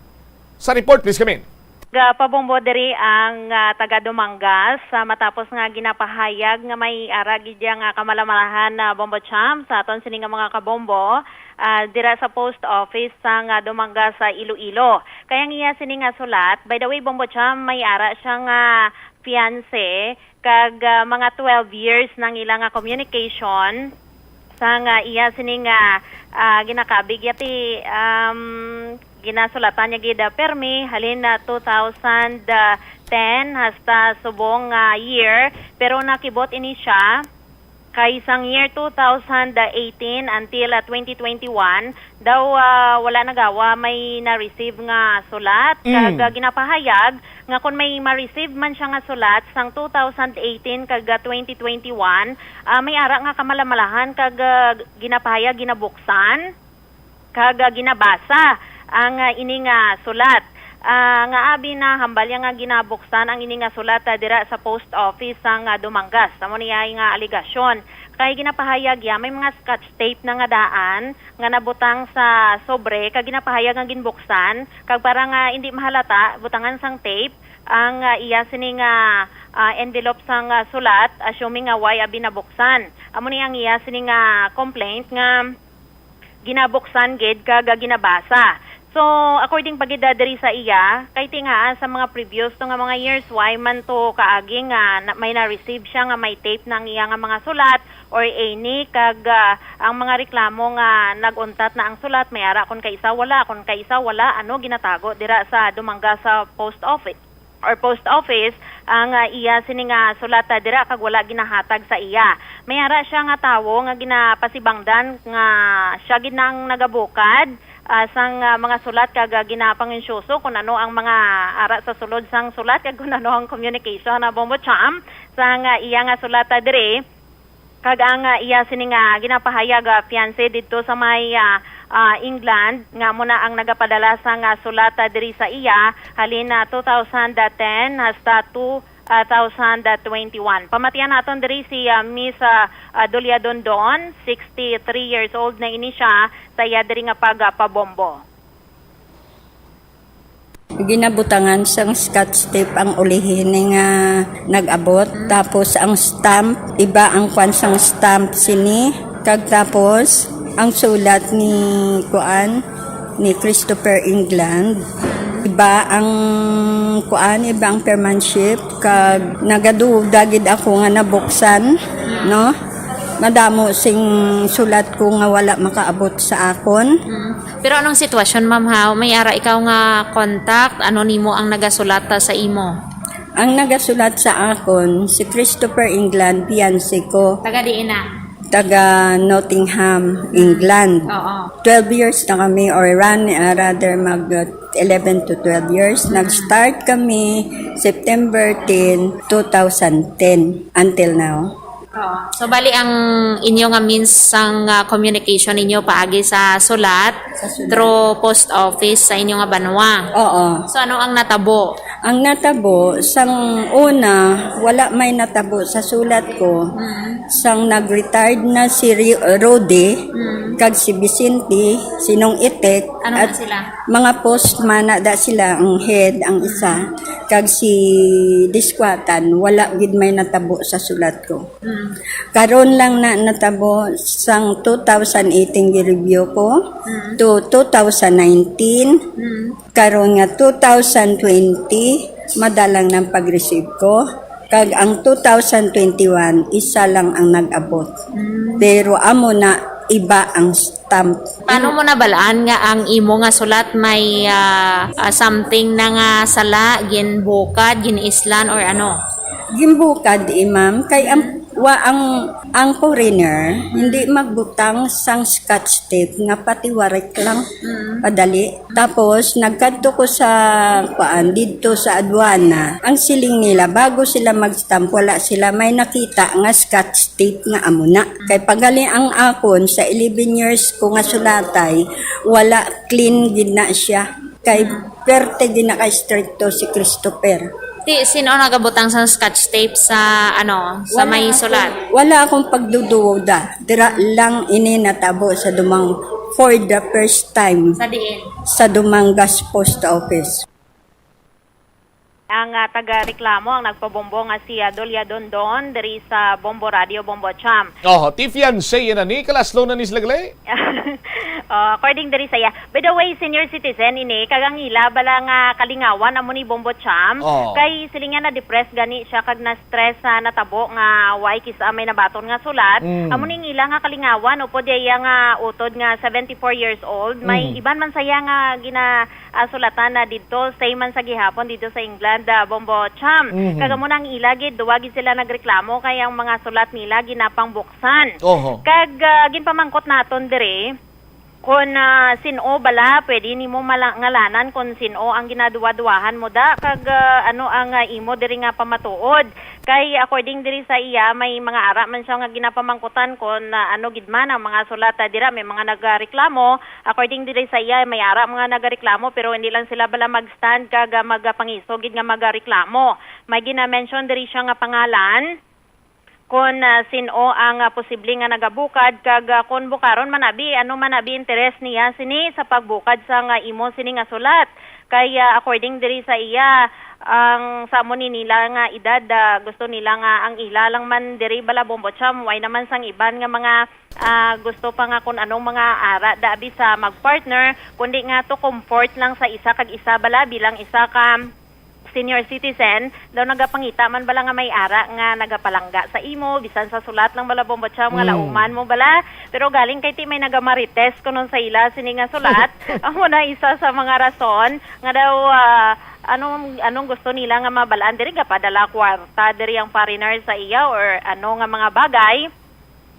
sa report, please come in. Gapabombo diri ang, ah, taga Dumangas, ah, matapos nga ginapahayag nga may ara gid nga kamalamalahan na Bombo Cham sa aton sini nga mga kabombo, ah, dira sa post office sang, ah, Dumangas sa Iloilo. Kay ang iya sini nga sulat, by the way, Bombo Cham, may ara siya nga fiancé, kag, ah, mga twelve years nang ila nga communication. Sang, ah, iya sini nga, ah, ginakabig, yati, um, ginasulatan niya gid, ah, permi halin na two thousand ten hasta subong nga year, pero nakibot ini siya kay sang year two thousand eighteen until, ah, twenty twenty-one daw, ah, wala nagawa may na-receive nga sulat. Mm. Kag, ah, ginapahayag nga kon may ma-receive man siya nga sulat sang two thousand eighteen kag, ah, twenty twenty-one, ah, may ara nga kamalamalahan kag, ah, ginapahayag ginabuksan kag, ah, ginabasa ang, ah, ini nga sulat. Ah, nga abi na hambal niya nga ginabuksan ang ini nga sulat, ah, dira sa post office sang, ah, Dumangas. Amo niya nga alegasyon. Kay ginapahayag ya may mga scotch tape na nga daan nga nabutang sa sobre kag ginapahayag nga ginbuksan, kag para nga indi mahalata, butangan sang tape ang, ah, iya sini nga, ah, envelope sang, ah, sulat, assuming nga way abi nabuksan. Amo ni ang iya sini nga complaint nga ginabuksan gid kag ginabasa. So, according pa gid, ah, diri sa iya, kay ti nga, ah, sa mga previous to nga mga years, way man to kaagi nga na, may na-receive siya nga may tape na ang iya nga mga sulat or any, kag, ah, ang mga reklamo nga nag-untat na ang sulat, may ara kon kaisa wala, kon kaisa wala, ano, ginatago dira sa Dumangas sa post office or post office ang, ah, iya sini nga sulat, ah, dira kag wala ginahatag sa iya. May ara siya nga tawo nga ginapasibangdan nga siya gid na ang nagabukad, ah, sang, ah, mga sulat kag, ah, ginapanginsyoso kung ano ang mga ara sa sulod sang sulat kag kung ano ang communication na Bombo Cham sang, ah, iya nga sulat, ah, diri. Kag ang, ah, iya sini nga ginapahayag, ah, fiancé didto sa may, ah, ah, England nga amo na ang nagapadala sang, ah, sulat, ah, diri sa iya halin na two thousand ten hasta two thousand twenty-one. Pamatian naton diri si, ah, Miss, ah, ah, Dolia Dondon, sixty-three years old na ini siya, sa iya diri nga pagpabombo. Ginabutangan sang scotch tape ang ulihi ni nga nag-abot. Tapos ang stamp, iba ang kwan sang stamp sini. Kag tapos, ang sulat ni kuan, ni Christopher England. Iba ang kuan, iba ang penmanship. Kag nagaduda gid ako nga nabuksan, no? Madamo sing sulat ko nga wala makaabot sa akon. Pero anong sitwasyon, ma'am, ha? May ara ikaw nga contact? Ano nimo ang nagasulata sa imo? Ang nagasulat sa akon, si Christopher England, fiancé ko. Taga diin na? Taga Nottingham, England. Oo. Twelve years na kami, or run, uh, rather mag uh, eleven to twelve years. Nag-start kami September ten, two thousand ten, until now. So, bali ang inyo nga means sang, ah, communication ninyo paagi sa sulat Sa sulat. through post office sa inyo nga banwa. Oo. So, ano ang natabo? Ang natabo, sang una, wala may natabo sa sulat ko. Mm. Sang nag-retired na si Ri-, Rudy, Mm. kag si Vicente, sinong itik, Ano at man sila? mga post man na da sila, ang head, ang isa, kag si Diskwatan, wala gid may natabo sa sulat ko. Mm. Karon lang na natabo sang two thousand eighteen gi-review ko Mm. to two thousand nineteen. Mm. Karon nga two thousand twenty, madalang nang pag-receive ko. Kag ang two thousand twenty-one, isa lang ang nag-abot. Mm. Pero amo na, iba ang stamp. Paano mo nabalaan nga ang imo nga sulat may, ah, ah, something na nga sala, ginbukad, gin-islan, or ano? Ginbukad, eh, ma'am. Kay ang, wa, ang, ang foreigner, hindi magbutang sang scotch tape nga patiwarik lang. Mm. Padali. Tapos, nagkadto ko sa, kuan, didto sa aduana. Ang siling nila, bago sila mag-stamp, wala sila may nakita nga scotch tape nga amo na. Kay pagali ang akon, sa eleven years ko nga sulatay, wala, clean gid na siya. Kay perte gid na ka-estrikto si Christopher. Ti, sino nagabutang sa scotch tape sa, ano, sa Wala may ako. sulat? Wala akong pagdududa. Dira lang ini natabo sa Dumang for the first time Sa diin? sa Dumangas Post Office. Ang, ah, taga-reklamo ang nagpabombo nga si, ah, Dolia Dondon diri sa Bombo Radio, Bombo Cham. Oh, ti fiancé na ni, kalaslo na ni sila gali? Oh, according diri sa iya. By the way, senior citizen ini, kag ang ila bala nga kalingawan amo ni Bombo Cham, Oh. kay siling niya na-depressed gani siya kag na-stress sa natabo nga way kis-a may nabaton nga sulat. Mm. Amo ning ila nga kalingawan upod iya nga utod nga seventy-four years old, may Mm. iban man saya nga gina, ah, sulatan na didto, same man sa gihapon didto sa England, ah, Bombo Cham. Mhm. Kag amo na ang ila gid, duwa gid sila nagreklamo kay ang mga sulat nila ginapangbuksan. Oho. Kag, ah, ginpamangkot naton diri kon, ah, sin-o bala pwede nimo mala-, ngalanan kon sin-o ang ginaduwa-duwahan mo da, kag, ah, ano ang, ah, imo diri nga pamatuod. Kay according diri sa iya, may mga ara man siya nga ginapamangkutan kon, ah, ano gid man ang mga sulat, ah, dira. May mga nagareklamo. According diri sa iya, may ara mga nagareklamo, pero hindi lang sila bala mag-stand kag, ah, magapangiso gid nga magareklamo. May gina-mention diri siya nga pangalan, kon, ah, sin-o ang, ah, posible nga nagabukad, kag, ah, kon bukaron man abi, ano man abi interes niya sini sa pagbukad sa nga imo sini nga sulat. Kay, ah, according diri sa iya, ang sa amo ni nila nga edad, ah, gusto nila nga ang ila lang man diri bala, Bombo Cham, way naman sang iban nga mga, ah, gusto pa nga kun anong mga ara da abi sa mag-partner, kundi nga to comfort lang sa isa kag isa bala bilang isa ka senior citizen, daw nagapangita man bala nga may ara nga nagapalangga sa imo, bisan sa sulat lang bala, Bombo Cham, nga Mm. lauman mo bala. Pero galing kay ti may nagamarites kuno sa ila sini nga sulat. Amo na isa sa mga rason nga daw, ah, anong, anong gusto nila nga mabalaan diri, gapadala kwarta diri ang foreigner sa iya or ano nga mga bagay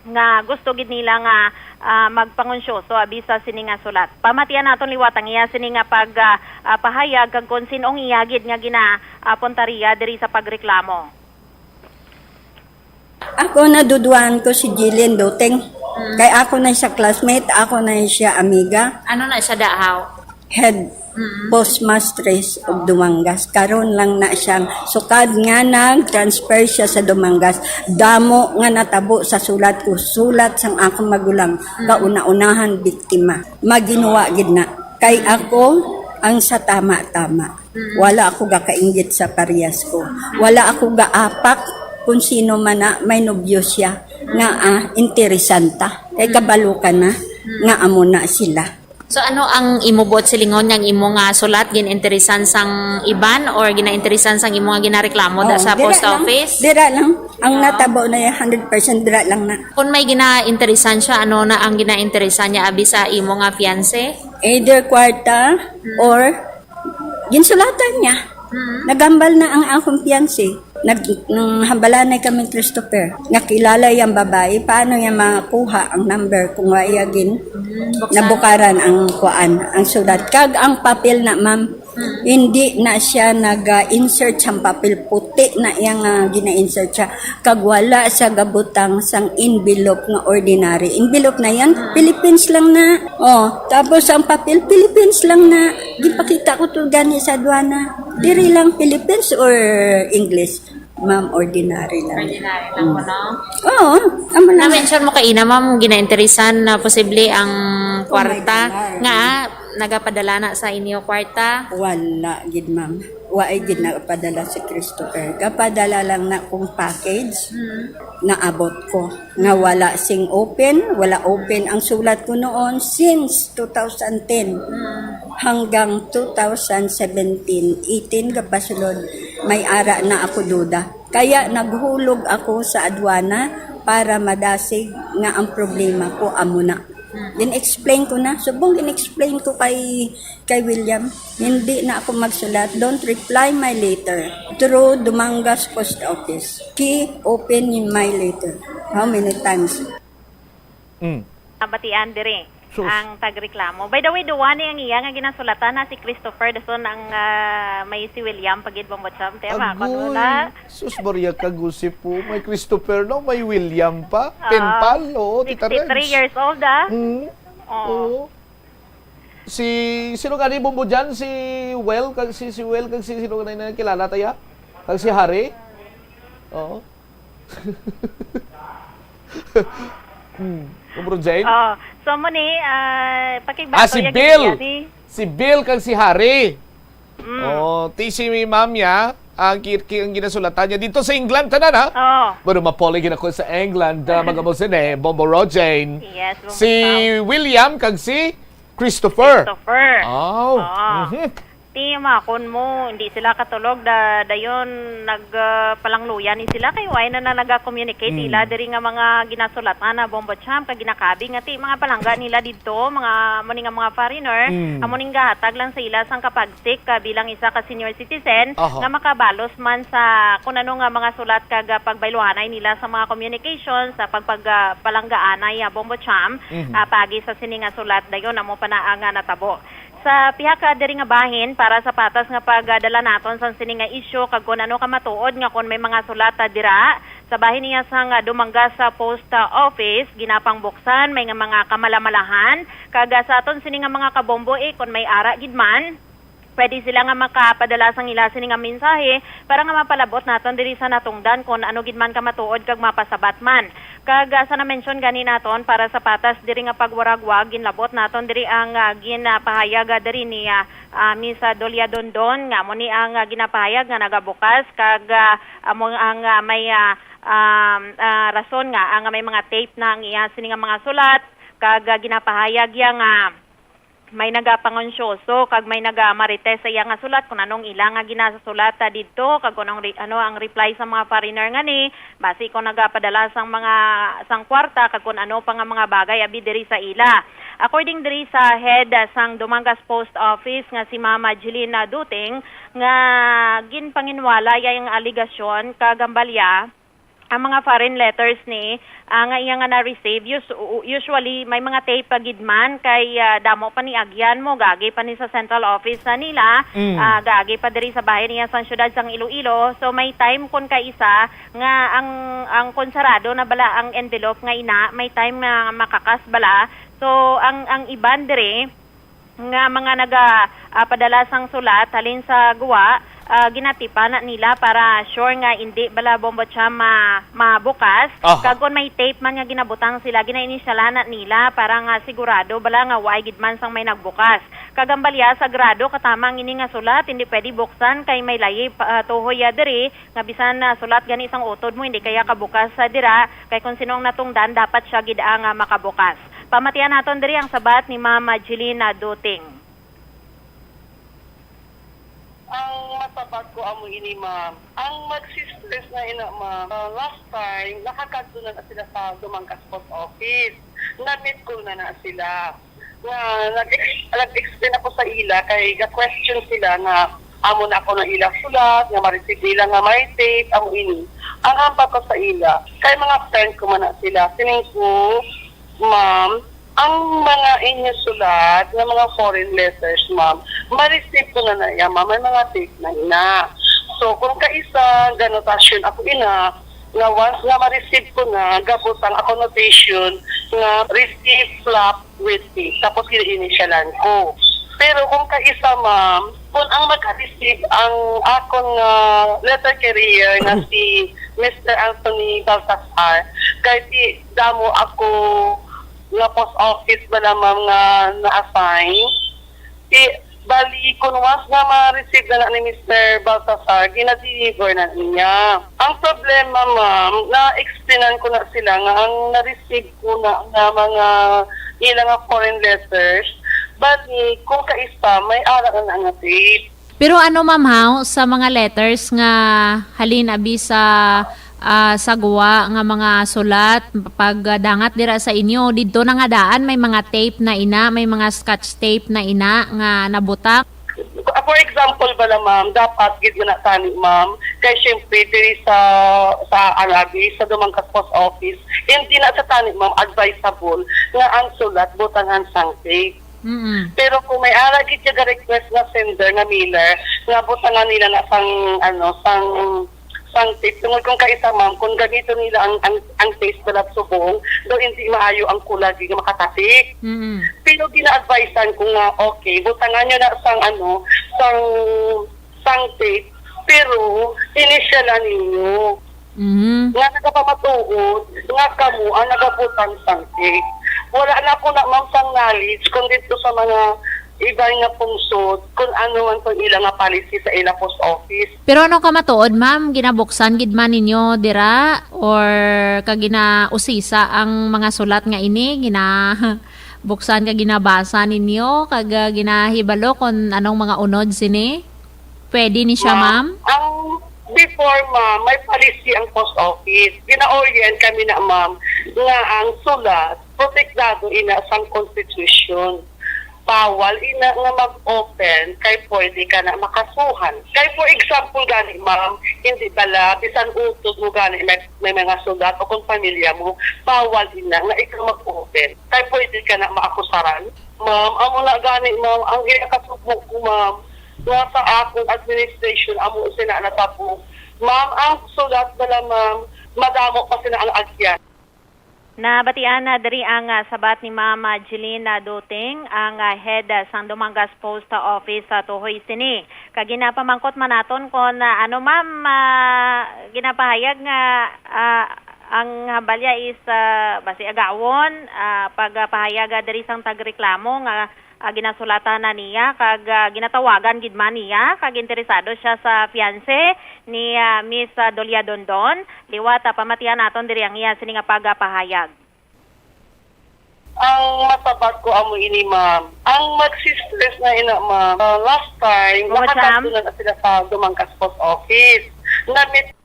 nga gusto gid nila nga, ah, magpangunsyoso abi sa sini nga sulat. Pamatian naton liwat ang iya sini nga pag, ah, ah, pahayag kag kon sin-ong iya gid nga gina, ah, puntaria diri sa pagreklamo. Ako, naduduan ko si Jillian Duteng. Mm. Kay ako na siya classmate, ako na siya amiga. Ano na siya dahaw? Head Mm. postmistress of Dumangas. Karon lang na siyang sukad nga nag-transfer siya sa Dumangas. Damo nga natabo sa sulat ko, sulat sang akong magulang, Mm. kauna-unahan biktima. Maginwa gid na. Kay ako, ang sa tama-tama. Mm. Wala ako gakainggit sa parehas ko. Wala ako gaapak kung sino man na may nobyo siya nga, ah, interesanta. Kay Mm. kabalo ka na Mm. nga amo na sila. So, ano ang imo buot silingon nga ang imo nga sulat gin-interesan sang iban or gina-interesan sang imo nga ginareklamo da Oo, sa dira post lang, office? Dira lang. Ang Oo. natabo na yung hundred percent dira lang na. Kung may gina-interesan siya, ano na ang gina-interesan niya abi sa imo nga fiancé? Either kwarta Mm. or ginsulatan niya. Mm. Nagambal na ang akong fiancé. Nag-, nang hambalanay kami, Christopher. Nakilala yung babae, paano niya makuha ang number kung wa iya gin-, Mm, buksan. nabukaran ang kuan, ang sulat. Kag ang papel na, ma'am, Hindi na siya nag-insert sang papel, puti na iya nga gina-insert siya. Kag wala siya gabutang sang envelope nga ordinary. Envelope na yan, Philippines lang na. Oh, tapos ang papel, Philippines lang na. Gipakita ko to gani sa aduana. Diri lang Philippines or English? Ma'am, ordinary lang. Ordinary lang po, no? Oo, amo lang. Na-mention mo kaina, ma'am, ginainteresan na posible ang kwarta dollar. Nga nagapadala na sa inyo kwarta? Wala gid, ma'am. Wa ay gid nagapadala si Christopher. Gapadala lang na kung package, naabot ko. Nga wala sing open, wala open ang sulat ko noon since two thousand ten hanggang two thousand seventeen, eighteen, gapasulod, may ara na ako duda. Kaya naghulog ako sa adwana para madasig nga ang problema ko amo na. Gin-explain ko na. Subong gin-explain ko kay, kay William, "Hindi na ako magsulat. Don't reply my letter through Dumangas Post Office. Key open my letter." How many times? Mm. Nabatian diri Sus. Ang tagreklamo. By the way, duwa ni ang iya nga ginasulatan na si Christopher, dason ang, ah, may si William pagid, Bombo Cham. Te, mga Agoy, wala. Sus, Maria Kagusi po. May Christopher, no? May William pa. Ah, Pen pal, oo, Tita Reg. Sixty-three years old, ah. Mm. Oo. Oo. Si, sino gani, Bombo Jan? Si Well, kag si, si Well, kag si, sino gani na kilala, taya? Kag si Harry? Oo. Hmm. Bombo Jane? Oh, so mo ni, ah, Ah, pakibato si ya Bill. Gid ni. Si Bill kag si Harry. Mm. Oh, ti si ma'am ya, ang ki-, ki-, ang ginasulatan niya dito sa England, tanan, ha? Oh. Pero mapuli gid ako sa England, ah, mga boss, eh, Bombo Rojane. Yes, Bombo Si Tom. William kag si Christopher. Christopher. Oh. Oh. Mhm. Ti, makon mo, hindi sila katulog, da, dayon nag, ah, palangluyan ni sila kay why na, na naga-communicate Mm. ila diri nga mga ginasulatan na Bombo Champ kag ginakabi nga ti mga palangga nila didto, mga mo ni nga mga foreigner, Mm. amo ning gahatag lang sa ila sang kapagsik, ah, bilang isa ka senior citizen Aha. nga makabalos man sa kun ano nga mga sulat kag, ah, pagbayluhanay nila sa mga communication sa pagpag, ah, palanggaanay, ah, Bombo Champ, Mhm. ah, pagi sa sini nga sulat dayon amo pa na ang, ah, natabo. Sa pihak, ah, diri nga bahin, para sa patas nga pagdala naton sang sini nga isyu kag kun ano ka matuod nga kun may mga sulat, ah, dira sa bahin niya sang, ah, Dumangas, ah, Post, ah, Office ginapangbuksan, may nga mga kamalamalahan, kag, ah, sa aton sini nga mga kabombo, eh, kun may ara gid man, pwede sila nga makapadala sang ila sini nga mensahe para nga mapalabot naton diri sa natungdan kun ano gid man ka matuod kag mapasabat man. Kag, ah, sa na-mention gani naton, para sa patas diri nga pagwaragwag, ginlabot naton diri ang, ah, ginapahayag, ah, diri ni, ah, ah, Miss, ah, Dolia Dondon, nga amo ni ang, ah, ginapahayag nga nagabukas kag, ah, amo ang, ah, may, ah, um, ah, rason nga ang may mga tape na ang iya sini nga mga sulat kag, ah, ginapahayag iya nga may nagapangonsyuso kag may nagamarites sa iya nga sulat kun anong ila nga ginasulat, ah, didto kag kun anong re-, ano ang reply sa mga foreigner ngani, basi kon nagapadala sang mga, sang kwarta kag kun ano pa nga mga bagay abi diri sa ila. According diri sa head, ah, sang Dumangas Post Office nga si Mama Jelena Duting, nga ginpanginwala iya ang alegasyon kag gambalya ang mga foreign letters ni, ah, nga iya nga na-receive. Us-, u-, usually, may mga tape pa gid man kay, ah, damo pa ni agyan mo, gagi pa ni sa central office sa nila, Mm. ah, gagi pa diri sa bahay niya sa siyudad sang Iloilo. So, may time kun kaisa nga ang, ang kon sarado na bala ang envelope nga ina, may time nga makakas bala. So, ang, ang iban diri, nga mga naga, ah, padala sang sulat halin sa guwa, ah, ginatipan na nila para sure nga indi bala Bombo Cham ma-, mabukas. Aha. Kag kon may tape man nga ginabutang sila, ginainisyalhan na nila para nga sigurado bala nga way gid man sang may nagbukas. Kag ang balya, sagrado katamang ini nga sulat, hindi pwede buksan kay may layi pa, ah, tuhoy, ah, diri nga bisan, ah, sulat gani sang utod mo, hindi kaya kabukas, ah, dira, kay kung sino ang natungdan, dapat siya gid ang, ah, makabukas. Pamatian naton diri ang sabat ni Ma'am Jelena Duting. Ang masabat ko amo ini, ma'am. Ang mag-sisters na ina, ma'am, uh, last time, nakakadto na, na sila sa Dumangas Post Office. Na-meet ko na na sila. Nga, nag-ex-, nag-explain ako sa ila, kay ga-question sila nga amo na ako na ila sulat, nga ma-receive nila nga may tape, amo ini. Ang hambal ko sa ila, kay mga friend ko man na sila. Sining ko, ma'am, Ang mga inyo sulat nga mga foreign letters, ma'am, ma-receive ko na na iya, ma'am. May mga tape na ina. So, kung kaisa, ganotasyon ako ina, nga once nga ma-receive ko na, gabutang ako notation nga receive flap with tape. Tapos, gina-initialan ko. Pero kung kaisa, ma'am, kung ang maka-receive ang akon nga letter carrier nga si Mister Anthony Baltasar, kay ti damo ako nga post office bala, ma'am, nga na-assign. Ti, bali, kung once nga ma-receive na na ni Mister Baltasar, gina-deliver na niya. Ang problema, ma'am, na-explainan ko na sila nga ang na-receive ko na nga mga ila nga foreign letters, bali, kung kaisa, may ara na nga tape. Pero ano, ma'am, haw, sa mga letters nga halin abi sa, ah, sa guwa nga mga sulat, pagdangat dira sa inyo, didto na nga daan may mga tape na ina, may mga scotch tape na ina nga nabutang? Ah, for example bala, ma'am, dapat gid nga na tani, ma'am, kay syempre diri sa, sa, ano, abi, sa Dumangkas Post Office, hindi na sa tani, ma'am, advisable nga ang sulat butangan sang tape. Mm-mm. Pero kung may ara gid ka ga-request nga sender nga mailer, nga butangan nila na sang, ano, sang, sang tape. Tungod kung kaisa, ma'am, kung gamito nila ang, ang, ang tape sa lab subong, daw hindi maayo ang kulagi nga makatapik. Mm-mm. Pero gina-advisean ko nga, okay, butangan nyo na sang, ano, sang, sang tape, pero inisyalan ninyo Mhm. nga nagapamatuod nga kamo ang nagabutang sang tape. Wala na ako na, ma'am, sang knowledge kung dito sa mga iba nga pungsod, kung ano man itong ila nga policy sa ila post office. Pero ano ka matuod, ma'am? Ginabuksan gid man ninyo dira? Or ka ginausisa ang mga sulat nga ini? Ginabuksan ka, ginabasa ninyo? Kag, ah, ginahibalo kung anong mga unod sini? Pwede ni siya, ma'am? Ang before, ma'am, may policy ang post office. Gina-orient kami na, ma'am, nga ang sulat, protektado ina sang konstitusyon. Bawal ina nga mag-open kay pwede ka na makasuhan. Kay for example gani, ma'am, hindi bala, bisan utod mo gani may, may mga sulat o kung pamilya mo, bawal ina nga ikaw mag-open. Kay pwede ka na maakusaran. Ma'am, amo na gani, ma'am, ang ginakasubo ko, ma'am, nga sa akong administration, amo sina natabo. Ma'am, ang sulat bala, ma'am, madamo pa sina ang agyan. Nabatian na diri ang, ah, sabat ni Ma'am, ah, Jeline, ah, Duting, ang, ah, head, ah, sang Dumangas Post Office sa tuhoy sini. Kag ginapamangkot man naton kon, ah, ano, ma'am, ah, ginapahayag nga, ah, ang hambalya is, ah, basi agawon, ah, pagpahayag, ah, diri sang tagreklamo nga, ah, ginasulatan na niya kag, ah, ginatawagan gid man niya kag interesado siya sa fiancé ni, ah, Miss, ah, Dolia Dondon, liwat, ah, pamatian naton diri ang iya sini nga pagpahayag. Ang masabat ko amo ini, ma'am. Ang mag-sisters na ina, ma'am, ah, last time, nakakadto na sila sa Dumangkas Post Office. Namit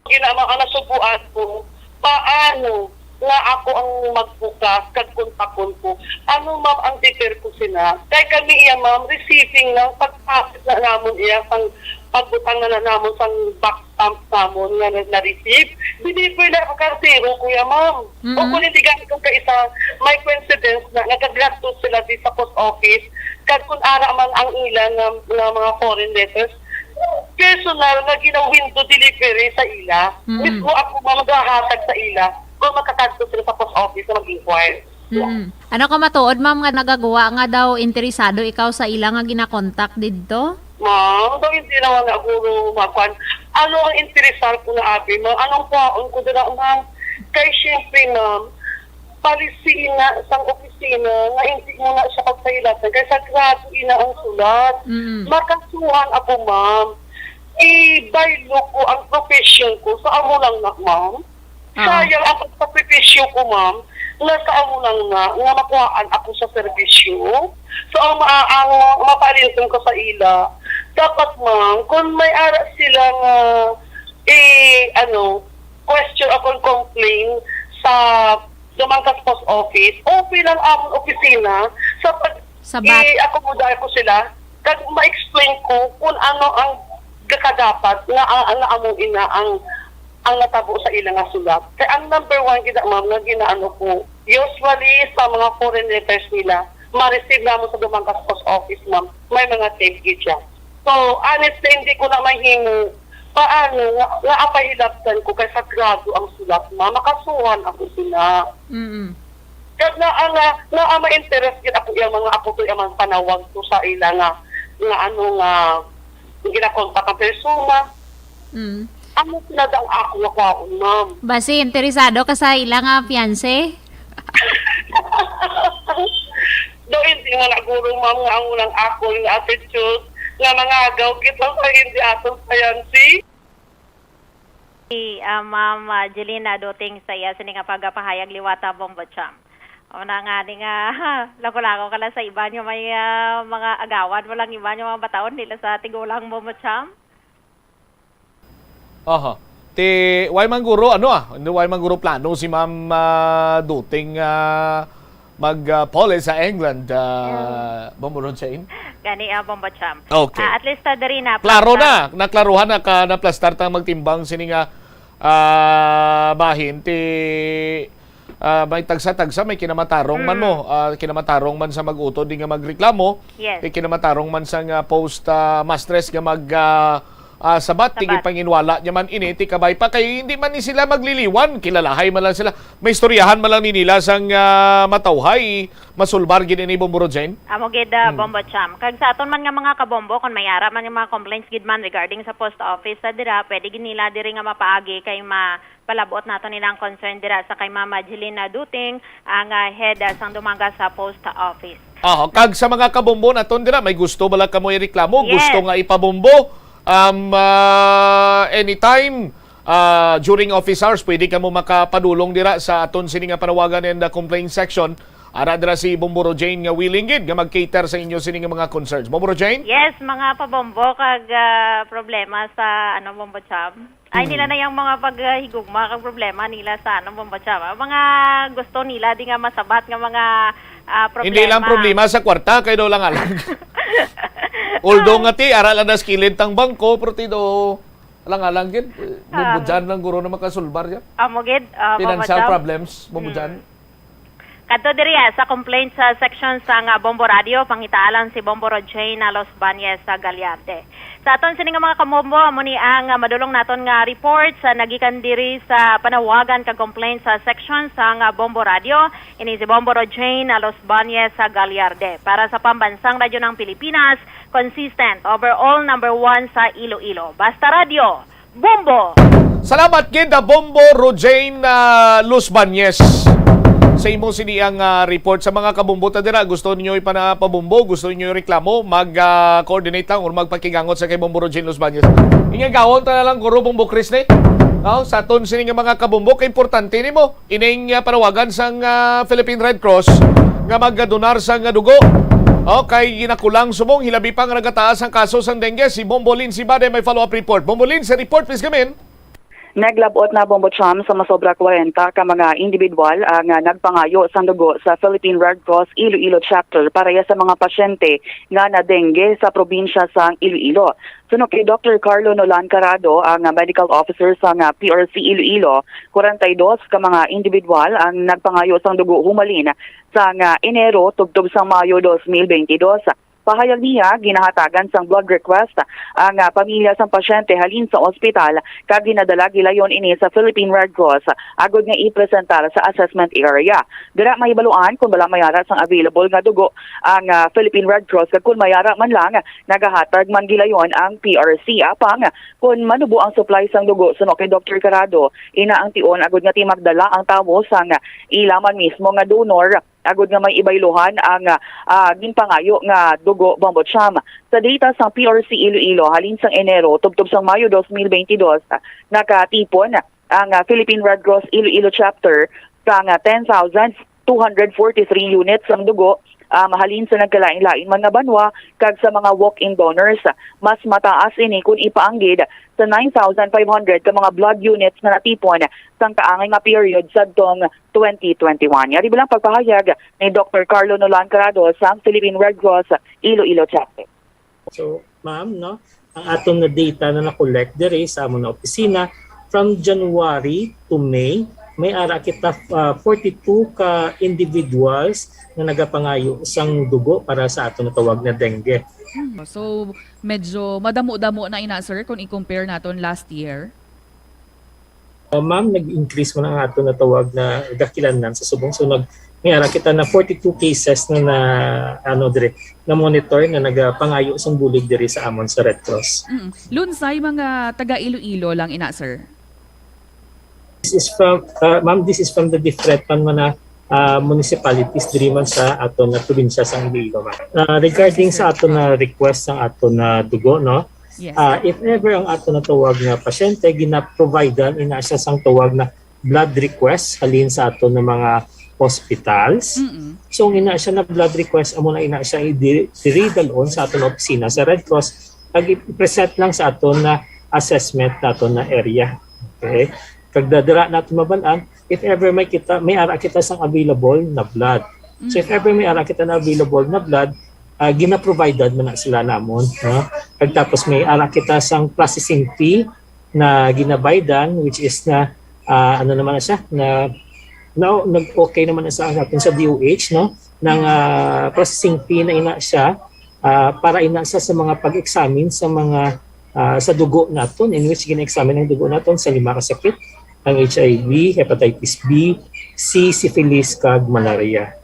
Ginama ang nasubuan ko, paano nga ako ang magbukas kag kontakon ko? Ano, ma'am, ang deter ko sina? Kay kami iya, ma'am, receiving lang, pagpasok na namon iya, sang pagbutang na, na namon sang box stamp namon nga na, na-receive. Deliver na ang kartero ko iya, ma'am. Mm-mm. O kung hindi gani kung kaisa, may coincidence na nagkagladto sila di sa post office, kag kung ara man ang ila nga, nga mga foreign letters, personal nga gina-window delivery sa ila. Mm. Mismo ako nga maghahatag sa ila kung makakadto sila sa post office na mag-inquire. Mm. Ano ka matuod, ma'am, nga nagagwa nga daw interesado ikaw sa ila nga ginakontak didto? Ma'am, daw hindi naman ako makuan. Ano ang interesar ko na abi, ma'am? Anong kuhaon ko dira, ma'am? Kay syempre, ma'am, policy na sang opisina nga hindi mo na siya pagpahilatan kay sagrado ina ang sulat. Mm. Makasuhan ako, ma'am. I-by-law ko ang profession ko sa amo lang na, ma'am. Ah. Sayang ang pagsakripisyo ko, ma'am, nga sa amo lang na nga makuhaan ako sa serbisyo. So, ang ma-, ang mapaalinton ko sa ila, dapat, ma'am, kung may ara sila nga, eh, ano, question o kung complain sa Dumangkas Post Office, open ang amon opisina sa pag-, Sabat. I-accommodate ko sila, kag ma-explain ko kung ano ang gakadapat nga, ah, nga amo ina ang ang natabo sa ila nga sulat. Kay ang number one gid, ma'am, nga ginaano ko, usually sa mga foreign letters nila, ma-receive namo sa Dumangas Post Office, ma'am, may mga tape gid siya. So, honestly, hindi ko na mahimo paano nga, nga apahilabtan ko kay sagrado ang sulat, ma'am. Makasuhan ako sila. Mm. Kag naa nga, naa ma-interest gid ako iyang mga apo to, iyang mga panawag to sa ila nga, nga ano nga, ginakontak ang persona. Mm. Ano sila daw ako nga kwaon, ma'am? Basi interesado ka sa ila nga fiancé? Do hindi mo na guro, ma'am, nga ang unang ako nga attitude nga mga agaw kita sa hindi atong sayansi. Si ah, Ma'am ah, Jelena Duting sa iya sini nga pagapahayag liwat, ah, Bombo Cham. Una nga ni nga lako-lako ka lang sa iban nga may ah, mga agawan mo lang, iban nga mga bataon nila sa tigulang, Bombo Cham. Aha. Ti, why man guro, ano ah, hindi, why man guro plano si Ma'am ah, Duting ah, mag ah, police sa England, ah, Bombo Rojain? Gani, ah, Bombo Cham. Okay. Ah, at least ah, diri na Klaro na, naklaruhan na ka, naplastar ta magtimbang sini nga ah, bahin ti ah, may tagsa-tagsa, may kinamatarong man Mm. mo, ah, kinamatarong man sa mag-utod di nga magreklamo, Yes. ti kinamatarong man sa nga post ah, mastres nga mag ah, ah, sabat, ti Sabat. Panginwala niya man ini ti kabay pa kay hindi man ni sila magliliwan, kilalahay man lang sila, may istoryahan man lang ni nila sang ah, matawhay, masulbar gid ini, Bombo Rojain. Amo gid, ah, Hmm. Bombo Cham. Kag sa aton man nga mga kabombo, kung may ara man nga mga complaints gid man regarding sa post office sa dira, pwede gid nila diri nga mapaagi kay mapalabot nato nila ang concern dira sa kay Mama Jelena Duting, ang ah, head ah, sang Dumangas sa post office. Ah, kag sa mga kabombo naton dira, may gusto bala kamo ireklamo, Yes. gusto nga ipabombo, um, ah, anytime ah, during office hours, pwede kamo makapadulong dira sa aton sini nga panawagan and the complaint section. Ara dira si Bombo Rojain nga willing gid nga mag-cater sa inyo sini nga mga concerns. Bombo Rojain? Yes, mga pabombo kag ah, problema sa ano, Bombo Cham. Ay Hmm. nila na yung mga paghigugma kag problema nila sa ano, Bombo Cham. Ang mga gusto nila di nga masabat nga mga ah, problema. Hindi lang problema sa kwarta, kay daw lang alang. Although nga ti, ara lang na sa kilid tang bangko, pero ti do, alang-alang gid, eh, Ah. bubudyan lang guro na makasulbar yan. Amo gid, ah, Bombo Financial Cham. problems, bubudyan. Kadto diri ah, sa complaint sa section sa nga Bombo Radio, pangitaalan si Bombo Rojain Los Bañez sa Galiarte. Sa aton sini nga mga kabombo, amo ni ang ah, madulong naton nga report sa nagikan diri sa panawagan kag complaint sa section sa nga Bombo Radio. Ini si Bombo Rojain Los Bañez sa Galiarte para sa Pambansang Radyo ng Pilipinas, consistent, overall number one sa Iloilo. Basta Radyo, Bombo! Salamat gid, ah, Bombo Rojain ah, Luz Bañez. Sa imo sini ang ah, report sa mga kabombo ta dira, gusto niyo ipanapabombo, gusto niyo reklamo, mag-coordinate lang or magpakigangot sa kay Bombo Rojain Luz Bañez. Inya gawon ta na lang guro, Bombo Chris, ni. No? Sa aton sini nga mga kabombo, kay importante nimo ining ah, panawagan sang ah, Philippine Red Cross nga magadonar sang ah, dugo. Okay, ginakulang subong, hilabi pa nga nagataas ang kaso sang dengue. Si Bombo Lindsay Bade may follow-up report. Bombo Lindsay, report please, come in. Naglabot na, Bombo Cham, sa masobra kwarenta ka mga individual ang ah, nagpangayo sang dugo sa Philippine Red Cross Iloilo Chapter para ya sa mga pasyente nga na-dengue sa probinsya sang Iloilo. Suno kay Doktor Carlo Nolan Carado, ang ah, medical officer sang ah, P R C Iloilo, kwarenta y dos ka mga individual ang nagpangayo sang dugo humalin sang ah, Enero tubtob sang Mayo dos mil bentidós. Pahayag niya, ginahatagan sang blood request ang ah, pamilya sang pasyente halin sa ospital kag ginadala gilayon ini sa Philippine Red Cross agod nga ipresentar sa assessment area. Dira mahibaluan kon bala may ara sang available nga dugo ang ah, Philippine Red Cross kag kon may ara man lang, nagahatag man gilayon ang P R C. Apang kon manubo ang supply sang dugo, suno kay Doktor Carado, ina ang tion agod nga ti magdala ang tawo sang ila man mismo nga donor agod nga may ibayluhan ang ah, ginpangayo nga dugo, Bombo Cham. Sa data sang P R C Iloilo, halin sang Enero tubtob sang Mayo dos mil bentidós, nakatipon ang ah, Philippine Red Cross Iloilo Chapter sang ah, ten thousand two hundred forty-three units sang dugo, ah, mahalin sa nagkalain-lain man nga banwa kag sa mga walk-in donors. Mas mataas ini kon ipaanggid sa nine thousand five hundred ka mga blood units nga natipon sang kaangay nga period sadtong twenty twenty-one. Yari bilang pagpahayag ni Doktor Carlo Nolan Carado sang Philippine Red Cross Iloilo Chapter. So, ma'am, no, ang aton na data na na-collect diri sa amo na opisina, From January to May, may ara kita, ah, forty-two ka individuals nga nagapangayo sang dugo para sa aton natawag na dengue. Hmm. So, medyo madamo-damo na ina, sir, kung i-compare naton last year. Uh, ma'am, nag-increase man ang aton natawag na dakilanan sa subong. So, nag may ara kita na forty-two cases na, na ano dire, na monitor na nagapangayo sang bulig diri sa amon sa Red Cross. Mm. Lunsay mga taga Iloilo lang ina, sir? This is from, uh, ma'am, this is from the different man mga, uh, municipalities diri man sa aton na probinsya sa Iloilo, ma'am. Uh, regarding sa aton na request sa aton na dugo, no? Yes. Ah, if ever ang ato na tawag nga pasyente ginaprovidean ina siya sang tawag na blood request halin sa ato na mga hospitals. Mm-mm. So ina siya na blood request amo na ina siya i-, diri dalon sa ato na opisina sa Red Cross, pag i-present lang sa ato na assessment nato na area. Okay? Kag dadira nato mabalaan if ever may kita may ara kita sang available na blood. So if ever may ara kita na available na blood, uh, gina-provided man na sila namon, no? Pagtapos may ara kita sang processing fee na ginabaydan, which is na, ah, ano naman na siya, na, na nag-okay naman na sa aton sa D O H, no? Nang, ah, processing fee na ina siya, ah, para ina siya sa mga pag-examine sa mga, ah, sa dugo naton, in which gina-examine ang dugo naton sa lima ka sakit, ang H I V, hepatitis B, C, syphilis, kag malaria.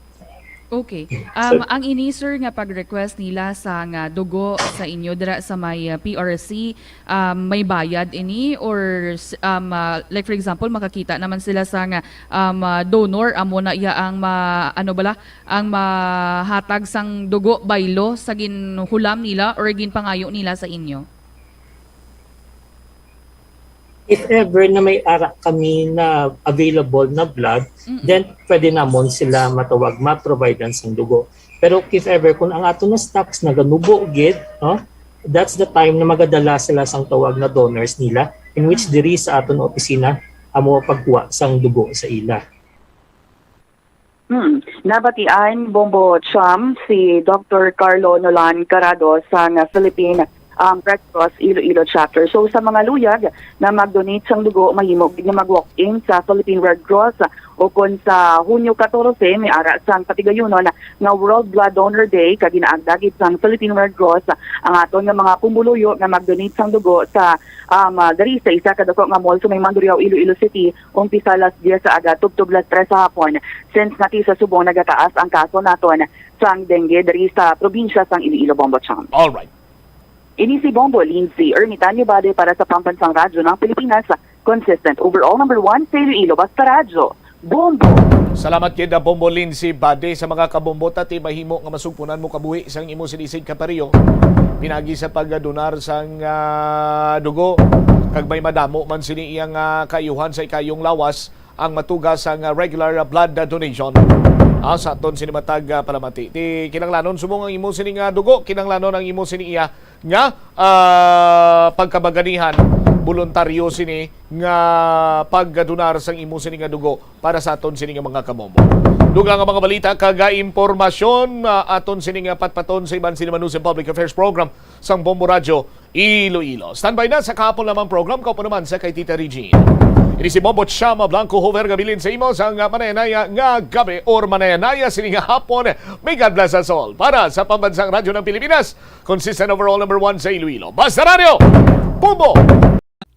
Okay. Um, ang ini, sir, nga pag-request nila sa nga dugo sa inyo dira sa may, uh, P R C, um, may bayad ini or s- um, uh, like for example, makakita naman sila sa nga um, uh, donor amo na iya ang ma ano bala ang mahatag sang dugo by law sa ginhulam nila or ginpangayo nila sa inyo? If ever na may ara kami na available na blood, Mm-mm. then pwede namon sila matawag ma-providean sang dugo. Pero if ever kung ang ato na stocks naganubo gid, no? That's the time na magadala sila sang tawag na donors nila, in which diri sa aton opisina amo pagkuha sang dugo sa ila. Hmm. Nabatian, Bombo Cham, si Doctor Carlo Nolan Carado sang Philippine, um, Red Cross Iloilo Chapter. So, sa mga luyag na mag-donate sang dugo, mahimo gid nga mag-walk-in sa Philippine Red Cross, o kon sa Hunyo katorse, may ara sang patigayunon nga World Blood Donor Day, kag ginaagda gid sang Philippine Red Cross ang aton nga mga pumuluyo nga mag-donate sang dugo sa, um, diri sa isa ka dako nga mall sa may Mandurriao, Iloilo City, umpisa alas diyes sa aga tubtob alas tres sa hapon, since nati sa subong nagataas ang kaso naton sang dengue diri sa probinsya sang Iloilo, Bombo Cham. Alright. Ini si Bombo Lindsay Ermitanio Bade para sa Pambansang Radyo ng Pilipinas, consistent overall number one sa Iloilo, basta radyo, Bombo! Salamat kay da Bombo Lindsay Bade. Sa mga kabombo, tati mahimo nga masugpunan mo kabuhi sang imo sini sig kapareho. Pinagi sa pagdonar sang, ah, dugo, kag may madamo man sini iyang, ah, kaayuhan sa ikayong lawas ang matuga sang, ah, regular blood donation, ah, sa aton sini matag, ah, palamati. Ti kinanglanon subong ang imo sini nga dugo, kinanglanon ang imo sini iya nga, ah, pagkabaganihan, boluntaryo sini nga pagdonar sang imo sini nga dugo para sa aton sini nga mga kabombo. Dugang nga mga balita kag impormasyon, ah, aton sini nga patpaton sa iban sini Manusa Public Affairs Program sang Bombo Radyo Iloilo. Standby na sa kahapon lamang program, kaupo naman sa kay Tita Regine. Ini si Bombo Chama Blanco Hover, gabilin sa imo sang manayanaya nga gabi or manayanaya sini nga hapon. May God bless us all. Para sa Pambansang Radyo ng Pilipinas, consistent overall number one sa Iloilo. Basta Radyo! Bombo!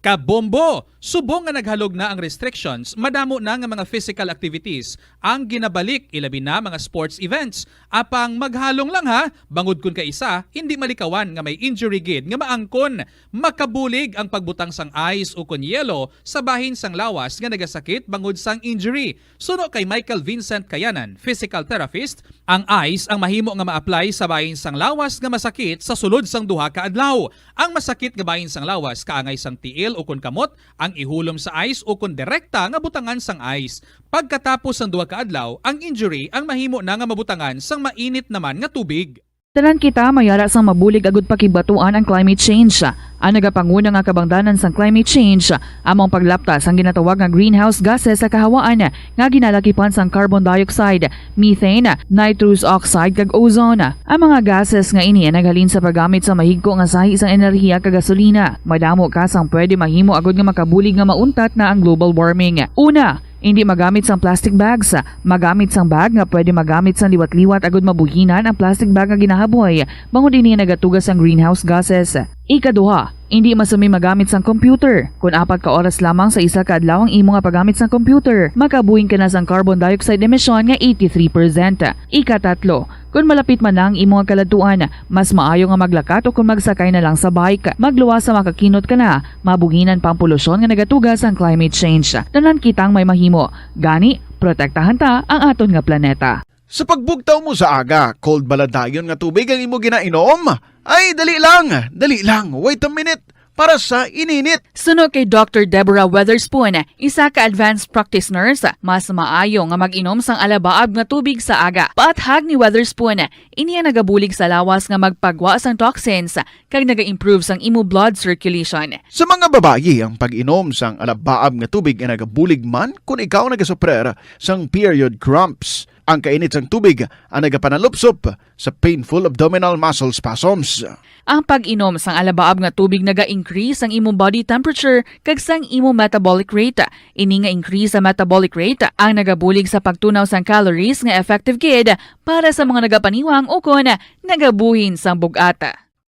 Kabombo! Subong nga naghalog na ang restrictions, madamo na nga mga physical activities ang ginabalik, ilabi na mga sports events. Apang maghalong lang ha, bangod kun kaisa, hindi malikawan nga may injury gid nga maangkon. Makabulig ang pagbutang sang ice ukon yelo sa bahin sang lawas nga nagasakit bangod sang injury. Suno kay Michael Vincent Kayanan, physical therapist, ang ice ang mahimo nga ma-apply sa bahin sang lawas nga masakit sa sulod sang duha ka adlaw. Ang masakit nga bahin sang lawas kaangay sang tiil ukon kamot ang ihulom sa ice ukon direkta nga butangan sang ice. Pagkatapos sang duha ka adlaw, ang injury ang mahimo na nga mabutangan sang mainit naman nga tubig. Tanan kita may ara sang mabulig agud pakibatuan ang climate change. Ang nagapanguna nga kabangdanan sang climate change amo ang paglapta sang ginatawag nga greenhouse gases sa kahawaan nga ginalakipan sang carbon dioxide, methane, nitrous oxide, kag ozone. Ang mga gases nga ini ang naghalin sa paggamit sa mahigko nga sahi sang enerhiya kag gasolina. Madamo ka sang pwede mahimo agud nga makabulig nga mauntat na ang global warming. Una, indi magamit sang plastic bags. Magamit sang bag nga pwede magamit sang liwat-liwat agud mabuhinan ang plastic bag nga ginahaboy, bangod ini nagatuga sang greenhouse gases. Ikaduha, indi masumi magamit sang computer. Kon apat ka oras lamang sa isa ka adlaw ang imo nga paggamit sang computer, makabuhin ka na sang carbon dioxide emission nga eighty-three percent. Ikatatlo, kon malapit man na ang imo nga kaladtuan, mas maayo nga maglakat o kon magsakay na lang sa bike. Magluwas sa makakinot ka na, mabuhinan pa ang polusyon nga nagatuga sang climate change. Tanan kitang may mahimo. Gani, protektahan ta ang aton nga planeta. Sa pagbugtaw mo sa aga, cold bala dayon nga tubig ang imo ginainom? Ay, dali lang, dali lang, wait a minute, para sa ininit. Suno kay Doctor Deborah Weatherspoon, isa ka advanced practice nurse, mas maayo nga mag-inom sang alabaab nga tubig sa aga. Paathag ni Weatherspoon, ini ang nagabulig sa lawas nga magpagwa sang toxins kag naga-improve sang imo blood circulation. Sa mga babayi, ang pag-inom sang alabaab nga tubig ay nagabulig man kon ikaw nagasuprer sang period cramps. Ang kainit sang tubig ang nagapanalupsop sa painful abdominal muscle spasms. Ang pag-inom sang alabaab nga tubig naga-increase sang imo body temperature kag sang imo metabolic rate. Ini nga increase sa metabolic rate ang nagabulig sa pagtunaw sang calories nga effective gid para sa mga nagapaniwang ukon nagabuhin sang bug-at.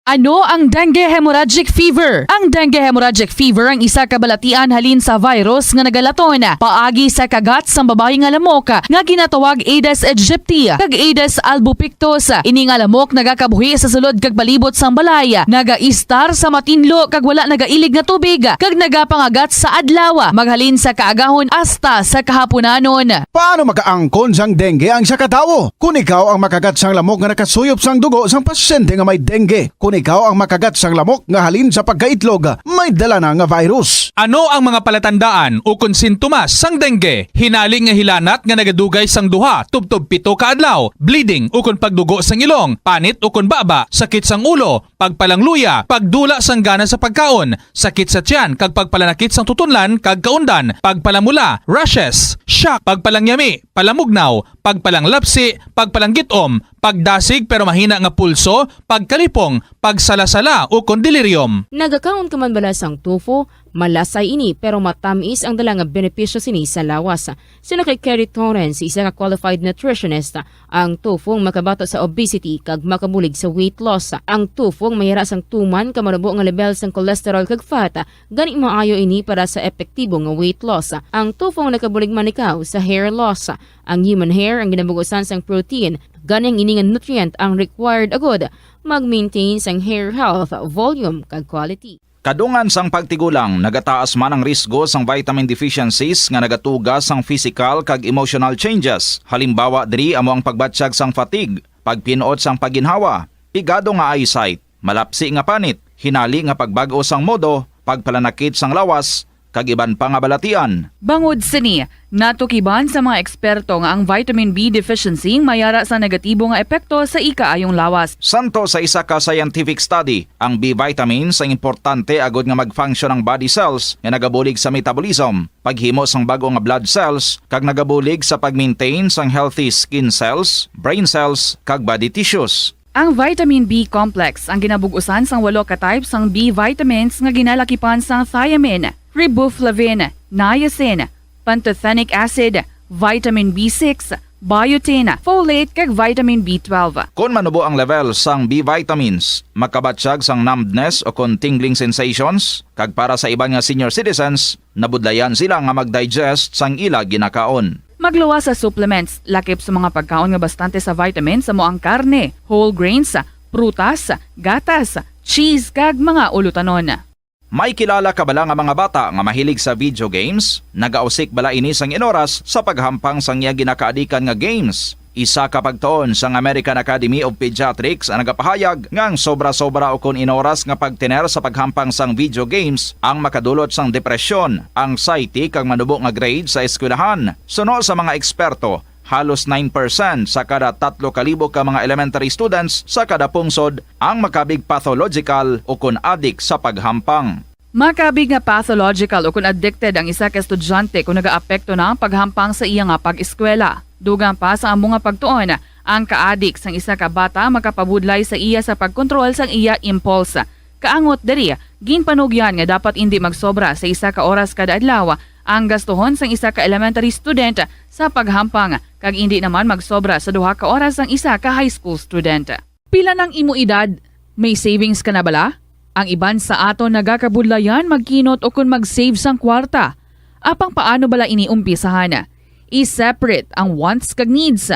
Ano ang dengue hemorrhagic fever? Ang dengue hemorrhagic fever ang isa ka balatian halin sa virus nga nagalaton paagi sa kagat sang babayi nga lamok nga ginatawag Aedes aegypti kag Aedes albopictus. Ini nga lamok nagakabuhi sa sulod kag palibot sang balay, nagaistar sa matinlo kag wala nagailig nga tubig, kag nagapangagat sa adlaw, maghalin sa kaagahon hasta sa kahapunanon. Paano makaangkon sang dengue ang isa ka tawo? Kon ikaw ang makagat sang lamok nga nakasuyop sang dugo sang pasyente nga may dengue, kon ikaw ang makagat sang lamok nga halin sa pagkaitlog, may dala na nga virus. Ano ang mga palatandaan ukon sintomas sang dengue? Hinali nga hilanat nga nagadugay sang duha tubtob pito ka adlaw, bleeding ukon pagdugo sang ilong, panit ukon baba, sakit sang ulo, pagpalangluya, pagdula sang gana sa pagkaon, sakit sa tiyan kag pagpalanakit sang tutunlan kag kaundan, pagpalamula, rashes, shock, pagpalangyami, palamugnaw, pagpalanglapsi, pagpalanggit-om, pagdasig pero mahina nga pulso, pagkalipong, pagsalasala ukon delirium. Nagakaon ka man bala sang tofu? Malasay ini pero matamis ang dala nga benepisyo sini sa lawas. Suno kay Kerry Torrens, isa ka qualified nutritionist, ang tofu ang makabato sa obesity kag makabulig sa weight loss. Ang tofu ang may ara sang tuman ka manubo nga lebel sang cholesterol kag fat, gani maayo ini para sa epektibo nga weight loss. Ang tofu ang nakabulig man ikaw sa hair loss. Ang human hair ang ginabug-usan sang protein, gani ang ini nga nutrient ang required agud mag-maintain sang hair health, volume, kag quality. Kadungan sang pagtigulang, nagataas man ang risgo sang vitamin deficiencies nga nagatuga sang physical kag emotional changes. Halimbawa diri amo ang pagbatyag sang fatigue, pagpin-ot sang pagginhawa, pigado nga eyesight, malapsi nga panit, hinali nga pagbag-o sang modo, pagpalanakit sang lawas, kag iban pa nga balatian. Bangod sini, natukiban sa mga eksperto nga ang vitamin B deficiency may ara sa negatibo nga epekto sa ikaayong lawas. Santo sa isa ka scientific study, ang B vitamins ang importante agud nga mag-function ang body cells nga nagabulig sa metabolism, paghimo sang bag-o nga blood cells, kag nagabulig sa pag-maintain sang healthy skin cells, brain cells, kag body tissues. Ang vitamin B complex ang ginabug-usan sang walo ka type sang B vitamins nga ginalakipan sang thiamine, riboflavin, niacin, pantothenic acid, vitamin B six, biotin, folate, kag vitamin B twelve. Kon manubo ang level sang B vitamins, makabatyag sang numbness o kon tingling sensations, kag para sa iban nga senior citizens, nabudlayan sila nga mag-digest sang ila ginakaon. Magluwas sa supplements, lakip sa mga pagkaon nga bastante sa vitamins amo ang karne, whole grains, prutas, gatas, cheese, kag mga ulutanon. May kilala ka bala nga mga bata nga mahilig sa video games? Nagausik bala ini sang inoras sa paghampang sang iya ginakaadikan nga games? Isa ka pagtuon sang American Academy of Pediatrics ang nagapahayag nga ang sobra-sobra ukon inoras nga pagtener sa paghampang sang video games ang makadulot sang depresyon, anxiety, kag manubo nga grade sa eskwelahan. Suno sa mga eksperto, Halos nine percent sa kada tatlo ka libo ka mga elementary students sa kada pungsod ang makabig pathological o kon adik sa paghampang. Makabig nga pathological o kon addicted ang isa ka estudyante kon nagaapekto na ang paghampang sa iya nga pag-eskwela. Dugang pa sa amo nga pagtuon, ang kaadik sang isa ka bata makapabudlay sa iya sa pagkontrol sang iya impulse. Kaangot diri, ginpanugyan nga dapat indi magsobra sa isa ka oras kada adlaw ang gastuhon sang isa ka elementary student sa paghampang, kag indi naman magsobra sa duha ka oras ang isa ka high school student. Pila nang imo edad? May savings ka na bala? Ang iban sa aton nagakabudlayan magkinot ukon mag-save sang kwarta. Apang paano bala ini umpisahan? I-separate ang wants kag needs.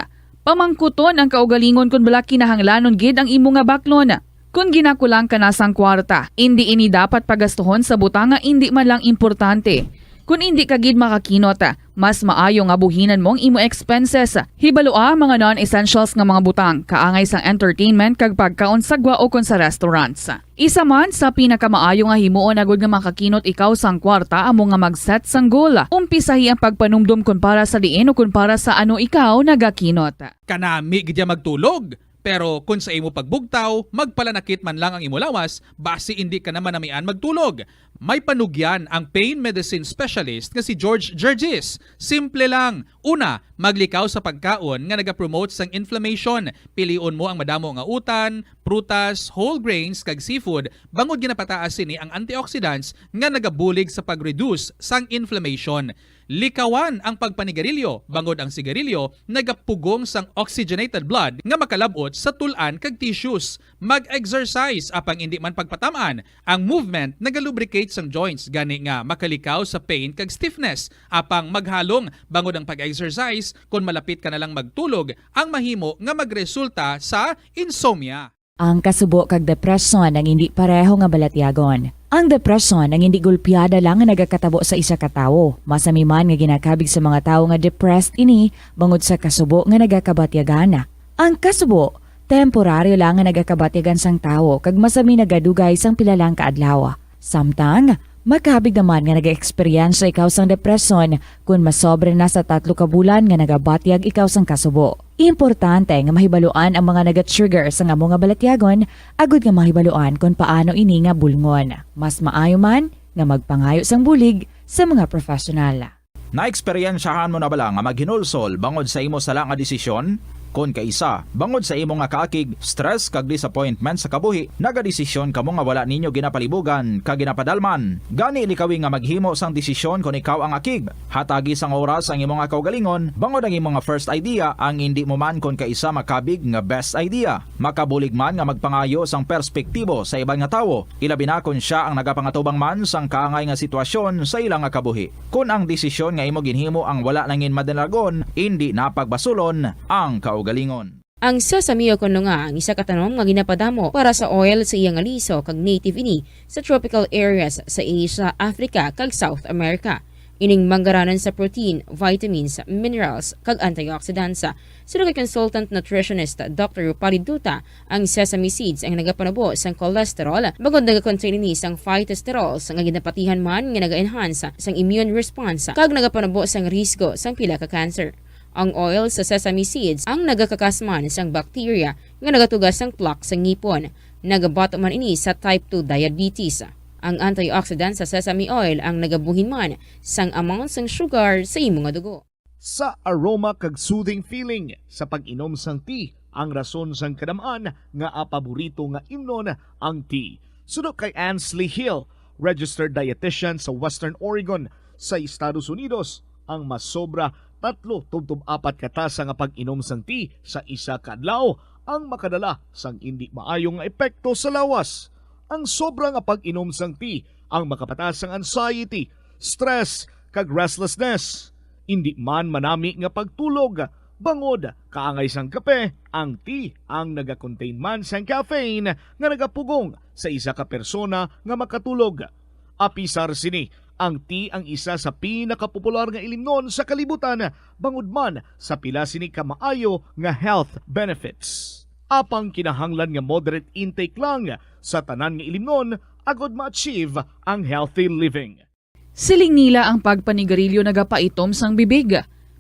Pamangkuton ang kaugalingon kon bala kinahanglanon gid ang imo nga baklon. Kon ginakulang ka na sang kwarta, indi ini dapat pagastuhon sa butang nga indi man lang importante. Kon indi ka gid makakinot, mas maayo nga buhinan mo ang imo expenses. Hibalua ang mga non-essentials nga mga butang, kaangay sang entertainment kag pagkaon sa gwa ukon sa restaurants. Isa man sa pinakamaayo nga himuon agud nga makakinot ikaw sang kwarta amo nga mag-set sang goal. Umpisahi ang pagpanumdom kon para sa diin o kon para sa ano ikaw nagakinot. Kanami gid ya magtulog. Pero kon sa imo pagbugtaw, magpalanakit man lang ang imo lawas, basi indi ka na manamian magtulog. May panugyan ang pain medicine specialist nga si George Gergis. Simple lang. Una, maglikaw sa pagkaon nga nagapromote sang inflammation. Pilion mo ang madamo nga utan, prutas, whole grains, kag seafood, bangod ginapataas sini ang antioxidants nga nagabulig sa pag-reduce sang inflammation. Likawan ang pagpanigarilyo, bangod ang sigarilyo nagapugong sang oxygenated blood nga makalab-ot sa tul-an kag tissues. Mag-exercise, apang indi man pagpatam-an. Ang movement nagalubricate sang joints, gani nga makalikaw sa pain kag stiffness. Apang maghalong, bangod ang pag-exercise, kon malapit ka na lang magtulog, ang mahimo nga magresulta sa insomnia. Ang kasubo kag depresyon ang indi pareho nga balatyagon. Ang depresyon ang indi gulpiada lang nga nagakatabo sa isa ka tawo. Masami man nga ginakabig sa mga tawo nga depressed ini bangod sa kasubo nga nagakabatyagan. Ang kasubo, temporaryo lang nga nagakabatyagan sang tawo kag masami nagadugay sang pila lang ka adlaw. Samtang, makabig naman nga nag-eksperyensya ikaw sang depresyon kon masobra na sa tatlo ka bulan nga nagabatyag ikaw sang kasubo. Importante nga mahibaluan ang mga naga-trigger sang amo nga balatyagon agud nga mahibaluan kon paano ini nga bulngon. Mas maayo man nga magpangayo sang bulig sa mga professional. Naeksperyensyahan mo na bala nga maghinulsol bangod sa imo sala nga desisyon? Kon kaisa, bangod sa imo nga kaakig, stress kag disappointment sa kabuhi, nagadesisyon kamo nga wala ninyo ginapalibugan kag ginapadalman. Gani, likawi nga maghimo sang desisyon kon ikaw ang akig. Hatagi sang oras ang imo nga kaugalingon bangod ang imo nga first idea ang indi mo man kon kaisa makabig nga best idea. Makabulig man nga magpangayo sang perspektibo sa iban nga tawo, ilabi na kon sia ang nagapangatubang man sang kaangay nga sitwasyon sa ila nga kabuhi. Kon ang desisyon nga imo ginhimo ang wala nangin madalagon, indi na pagbasulon ang kaugalingon. Ang sesame o kon nga ang isa ka tanom nga ginapadamo para sa oil sa iya nga liso kag native ini sa tropical areas sa Asia, Africa, kag South America. Ining manggaranan sa protein, vitamins, minerals, kag antioxidants. Suno kay consultant nutritionist Doctor Rupali Duta, ang sesame seeds ang nagapanubo sang cholesterol, bangod nagakontain ini sang phytosterols nga ginapatihan man nga naga-enhance sang immune response kag nagapanubo sang risgo sang pila ka cancer. Ang oil sa sesame seeds ang nagakakas man sang bacteria nga nagatuga sang plaque sa ngipon. Nagabato man ini sa type two diabetes. Ang antioxidant sa sesame oil ang nagabuhin man sang amount sang sugar sa imo nga dugo. Sa aroma kag soothing feeling sa pag-inom sang tea ang rason sang kadam-an nga paborito nga imnon ang tea. Suno kay Ansley Hill, registered dietitian sa Western Oregon sa Estados Unidos, ang masobra tatlo tubtob apat ka tasa nga pag-inom sang tea sa isa ka adlaw ang makadala sang indi maayo nga epekto sa lawas. Ang sobra nga pag-inom sang tea ang makapataas sang anxiety, stress, kag restlessness. Indi man manami nga pagtulog, bangod kaangay sang kape, ang tea ang nagakontain man sang caffeine nga nagapugong sa isa ka persona nga makatulog. Apisar sini, ang tea ang isa sa pinakapopular nga ilimnon sa kalibutan, bangod man sa pila sini ka maayo nga health benefits. Apang kinahanglan nga moderate intake lang sa tanan nga ilimnon agud ma-achieve ang healthy living. Siling nila ang pagpanigarilyo nagapaitom sang bibig.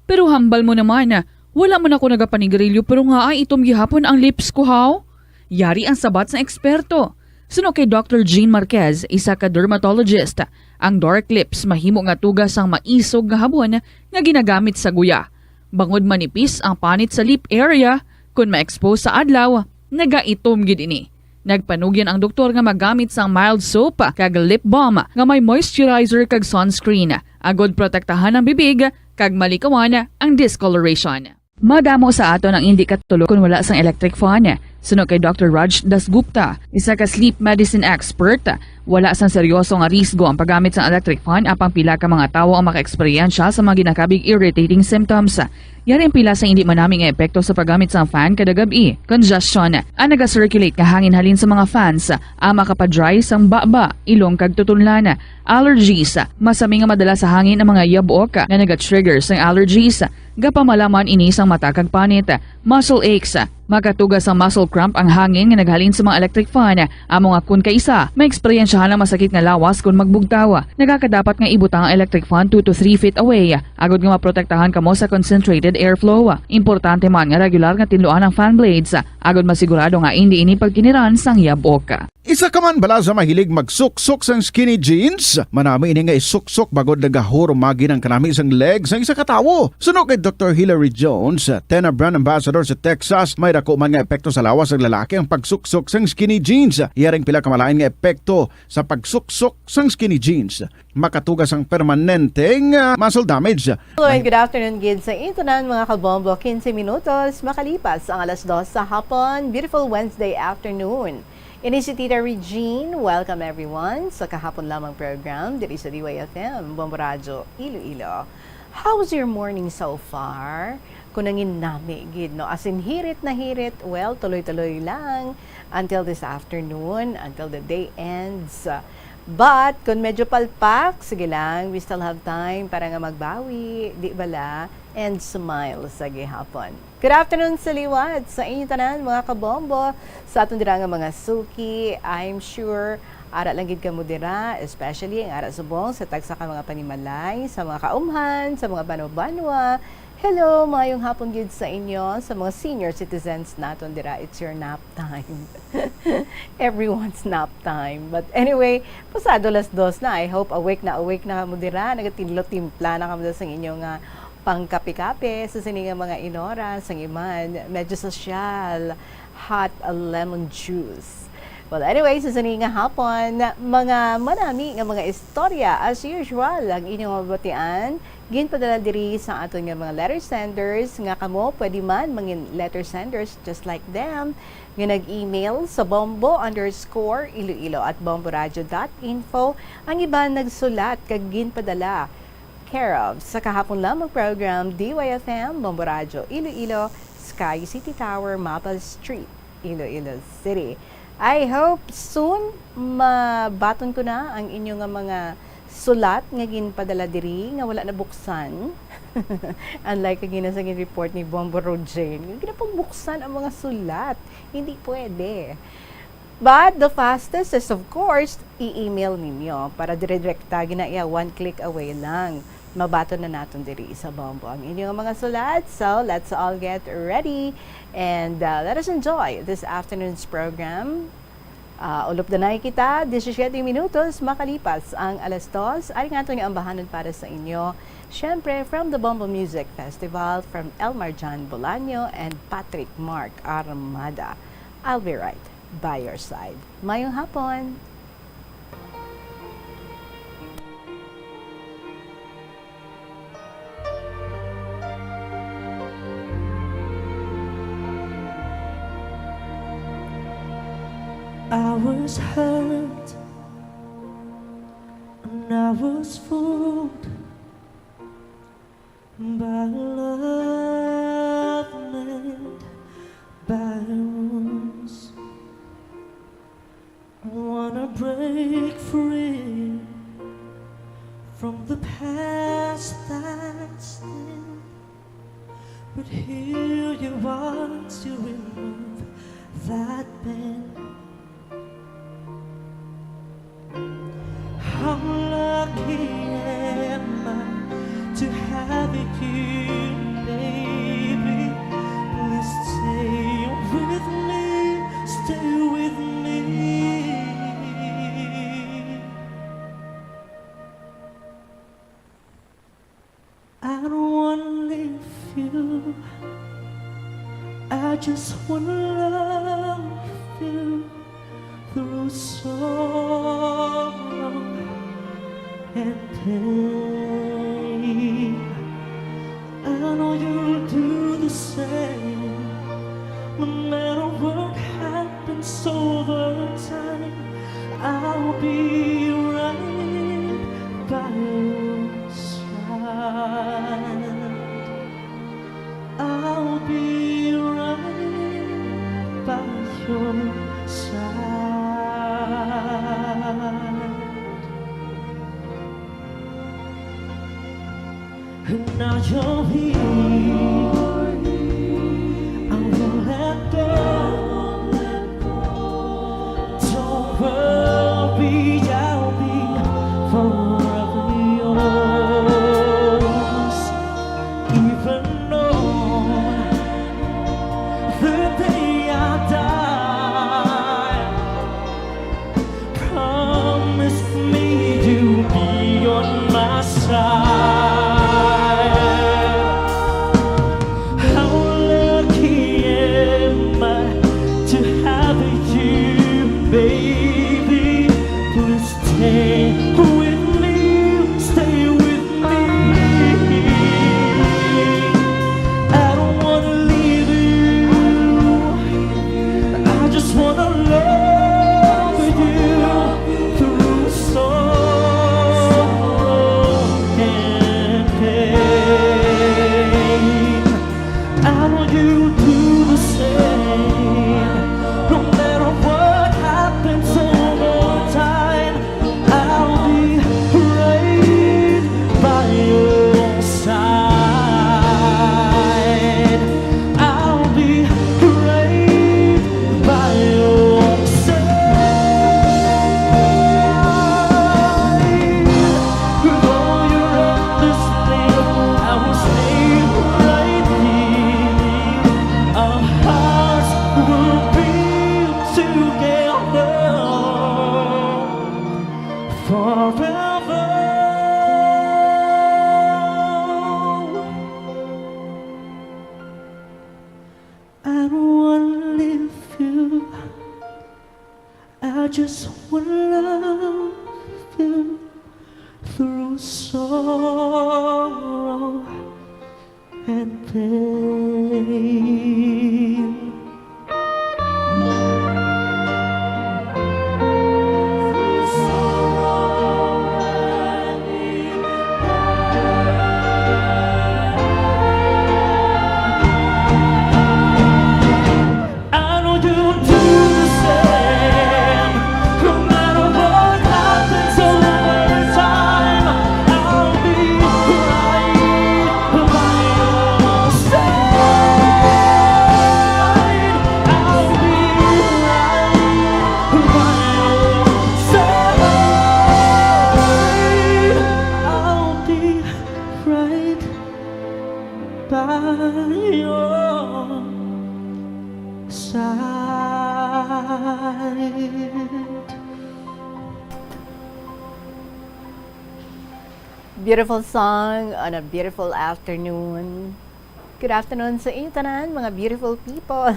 Pero hambal mo naman, Wala man ako nagapanigrilyo, pero nga ay itom gihapon ang lips ko, haw? Yari ang sabat sang eksperto. Suno kay Doctor Jean Marquez, isa ka dermatologist, ang dark lips mahimo nga tuga sang maisog nga habon nga ginagamit sa guya. Bangod manipis ang panit sa lip area, kon ma-expose sa adlaw, nagaitom gid ini. Nagpanugyan ang doktor nga magamit sang mild soap kag lip balm nga may moisturizer kag sunscreen, agod protektahan ang bibig kag malikawan ang discoloration. Madamo sa aton ang indi katulog kon wala sang electric fan. Suno kay Doctor Raj Dasgupta, isa ka sleep medicine expert, wala sang seryoso nga risgo ang paggamit sang electric fan, apang pila ka mga tawo ang makaeksperyensya sa mga ginakabig irritating symptoms. Yari ang pila sa indi manami nga epekto sa paggamit sang fan kada gab-i. Congestion, ang naga-circulate nga hangin halin sa mga fans, ang makapa-dry sang baba, ilong kag tutunlan. Allergies, masami nga madala sa hangin ang mga yabok nga naga-trigger sang allergies. Gapamalaman ini sang mata kag panit. Muscle aches, makatuga sang muscle cramp ang hangin nga naghalin sa mga electric fan. Amo nga kun kaisa, maeksperiensyahan ang masakit nga lawas kun magbugtaw. Nagakadapat nga ibutang ang electric fan two to three feet away, agod nga maprotektahan kamo sa concentrated airflow. Importante man nga regular nga tinluan ang fan blades, agod masigurado nga indi ini pagkiniran sang yabok. Isa ka man bala sa mahilig magsuksok sang skinny jeans? Manami ini nga isuksok bangod nagahurumagi ang kanami sang leg sang isa ka tawo. Suno kay Doctor Hilary Jones, Tena brand ambassador sa Texas, may dako man nga epekto sa lawas sang lalaki ang pagsuksok sang skinny jeans. Yaring pila ka malain nga epekto sa pagsuksok sang skinny jeans. Makatuga sang permanente nga muscle damage. Hello and good afternoon gid sa inyo tanan, mga kabombo. Quince minutos makalipas ang alas dos sa hapon. Beautiful Wednesday afternoon. Ini si Tita Regine. Welcome everyone sa kahapon lamang program diri sa D Y F M, Bombo Radyo, Iloilo. How's your morning so far? Kung nangin nami gid, no? As in, hirit na hirit, well, tuloy-tuloy lang until this afternoon, until the day ends. But kung medyo palpak, sige lang, we still have time para nga magbawi, di bala? And smile sa gihapon. Good afternoon sa liwat sa inyo tanan, mga kabombo, sa aton dira nga mga suki. I'm sure ara lang gid kamo dira, especially ang ara subong sa tagsa ka mga panimalay, sa mga kaumhan, sa mga banwa-banwa. Hello, mayong hapon gid sa inyo, sa mga senior citizens naton dira. It's your nap time. Everyone's nap time. But anyway, pasado las dos na. I hope awake na awake na kamo dira. Nagatinlo-timpla na kamo sa inyo nga pangkape-kape sa sini nga mga inora, sang iban medyo sosyal, hot lemon juice. Well, anyway, sa sini nga hapon, mga manami nga mga istorya, as usual, ang inyong mabatian, ginpadala diri sa aton nga mga letter senders, nga kamo pwede man mangin letter senders just like them, nga nag-email sa bombo underscore iloilo at bomboradio dot info. Ang iban nagsulat kag ginpadala care of sa kahapon lamang program, D Y F M, Bombo Radyo, Iloilo, Sky City Tower, Maple Street, Iloilo City. I hope soon mabaton ko na ang inyo nga mga sulat nga ginpadala diri nga wala nabuksan. Unlike ang ginasagin report ni Bombo Rojen, nga ginapagbuksan ang mga sulat. Hindi pwede. But the fastest is, of course, i-email ninyo para direkta ginaiya, one click away lang. Mabaton na naton diri sa Bombo ang inyong mga sulat. So, let's all get ready and, uh, let us enjoy this afternoon's program. Uh, ulop danay kita, disisyete minutos makalipas ang alas dos. Ari nga aton nga ambahanon para sa inyo. Siyempre, from the Bombo Music Festival, from Elmar John Bolaño and Patrick Mark Armada. I'll be right by your side. Mayong hapon! I was hurt and I was fooled by love made by wounds. Wanna break free from the past that's thin, but here you are to remove that pain. How lucky am I to have you, baby? you. I just wanna love you through sorrow and pain. I know you'll do the same. No matter what happens over time, I'll be right by your side. I'll be right by your side. And now you're here. I won't let go. Don't worry, I'll be forever yours. Even on the day I die, promise me you'll be on my side. How lucky am I to have you, baby? Please stay with me, stay with me. I don't wanna leave you. I just wanna love you through sorrow and pain. I know you'll do the same. No matter what happens over time, I'll be right by your side. I'll be right by your side. With all your endless love, I will stay right here. Our hearts will be together forever. I don't wanna leave you. I just wanna love you through sorrow and pain. I know you'll do the same. No matter what happens over time, I'll be right by your side. I'll be right by your side. I'll be right by your side. Beautiful song on a beautiful afternoon. Good afternoon sa inyo tanan, mga beautiful people.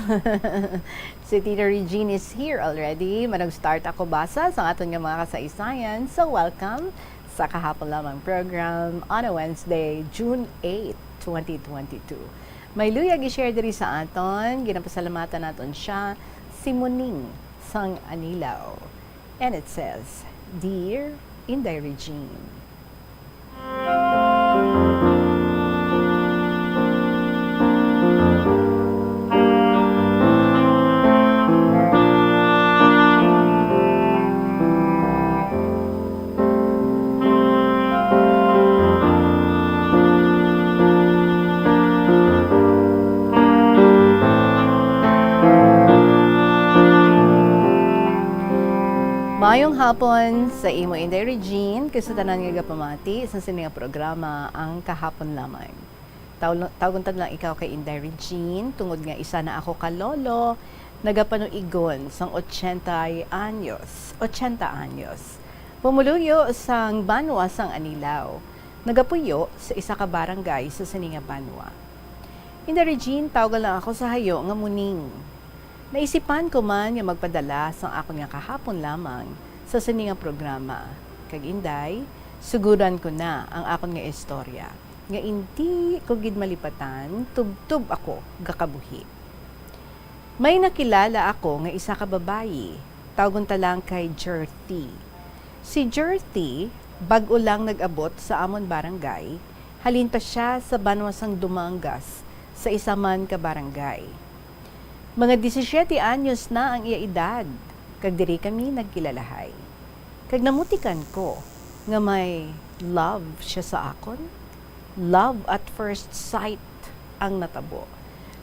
Si Tita Regine is here already. Manag-start ako basa sa aton nga mga kasaysayan. So, welcome sa Kahapon Lamang program on a Wednesday, June eight, twenty twenty-two. May luyag i-share diri sa aton, ginapasalamatan naton siya, si Muning sang Anilao. And it says, "Dear Inday Regine." Mayong hapon sa imo, Inday Regine, kag sa tanan nga gapamati sa sini nga programa, Ang Kahapon Lamang. Taw-, tawgon ta lang ikaw kay Inday Regine, tungod nga isa na ako ka lolo, nagapanuigon sang ochenta anyos, ochenta anyos. Pumuluyo sang banwa sang Anilao, nagapuyo sa isa ka barangay sa sini nga banwa. Inday Regine, tawga lang ako sa hayo nga muning. Naisipan ko man nga magpadala sang akon nga kahapon lamang sa sini nga programa. Kag, Inday, suguran ko na ang akon nga istorya, nga indi ko gid malipatan, tubtob ako gakabuhi. May nakilala ako nga isa ka babayi, tawgon ta lang kay Jerty. Si Jerty, bag-o lang nag-abot sa amon barangay, halin pa sia sa banwa sang Dumangas, sa isa man ka barangay. Mga disisiete anyos na ang iya edad, kag diri kami nagkilalahay. Kag namutikan ko nga may love sia sa akon. Love at first sight ang natabo.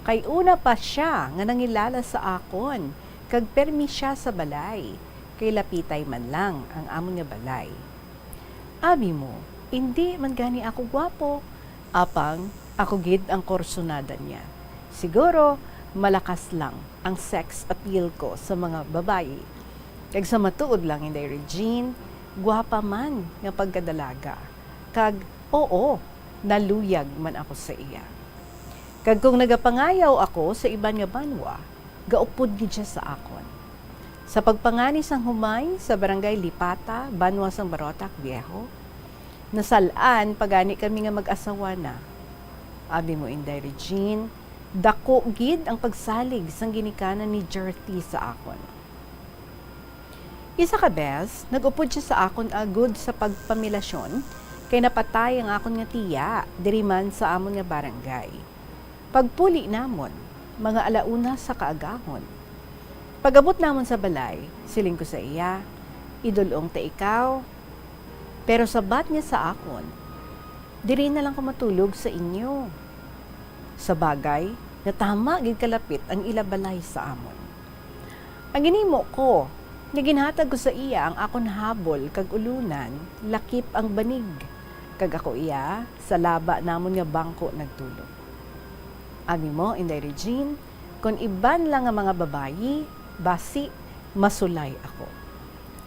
Kay una pa sia nga nangilala sa akon, kag permi sia sa balay, kay lapitay man lang ang amon nga balay. Abi mo, indi man gani ako gwapo, apang ako gid ang kursunada niya. Siguro, malakas lang ang sex appeal ko sa mga babayi. Kag sa matuod lang, Inday Regine, gwapa man nga pagkadalaga. Kag, oo, naluyag man ako sa iya. Kag kung nagapangayaw ako sa iban nga banwa, gaupod gid sia sa akon. Sa pagpangani sang humay sa Barangay Lipata, banwa sang Barotac Viejo, nasal-an pa gani kami nga mag-asawa na. Abi mo, Inday Regine, dako gid ang pagsalig sang ginikanan ni Jerty sa akon. Isa ka bes, nag-upod sia sa akon agod sa pagpamilasyon, kay napatay ang akon nga tiya diri man sa amon nga barangay. Pagpuli namon, mga ala una sa kaagahon. Pag-abot namon sa balay, siling ko sa iya, "Idulong ta ikaw." Pero sabat niya sa akon, "Diri na lang ko matulog sa inyo." Sa bagay, nga tama gid kalapit ang ila balay sa amon. Ang ginhimo ko, nga ginhatag ko sa iya ang akon habol kag ulunan, lakip ang banig, kag ako iya sa laba namon nga bangko nagtulog. Abi mo, Inday Regine, kon iban lang nga mga babayi, basi masulay ako.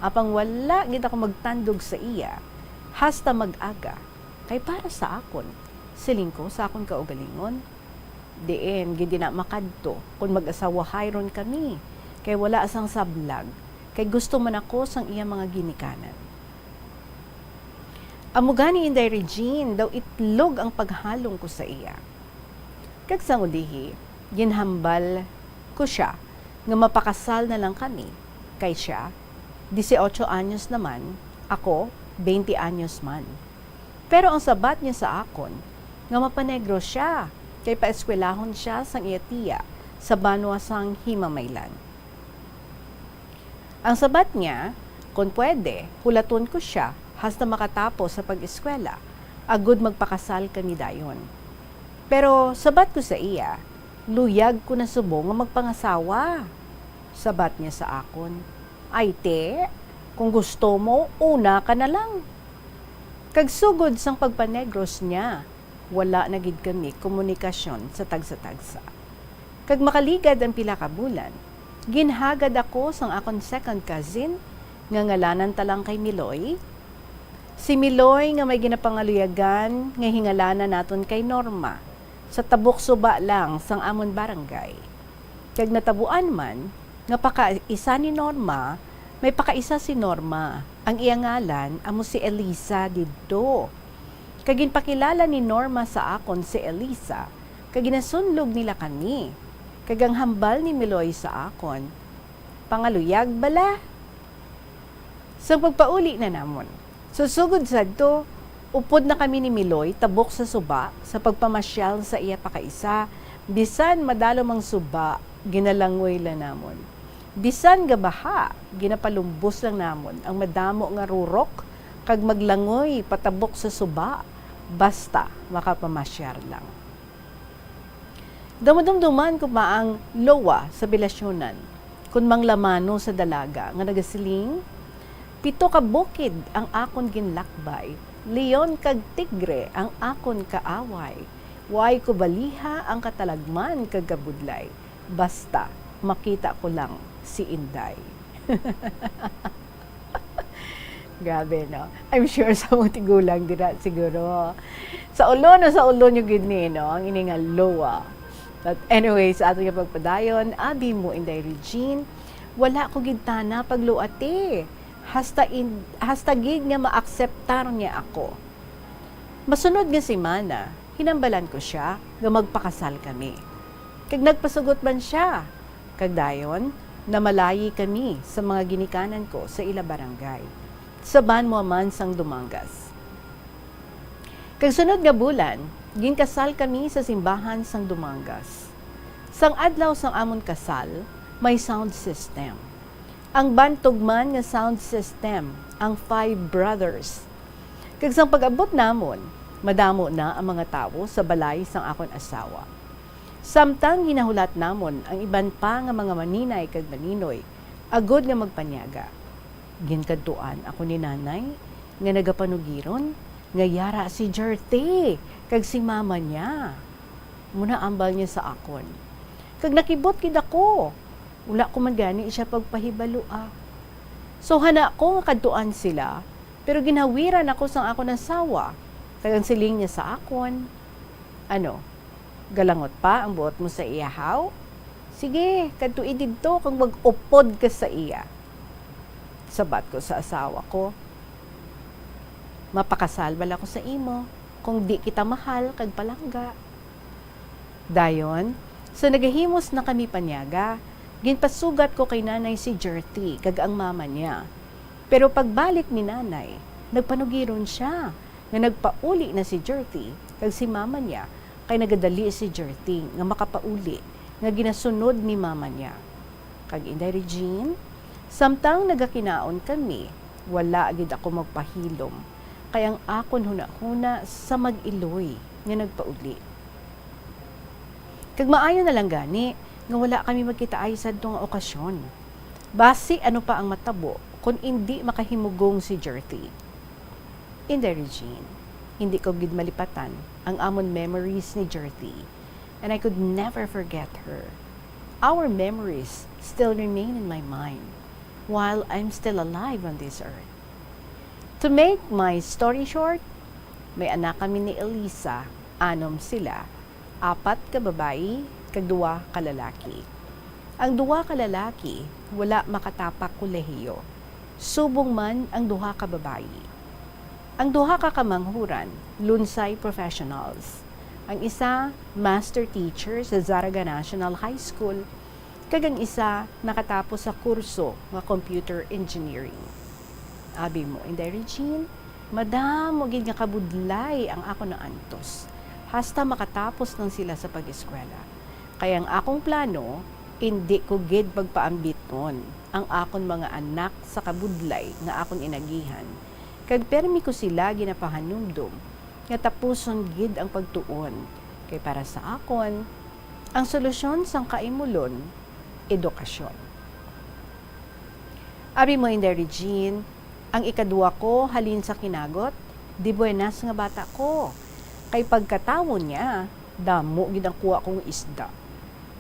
Apang wala gid ako magtandog sa iya hasta mag-aga, kay para sa akon, siling ko sa akon kaugalingon, diin gid ina makadto kon mag-asawahay ron kami, kay wala sang sablag, kay gusto man ako sang iya mga ginikanan. Amo gani, Inday Regine, daw itlog ang paghalong ko sa iya. Kag sang ulihi, ginhambal ko sia nga mapakasal na lang kami, kay sia, dieciocho anyos naman, ako, twenty anyos man. Pero ang sabat niya sa akon, nga mapanegro sia, kay paeskwelahon sia sang iya tiya sa banwa sang Himamaylan. Ang sabat niya, kon pwede, hulaton ko sia hasta makatapos sa pag-eskwela, agud magpakasal kami dayon. Pero sabat ko sa iya, luyag ko na subong nga magpangasawa. Sabat niya sa akon, "Ay, te, kung gusto mo, una ka na lang." Kag sugod sang pagpanegros niya, wala na gid kami komunikasyon sa tagsa-tagsa. Kag makaligad ang pila ka bulan, ginhagad ako sang akon second cousin, nga ngalanan ta lang kay Miloy. Si Miloy nga may ginapangaluyagan nga hingalanan naton kay Norma, sa tabok suba lang sang amon barangay. Kag natabuan man nga pakaisa ni Norma, may pakaisa si Norma, ang iya ngalan amo si Elisa didto. Kag ginpakilala ni Norma sa akon si Elisa, kag ginasunlog nila kami. Kag ang hambal ni Miloy sa akon, "Pangaluyag bala?" Sa pagpauli na namon, susugod sadto, upod na kami ni Miloy tabok sa suba sa pagpamasyal sa iya pakaisa, bisan madalom ang suba, ginalangoy la namon. Bisan gabaha, ginapalumbos lang namon ang madamo nga rurok kag maglangoy patabok sa suba, basta makapamasyar lang. Daw madumduman ko pa ang lowa sa bilasyonan, kun manglamano sa dalaga nga nagasiling, "Pito ka bukid ang akon ginlakbay, leon kag tigre ang akon kaaway. Way ko baliha ang katalagman kag kabudlay, basta makita ko lang si Inday." Grabe, no? I'm sure sa mga tigulang dira, siguro. Sa ulo, no? Sa ulo nyo gid ni, no? Ang ini nga lowa. But anyway, sa aton nga pagpadayon, abi mo, Inday Regine, wala ko gid tana pagluati. Hasta, in, hasta gid nga maakseptar niya ako. Masunod nga semana, hinambalan ko sia nga magpakasal kami. Kag nagpasugot man sia. Kag dayon, namalayi kami sa mga ginikanan ko sa ila barangay, sa banwa man sang Dumangas. Kag sunod nga bulan, ginkasal kami sa simbahan sang Dumangas. Sang adlaw sang amon kasal, may sound system. Ang bantog man nga sound system, ang Five Brothers. Kag sang pag-abot namon, madamo na ang mga tawo sa balay sang akon asawa. Samtang ginahulat namon ang iban pa nga mga maninay kag maninoy, agod nga magpanyaga. Ginkadtuan ako ni Nanay nga nagapanugiron nga yara si Jerty kag si Mama niya. Muna ambal niya sa akon. Kag nakibot gid ako. Wala ko man gani siya pagpahibaloa. So, hana ko nga kadtuan sila, pero ginhawiran ako sang akon asawa. Kag ang siling niya sa akon, "Ano, galangot pa ang buot mo sa iya, haw? Sige, kadtoi didto kag mag-upod ka sa iya." Sabat ko sa asawa ko, "Mapakasal bala ko sa imo kung di kita mahal kag palangga?" Dayon, sa nagahimos na kami panyaga, ginpasugat ko kay Nanay si Jerty kag ang mama niya. Pero pagbalik ni Nanay, nagpanugiron siya nga nagpauli na si Jerty kag si mama niya, kay nagadali si Jerty nga makapauli nga ginasunod ni mama niya. Kag Inday Regine, samtang nagakinaon kami, wala gid ako magpahilom, kay ang akon hunahuna sa mag-iloy nga nagpauli. Kag maayo na lang gani nga wala kami magkitaay sadto nga okasyon. Basi ano pa ang matabo kon indi makahimugong si Jerty? Inday Regine, hindi ko gid malipatan ang amon memories ni Jerty, and I could never forget her. Our memories still remain in my mind while I'm still alive on this earth. To make my story short, may anak kami ni Elisa, anom sila, apat ka babayi kag duha ka lalaki. Ang duha ka lalaki wala makatapak kolehiyo, subong man ang duha ka babayi. Ang duha ka kamanghuran, lunsay professionals. Ang isa, master teacher sa Zarraga National High School, kag ang isa nakatapos sa kurso nga computer engineering. Abi mo, Inday Regine, madamo gid nga kabudlay ang akon naantos, hasta makatapos lang sila sa pag-eskwela. Kay ang akong plano, indi ko gid pagpaambiton ang akon mga anak sa kabudlay nga akon inagihan, kag permi ko sila ginapahanumdom nga tapuson gid ang pagtuon, kay para sa akon, ang solusyon sang kaimulon, edukasyon. Abi mo, Inday Regine, ang ikadua ko halin sa kinagot, di buenas nga bata ko. Kay pagkatawo niya, damo gid ang kuha kong isda.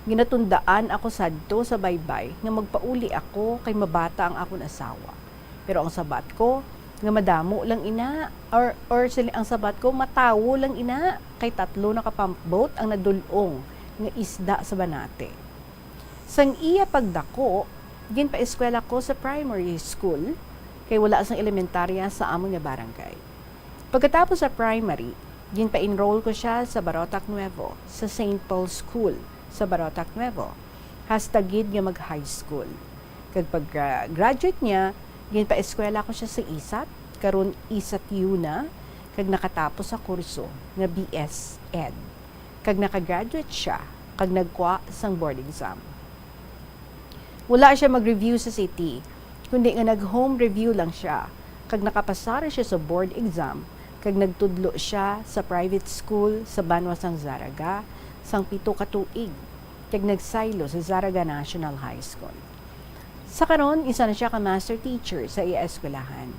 Ginatundaan ako sadto sa baybay nga magpauli ako kay mabata ang akon asawa. Pero ang sabat ko, nga madamo lang ina, or, or sili-, ang sabat ko, matawo lang ina, kay tatlo na ka pump boat ang nadul-ong nga isda sa Banate. Sang iya pagdako, ginpaeskwela ko sa primary school, kay wala sang elementarya sa amon nga barangay. Pagkatapos sa primary, ginpa-enroll ko siya sa Barotac Nuevo, sa Saint Paul's School, sa Barotac Nuevo, hasta gid nga mag-high school. Kag pag-, gra-, graduate niya, ginpaeskwela ko siya sa isat, karon isat yuna, kag nakatapos sa kurso nga B S Ed. Kag nakagraduate siya, kag nagkuha sang board exam. Wala siya mag-review sa city, kundi nga nag-home review lang siya, kag nakapasar siya sa board exam, kag nagtudlo siya sa private school sa banwa sang Zarraga sang pito ka tuig, kag nagsaylo sa Zarraga National High School. Sa karon, isa na siya ka master teacher sa iya eskwelahan,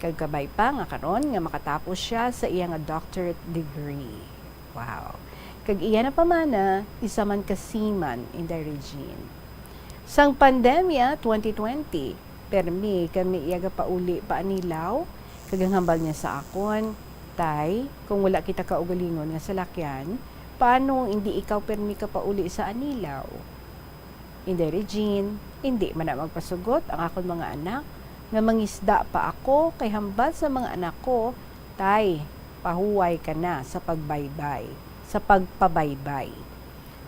kag kabay pa nga karon nga makatapos siya sa iya nga doctorate degree. Wow. Kag iya na pamana, isa man ka seaman, Inday Regine. Sang pandemya twenty twenty, permi kami iya gapauli pa anilaw, kag ang hambal niya sa akon, "Tay, kung wala kita kaugalingon nga salakyan, Paano kung indi ikaw pirmi ka pauli sa Anilao? Inday Regine, indi man na magpasugot ang akon mga anak nga mangisda pa ako, kay hambal sa mga anak ko, "Tay, pahuway ka na sa pagbaybay, sa pagpabaybay.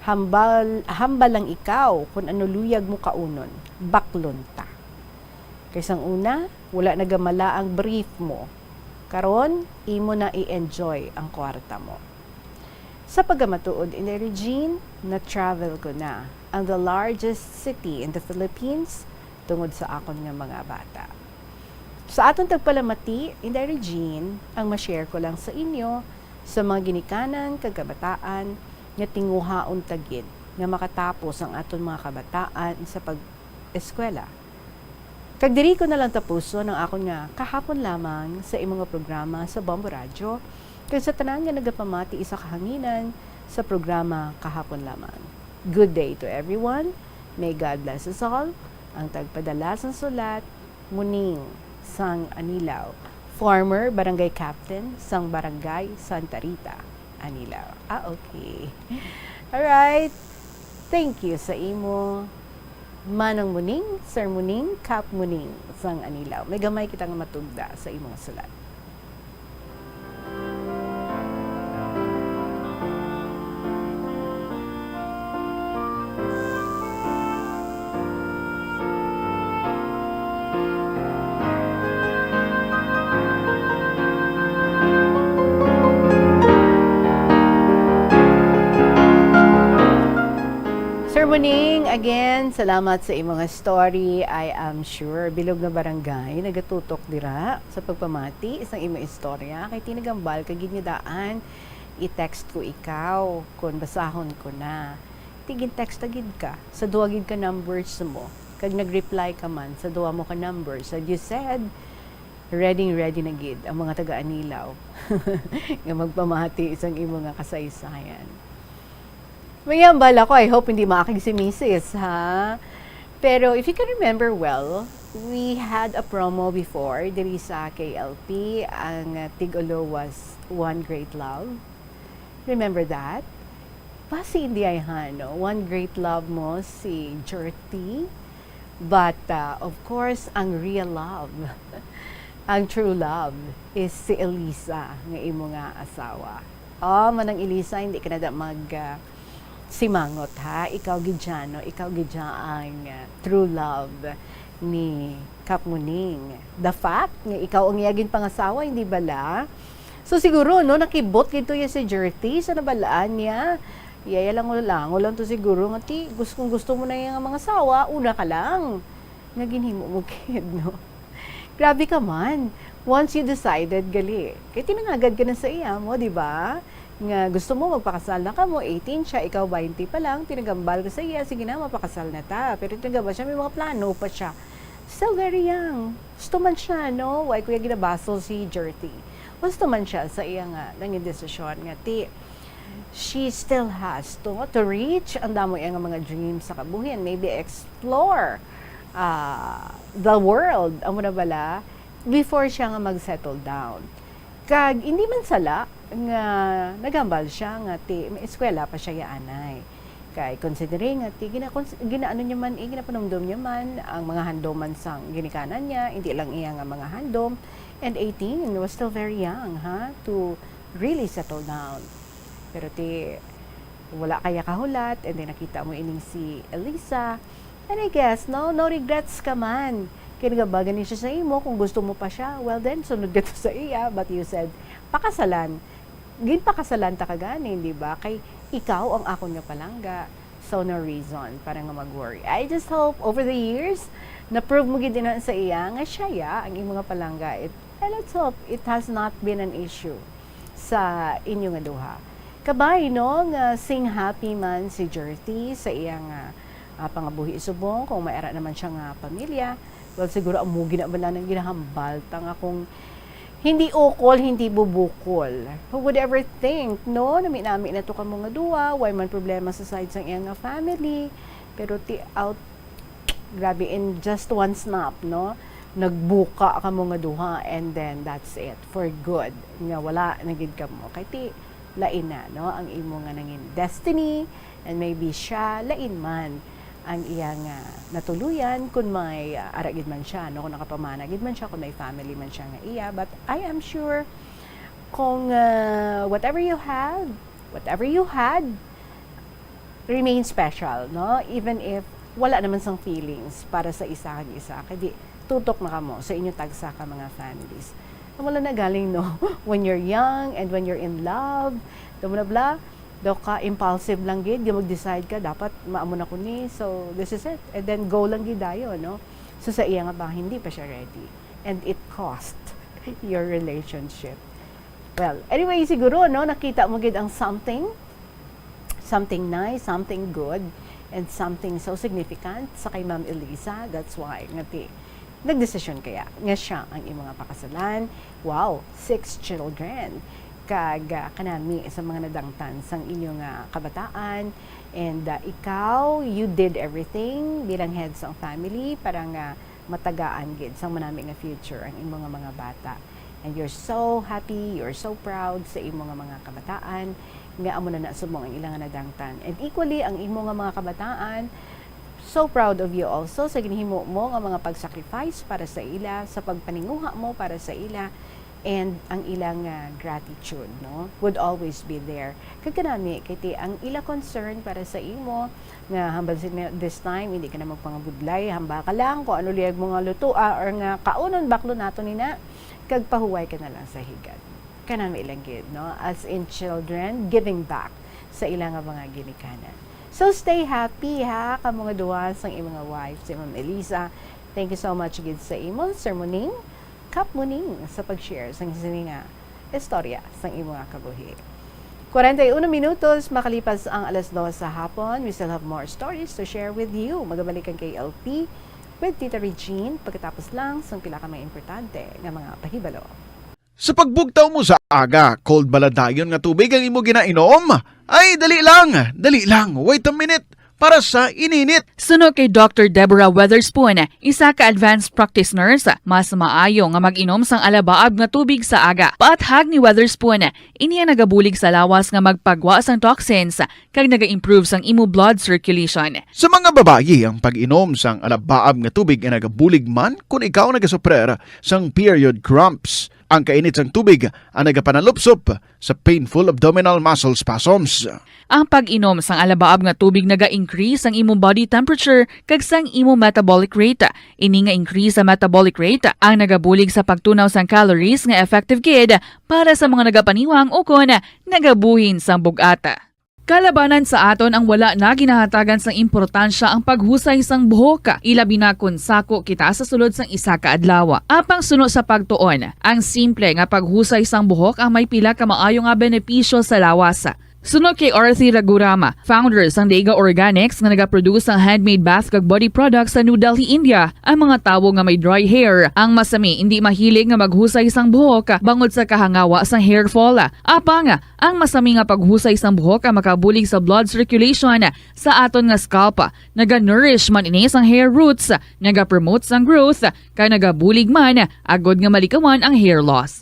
Hambal, hambal lang ikaw kon ano luyag mo kaunon, baklon ta. Kay sang una, wala nagamala ang brief mo. Karon, imo na i-enjoy ang kwarta mo." Sa pagkamatuod, Inday Regine, na-travel ko na ang the largest city in the Philippines tungod sa akon nga mga bata. Sa aton tagpalamati, Inday Regine, ang ma-share ko lang sa inyo sa mga ginikanan kag kabataan nga tinguhaon ta gid nga makatapos ang aton mga kabataan sa pag-eskwela. Kag diri ko na lang tapuson ang akon nga kahapon lamang sa imo nga programa sa Bombo Radyo, kag sa tanan nga nagapamati sa kahanginan sa programa kahapon lamang. Good day to everyone. May God bless us all. Ang tagpadala sang sulat, Muning sang Anilao, former barangay captain sang Barangay Santa Rita, Anilao. Ah, okay. Alright. Thank you sa imo, Manong Muning, Sir Muning, Kap Muning sang Anilao. May gamay kita nga matugda sa imong sulat. Sir Muning, again, salamat sa imo nga story. I am sure bilog nga barangay nagatutok dira sa pagpamati sang imo istorya. Kay tinagambal ka gid nga daan, i-text ko ikaw kon basahon ko na. Ti gin-text na gid ka sa duha gid ka numbers mo, kag nag-reply ka man sa duha mo ka numbers. And you said, ready, ready na gid ang mga taga-Anilao nga magpamati sang imo nga kasaysayan. May hambal ako, I hope hindi maakig si misis, ha? Pero if you can remember well, we had a promo before diri sa K L P. Ang, uh, titulo was One Great Love. Remember that? Basi hindi ay, ha, no? One Great Love mo si Jerty. But, uh, of course, ang real love, ang true love is si Elisa nga imo nga asawa. Oh, Manang Elisa, hindi ka na da mag, uh, simangot, ha? Ikaw gid siya, no? Ikaw gid siya ang, uh, true love ni Kap Muning. The fact nga ikaw ang iya ginpangasawa, hindi bala? So, siguro, no, nakibot gid to iya si Jerty sa nabalaan niya. Iya, iya lang, wala lang, wala to siguro nga, ti, gus-, kung gusto mo na iya nga mangasawa, una ka lang nga ginhimo mo kid, no? Grabe ka man. Once you decided, gali. Kay tinangagad ka na sa iya mo, di ba? Nga gusto mo magpakasal na kamo, eighteen siya, ikaw twenty pa lang, tinagambal ka sa iya, sige na, mapakasal na ta. Pero tinagambal siya, may mga plano pa siya. Still very young. Gusto man siya, no? Why kuya ginabasol si Jerty? Gusto man siya sa iya nga nangin desisyon nga, ti, she still has to, to reach ang damo iya nga mga dreams sa kabuhi. Maybe explore, ah, the world, amo na bala, before siya nga mag-settle down. Kag hindi man sala nga nagambal siya nga ti may eskwela pa siya yaanay. Kay considering nga ti gina-, cons-, ginaano niya man, eh, ginapanumdom niya man ang mga handoman sang ginikanan niya, hindi lang iya nga mga handom, and eighteen was still very young, ha, to really settle down. Pero ti, wala kaya kahulat, and then nakita mo ining si Elisa. And I guess, no, no regrets ka man. Kay nagabagan ni siya sa imo, kung gusto mo pa siya, well then, sunod ka to sa iya. But you said, pakasalan. Ginpakasalan ta ka gani, di ba? Kay ikaw ang akon nga palangga. So, no reason para nga mag-worry. I just hope, over the years, na-prove mo gid ina sa iya nga siya ya ang imo nga palangga. It, and let's hope it has not been an issue sa inyo nga duha. Kabay, no, nga sing happy man si Jerty sa iya nga, ah, pangabuhi subong, kung may ara naman siya nga pamilya. Well, siguro amo gid na bala nang ginahambal ta nga kung hindi ukol, hindi bubukol. Who would ever think, no? Nami-nami na to kamo nga duha, way man problema sa side sang iya nga family. Pero ti out, grabe, in just one snap, no? Nagbuka kamo nga duha, and then that's it, for good. Nga wala na gid kamo. Kay ti, lain na, no, ang imo nga nangin destiny, and maybe siya lain man ang iyang, ah, natuluyan, kung may, ah, ara gid man siya, no, kung nakapamana gid man siya, kung may family man siya nga iya. But I am sure kung, ah, whatever you have, whatever you had, remain special, no? Even if wala naman sang feelings para sa isa kag isa, kay di tutok na kamo sa inyo tagsa ka mga families. Wala na galing, no? When you're young and when you're in love, daw mo na bla, daw ka impulsive lang gid, nga mag-decide ka, dapat maamo na ko ni, so this is it. And then go lang gid dayon, no? So sa iya nga ba, hindi pa siya ready. And it cost your relationship. Well, anyway, siguro, no, nakita mo gid ang something, something nice, something good, and something so significant sa kay Ma'am Elisa. That's why nga ti nagdesisyon kaya nga siya ang imo nga pakasalan. Wow, six children. Kag, ah, kanami sa mga nadangtan sang inyo nga kabataan. And, ah, ikaw, you did everything bilang head sang family para nga matagaan gid sang manami nga future ang imo nga mga bata. And you're so happy, you're so proud sa imo nga mga kabataan nga amo na na subong ang ila nga nadangtan. And equally, ang imo nga mga kabataan, so proud of you also sa ginhimo mo nga mga pag-sacrifice para sa ila, sa pagpaninguha mo para sa ila, and ang ilang, ah, gratitude, no, would always be there. Kag kanami, kay ti ang ila concern para sa imo, nga hambal sila this time, hindi ka na magpangabudlay, hamba ka lang kung ano liyag mo nga lutoa or nga kaunon, baklo nato ni na, kag pahuway ka na lang sa higad. Kanami lang gid, no? As in children, giving back sa ila nga mga ginikanan. So stay happy, ha, kamo nga duha sang imo nga wife, si Ma'am Elisa. Thank you so much gid sa imo sermoning, cup mo ning sa pag-share sang sini nga istorya sang imo nga kabuhi. Kwarenta y uno minutos makalipas ang alas dos sa hapon, we still have more stories to share with you. Magabalik ang K L P with Tita Regine pagkatapos lang sang pila ka mga importante nga mga pahibalo. Sa pagbugtaw mo sa aga, cold bala dayon nga tubig ang imo ginainom? Ay, dali lang, dali lang, wait a minute, para sa ininit. Suno kay Doctor Deborah Weatherspoon, isa ka advanced practice nurse, mas maayo nga mag-inom sang alabaab nga tubig sa aga. Paathag ni Weatherspoon, ini ang nagabulig sa lawas nga magpagwa sang toxins kag naga-improve sang imo blood circulation. Sa mga babayi, ang pag-inom sang alabaab nga tubig ay nagabulig man kon ikaw nagasuprer sang period cramps. Ang kainit sang tubig ang nagapanalupsop sa painful abdominal muscle spasms. Ang pag-inom sang alabaab nga tubig naga-increase ang imo body temperature kag sang imo metabolic rate. Ini nga increase sa metabolic rate ang nagabulig sa pagtunaw sang calories nga effective gid para sa mga nagapaniwang ukon nagabuhin sang bug-at. Kalabanan sa aton ang wala na ginahatagan sang importansya ang paghusay sang buhok, ilabi na kon sako kita sa sulod sang isa ka adlaw. Apang suno sa pagtuon, ang simple nga paghusay sang buhok ang may pila ka maayo nga benepisyo sa lawas. Suno kay Arthi Ragurama, founder sang Dega Organics nga nagaproduce sang handmade bath kag body products sa New Delhi, India, ang mga tawo nga may dry hair, ang masami indi mahilig nga maghusay sang buhok bangod sa kahangawa sang hair fall. Apang ang masami nga paghusay sang buhok ang makabulig sa blood circulation sa aton nga scalp. Naga-nourish man ini sang hair roots, naga-promote sang growth, kag nagabulig man agod nga malikawan ang hair loss.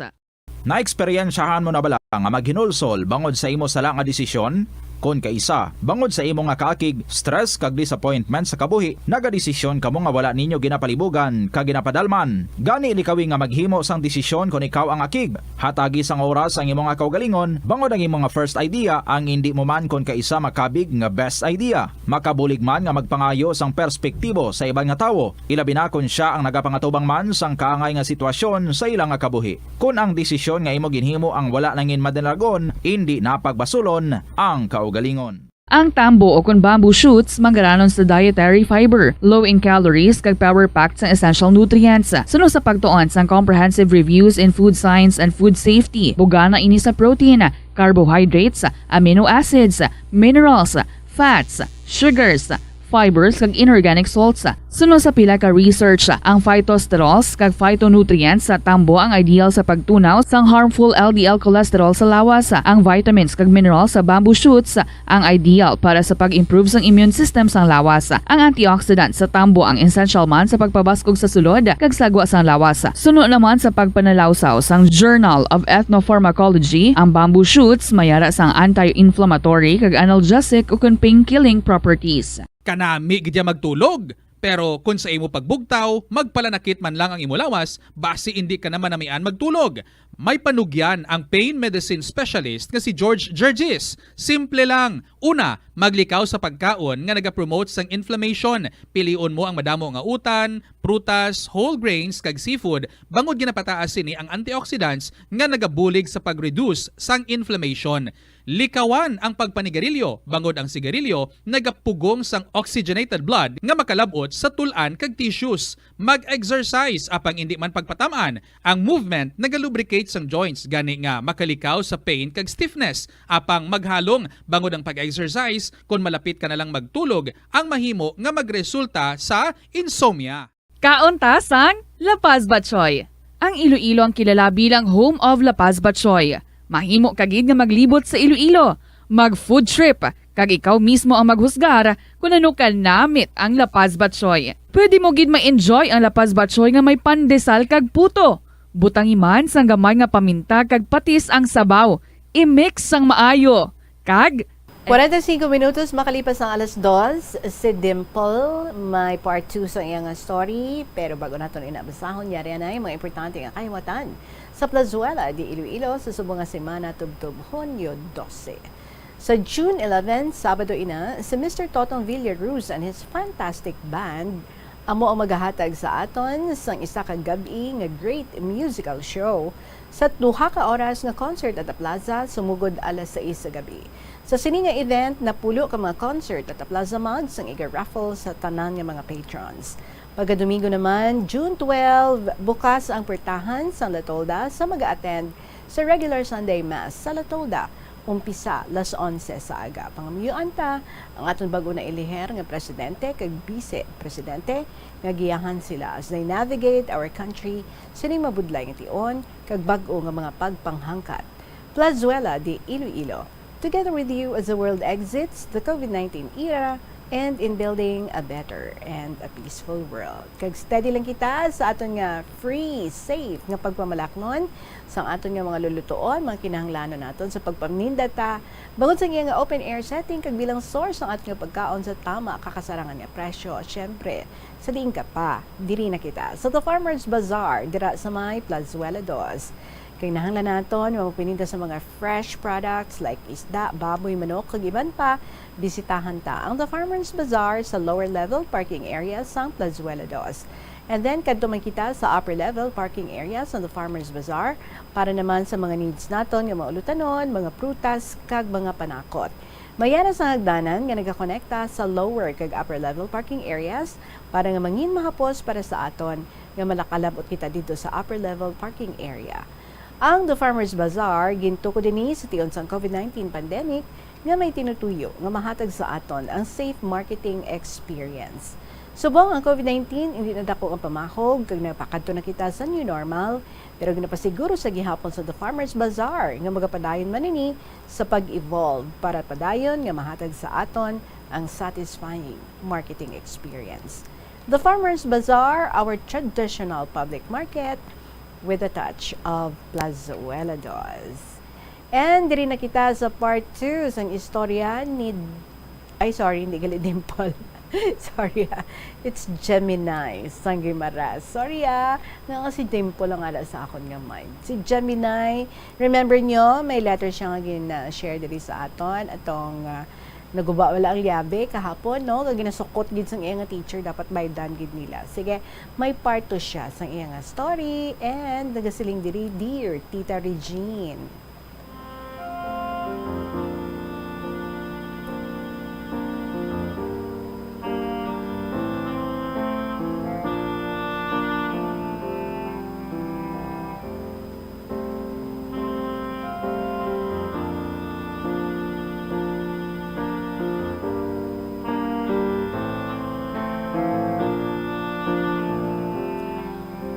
Naeksperyensyahan mo na bala nga maghinulsol bangod sa imo sala nga desisyon? Kon kaisa, bangod sa imo nga kaakig, stress, kag disappointment sa kabuhi, nagadesisyon kamo nga wala ninyo ginapalibugan kag ginapadalman. Gani, likawi nga maghimo sang desisyon kon ikaw ang akig. Hatagi sang oras ang imo nga kaugalingon bangod ang imo nga first idea ang indi mo man kon kaisa makabig nga best idea. Makabulig man nga magpangayo sang perspektibo sa iban nga tawo, ilabi na kon sia ang nagapangatubang man sang kaangay nga sitwasyon sa ila nga kabuhi. Kon ang desisyon nga imo ginhimo ang wala nangin madalagon, indi na pagbasulon ang kaugalingon. Ang tambo o kon bamboo shoots manggaranon sa dietary fiber, low in calories kag power-packed sang essential nutrients. Suno sa pagtuon sang Comprehensive Reviews in Food Science and Food Safety, bugana ini sa protein, carbohydrates, amino acids, minerals, fats, sugars, fibers, kag inorganic salts. Suno sa pila ka research, ang phytosterols kag phytonutrients sa tambo ang ideal sa pagtunaw sang harmful L D L cholesterol sa lawas. Ang vitamins kag minerals sa bamboo shoots ang ideal para sa pag-improve sang immune system sang lawas. Ang antioxidant sa tambo ang essential man sa pagpabaskog sa sulod kag sagwa sang lawas. Suno naman sa pagpanalawsaw sang Journal of Ethnopharmacology, ang bamboo shoots may ara sang anti-inflammatory kag analgesic ukon pain-killing properties. Kanami gid ya magtulog. Pero kon sa imo pagbugtaw, magpalanakit man lang ang imo lawas, basi indi ka na manamian magtulog. May panugyan ang pain medicine specialist nga si George Gergis. Simple lang. Una, maglikaw sa pagkaon nga nagapromote sang inflammation. Pilion mo ang madamo nga utan, prutas, whole grains, kag seafood, bangod ginapataas sini ang antioxidants nga nagabulig sa pag-reduce sang inflammation. Likawan ang pagpanigarilyo, bangod ang sigarilyo nagapugong sang oxygenated blood nga makalab-ot sa tul-an kag tissues. Mag-exercise, apang indi man pagpatam-an. Ang movement nagalubricate sang joints, gani nga makalikaw sa pain kag stiffness. Apang maghalong, bangod ang pag-exercise, kon malapit ka na lang magtulog, ang mahimo nga magresulta sa insomnia. Kaon ta sang La Paz Batchoy. Ang Iloilo ang kilala bilang home of La Paz Batchoy. Mahimo ka gid nga maglibot sa Iloilo, mag-food trip, kag ikaw mismo ang maghusgar kon ano ka namit ang La Paz Batchoy. Pwede mo gid ma-enjoy ang La Paz Batchoy nga may pandesal kag puto. Butangi man sang gamay nga paminta kag patis ang sabaw. I-mix sang maayo. Kag Kwarenta y cinco minutos makalipas ang alas dos, si Dimple may part two sa iya nga story. Pero bago naton ina basahon, yari anay mga importante nga kahiwatan sa Plazuela de Iloilo sa subong nga semana tubtob Hunyo dose. Sa June eleven, Sabado ina, si Mister Totong Villaruz and his fantastic band amo ang magahatag sa aton sang isa ka gab-i nga great musical show sa duha ka oras nga concert at the plaza sumugod alas sais sa gabi. Sa sini nga event, napulo ka mga concert at the plaza mugs ang iga-raffle sa tanan nga mga patrons. Pagka Domingo naman, June twelve, bukas ang pwertahan sa La Tolda sa mag-attend sa regular Sunday Mass sa La Tolda, umpisa las onse sa aga. Pangamuyuan ta ang aton bag-o na iliher nga presidente kag vice presidente nga giyahan sila as they navigate our country sining mabudlay nga tion kag bag-o nga mga pagpanghangkat. Plazuela de Iloilo, together with you as the world exits the COVID nineteen era and in building a better and a peaceful world. Kag steady lang kita sa aton nga free, safe nga pagpamalaklon sang aton nga mga lulutuon, mga kinahanglanon naton sa pagpaninda ta, bangod sa iya nga open air setting kag bilang source sang aton nga pagkaon sa tama ka kasarangan nga presyo. Siyempre, sa diin ka pa, diri na kita sa The Farmers Bazaar, dira sa may Plazuela dos. Kay nahanglan naton nga magpaninda sa mga fresh products like isda, baboy, manok, kag iban pa, bisitahan ta ang The Farmers Bazaar sa lower level parking area sang Plazuela dos. And then, kadto man kita sa upper level parking area sa The Farmers Bazaar para naman sa mga needs naton nga mga ulutanon, mga prutas, kag mga panakot. May ara sang hagdanan nga nagakonekta sa lower kag upper level parking areas para nga mangin mahapos para sa aton nga malakalab-ot kita didto sa upper level parking area. Ang The Farmers Bazaar gintukod ini sa tion sang COVID nineteen pandemic nga may tinutuyo nga mahatag sa aton ang safe marketing experience. Subong ang COVID nineteen indi na dako ang pamahog kag nagapakadto na kita sa new normal, pero ginapasiguro sa gihapon sa The Farmers Bazaar nga magapadayon man ini sa pag-evolve para padayon nga mahatag sa aton ang satisfying marketing experience. The Farmers Bazaar, our traditional public market with a touch of Plazuela dos. And diri na kita sa part two sang istorya ni, ay, sorry, hindi gali Dimple. Sorry, ah. It's Gemini sang Guimaras. Sorry, ah. Nga, nga si Dimple ang ara sa akon nga mind. Si Gemini, remember nyo, may letter siya nga gin-share diri sa aton. Atong, ah, naguba wala ang liabe kahapon, no? Nga ginasukot gid sang iya nga teacher, dapat baydan gid nila. Sige, may part two siya sang iya nga story. And nagasiling diri, "Dear Tita Regine."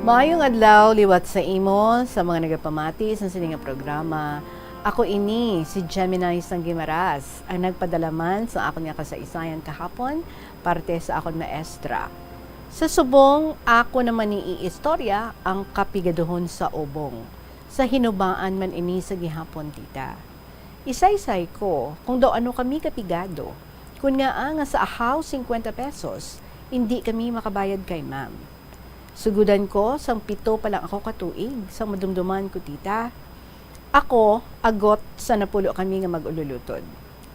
Maayong adlaw liwat sa imo, sa mga nagapamati sa sini nga programa. Ako ini, si Gemini sang Guimaras, ang nagpadala man sa akon nga kasaysayan kahapon, parte sa akon maestra. Sa subong, ako naman ni iistorya ang kapigaduhon sa ubong. Sa hinubaan man ini sa gihapon, tita. Isaysay ko kung daw ano kami kapigado, kun ngaa nga sa ahaw singkwenta pesos, indi kami makabayad kay ma'am. Sugudan ko, sang pito pa lang ako ka tuig, sang madumduman ko, tita. Ako, agot sa napulo kami nga mag-ululutod.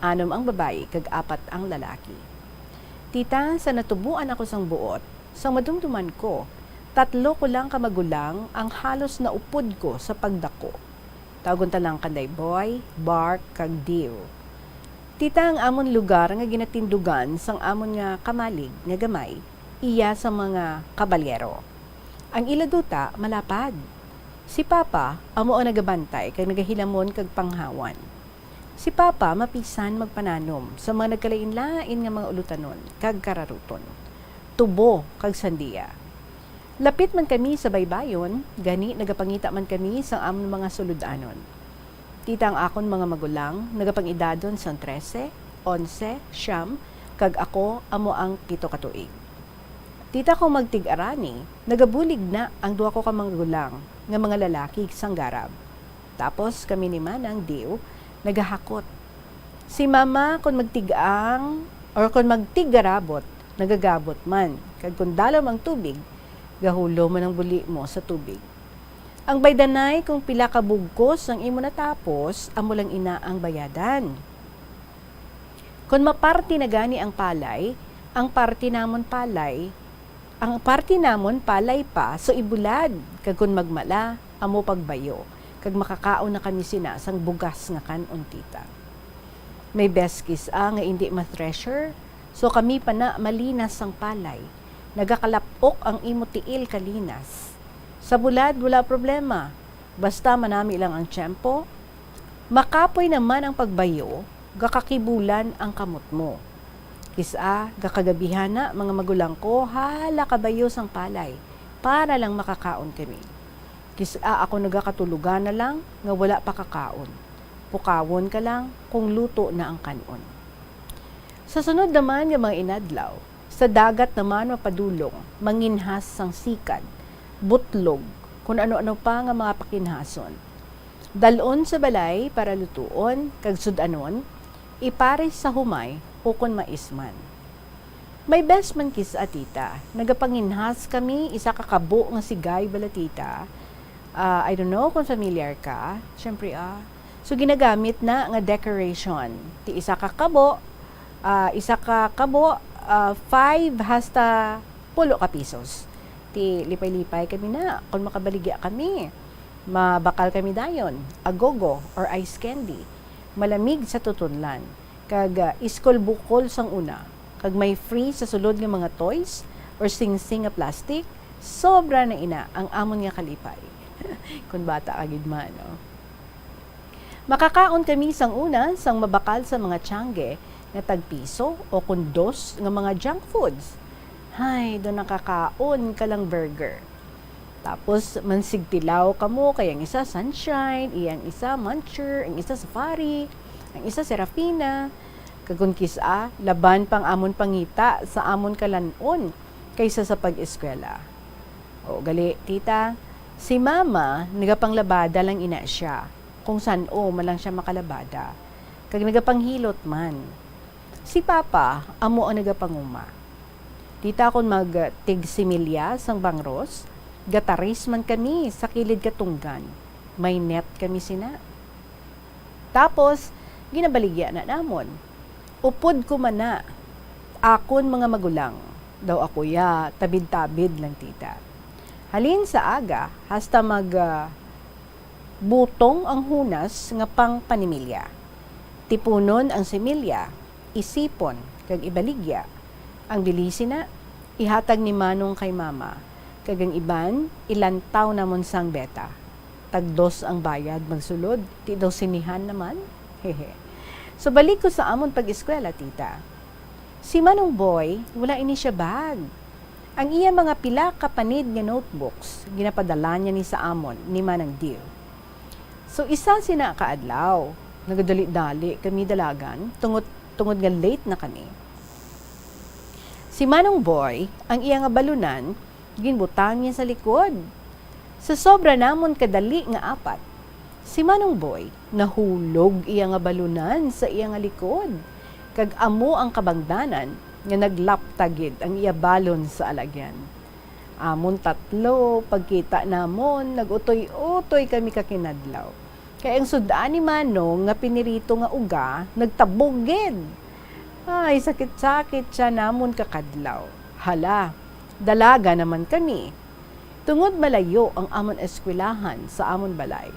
Anom ang babayi kag apat ang lalaki. Tita, sa natubuan ako sang buot, sang madumduman ko, tatlo ko lang ka magulang ang halos naupod ko sa pagdako. Tawgon ta lang kanday Boy, Bark, kag Diw. Tita, ang amon lugar nga ginatindugan sang amon nga kamalig nga gamay, iya sa mga kabalyero. Ang ila duta malapad. Si Papa amo ang nagabantay kag nagahilamon kag panghawan. Si Papa mapisan magpananom sa mga nagkalain-lain nga mga ulutanon kag kararuton, tubo kag sandia. Lapit man kami sa baybayon, gani nagapangita man kami sang amon mga sulod-anon. Tita, ang akon mga magulang nagapang-edadon sang trese, onse, siyam, kag ako amo ang pito ka tuig. Tita, kon magtig-arani, nagabulig na ang duha ko ka magulang nga mga lalaki sang garab. Tapos kami ni Manang Diw nagahakot. Si Mama, kon magtig-ang, or kon magtig-garabot, nagagabot man. Kag kon dalom ang tubig, gahulom man ang buli mo sa tubig. Ang baydanay, kung pila ka bugkos ang imo natapos, amo lang ina ang bayadan. Kon maparti na gani ang palay, ang parti namon palay, ang parti namon palay pa, so ibulad, kag kon magmala, amo pagbayo, kag makakaon na kami sina sang bugas nga kan-on, tita. May beskis-a nga indi ma-thresher, so kami pa na malinas sang palay. Nagakalap-ok ang imo tiil kalinas. Sa bulad, wala problema. Basta manami lang ang tiyempo, makapoy naman ang pagbayo, gakakibulan ang kamot mo. Kis-a, gakagabihan na, mga magulang ko, hala kabayo sang palay, para lang makakaon kami. Kis-a, ako nagakatulogan na lang nga wala pa kakaon. Pukawon ka lang kung luto na ang kan-on. Sa sunod naman nga mga inadlaw, sa dagat naman mapadulong, manginhas sang sikad, butlog, kun ano-ano pa nga mga pakinhason. Dal-on sa balay para lutuon, kag sud-anon, ipares sa humay ukon mais man. May best man kis-a, tita, nagapanginhas kami isa ka kabo nga sigay bala, tita. Ah, I don't know kung familiar ka. Siyempre, ah. So, ginagamit na nga decoration. Ti isa ka kabo, ah, isa ka kabo, ah, five hasta pulo ka pisos. Ti lipay-lipay kami na, kung makabaligya kami, mabakal kami dayon, agogo or ice candy. Malamig sa tutunlan. Kag, ah, iskol bukol sang una. Kag may free sa sulod nga mga toys or singsing nga plastic. Sobra na ina ang amon nga kalipay. Kung bata ka gid man, no? Makakaon kami sang una sang mabakal sa mga tiangge nga tagpiso o kon dos nga mga junk foods. Hay, daw nakakaon ka lang burger. Tapos, mansigtilaw kamo kay ang isa Sunshine, iyang isa Muncher, ang isa Safari, ang isa Serafina. Kag kon kis-a, laban pang amon pangita sa amon kalan-on kaysa sa pag-eskwela. O, gali, tita, si Mama, nagapanglabada lang ina siya, kung san-o man lang siya makalabada, kag nagapanghilot man. Si Papa amo ang nagapanguma. Tita, kon magtigsimilya sang bangros, gataris man kami sa kilid katunggan. May net kami sina. Tapos, ginabaligya na namon. Upod ko man na, akon mga magulang, daw ako ya, tabid-tabid lang, tita. Halin sa aga, hasta mag, ah, butong ang hunas nga pang panimilya. Tipunon ang similya, isipon, kag ibaligya. Ang bili sina, ihatag ni Manong kay Mama, kag ang iban, ilantaw namon sang beta. Tagdos ang bayad magsulod, ti daw sinihan naman. Hehe. So, balik ko sa amon pag-eskwela, tita. Si Manong Boy, wala ini siya bag. Ang iya mga pila ka panid nga notebooks ginapadala niya ni sa amon ni Manang Dio. So, isa sina ka adlaw, nagadali-dali kami dalagan tungod, tungod nga late na kami. Si Manong Boy, ang iya nga balunan, ginbutang niya sa likod. Sa sobra namon kadali nga apat, si Manong Boy nahulog iya nga balunan sa iya nga likod, kag amo ang kabangdanan nga naglapta gid ang iya balon sa alagyan. Amon tatlo, pagkita namon, nag-utoy-utoy kami kakinadlaw. Kay ang sud-an ni Manong nga pinirito nga uga nagtabog gid. Ay, sakit-sakit siya namon kakadlaw. Hala, dalaga naman kami. Tungod malayo ang amon eskwelahan sa amon balay,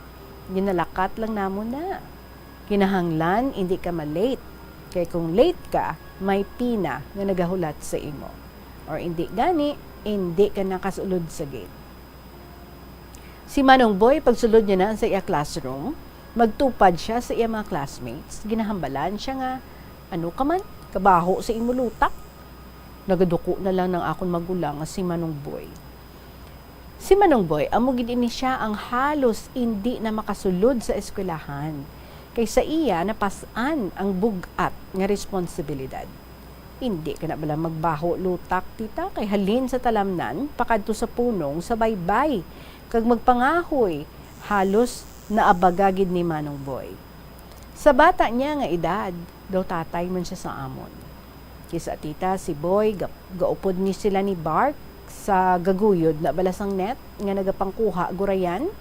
ginalakat lang namon na. Kinahanglan indi ka ma-late, kay kung late ka, may pina nga nagahulat sa imo. Or indi gani, indi ka nakasulod sa gate. Si Manong Boy, pagsulod niya na sa iya classroom, magtupad siya sa iya mga classmates. Ginahambalan siya nga, "Ano ka man? Kabaho sa imo lutak?" Nagaduko na lang ang akon magulang nga si Manong Boy. Si Manong Boy, amo gid ini siya ang halos indi na makasulod sa eskwelahan, kay sa iya napas-an ang bug-at nga responsibilidad. Indi ka na bala magbaho lutak, tita, kay halin sa talamnan pakadto sa punong sa baybay kag magpangahoy, halos naabaga gid ni Manong Boy. Sa bata niya nga edad, daw tatay man siya sa amon. Kisa, tita, si Boy, ga-, gaupod ni sila ni Bark sa gaguyod na bala sang net nga nagapangkuha gurayan.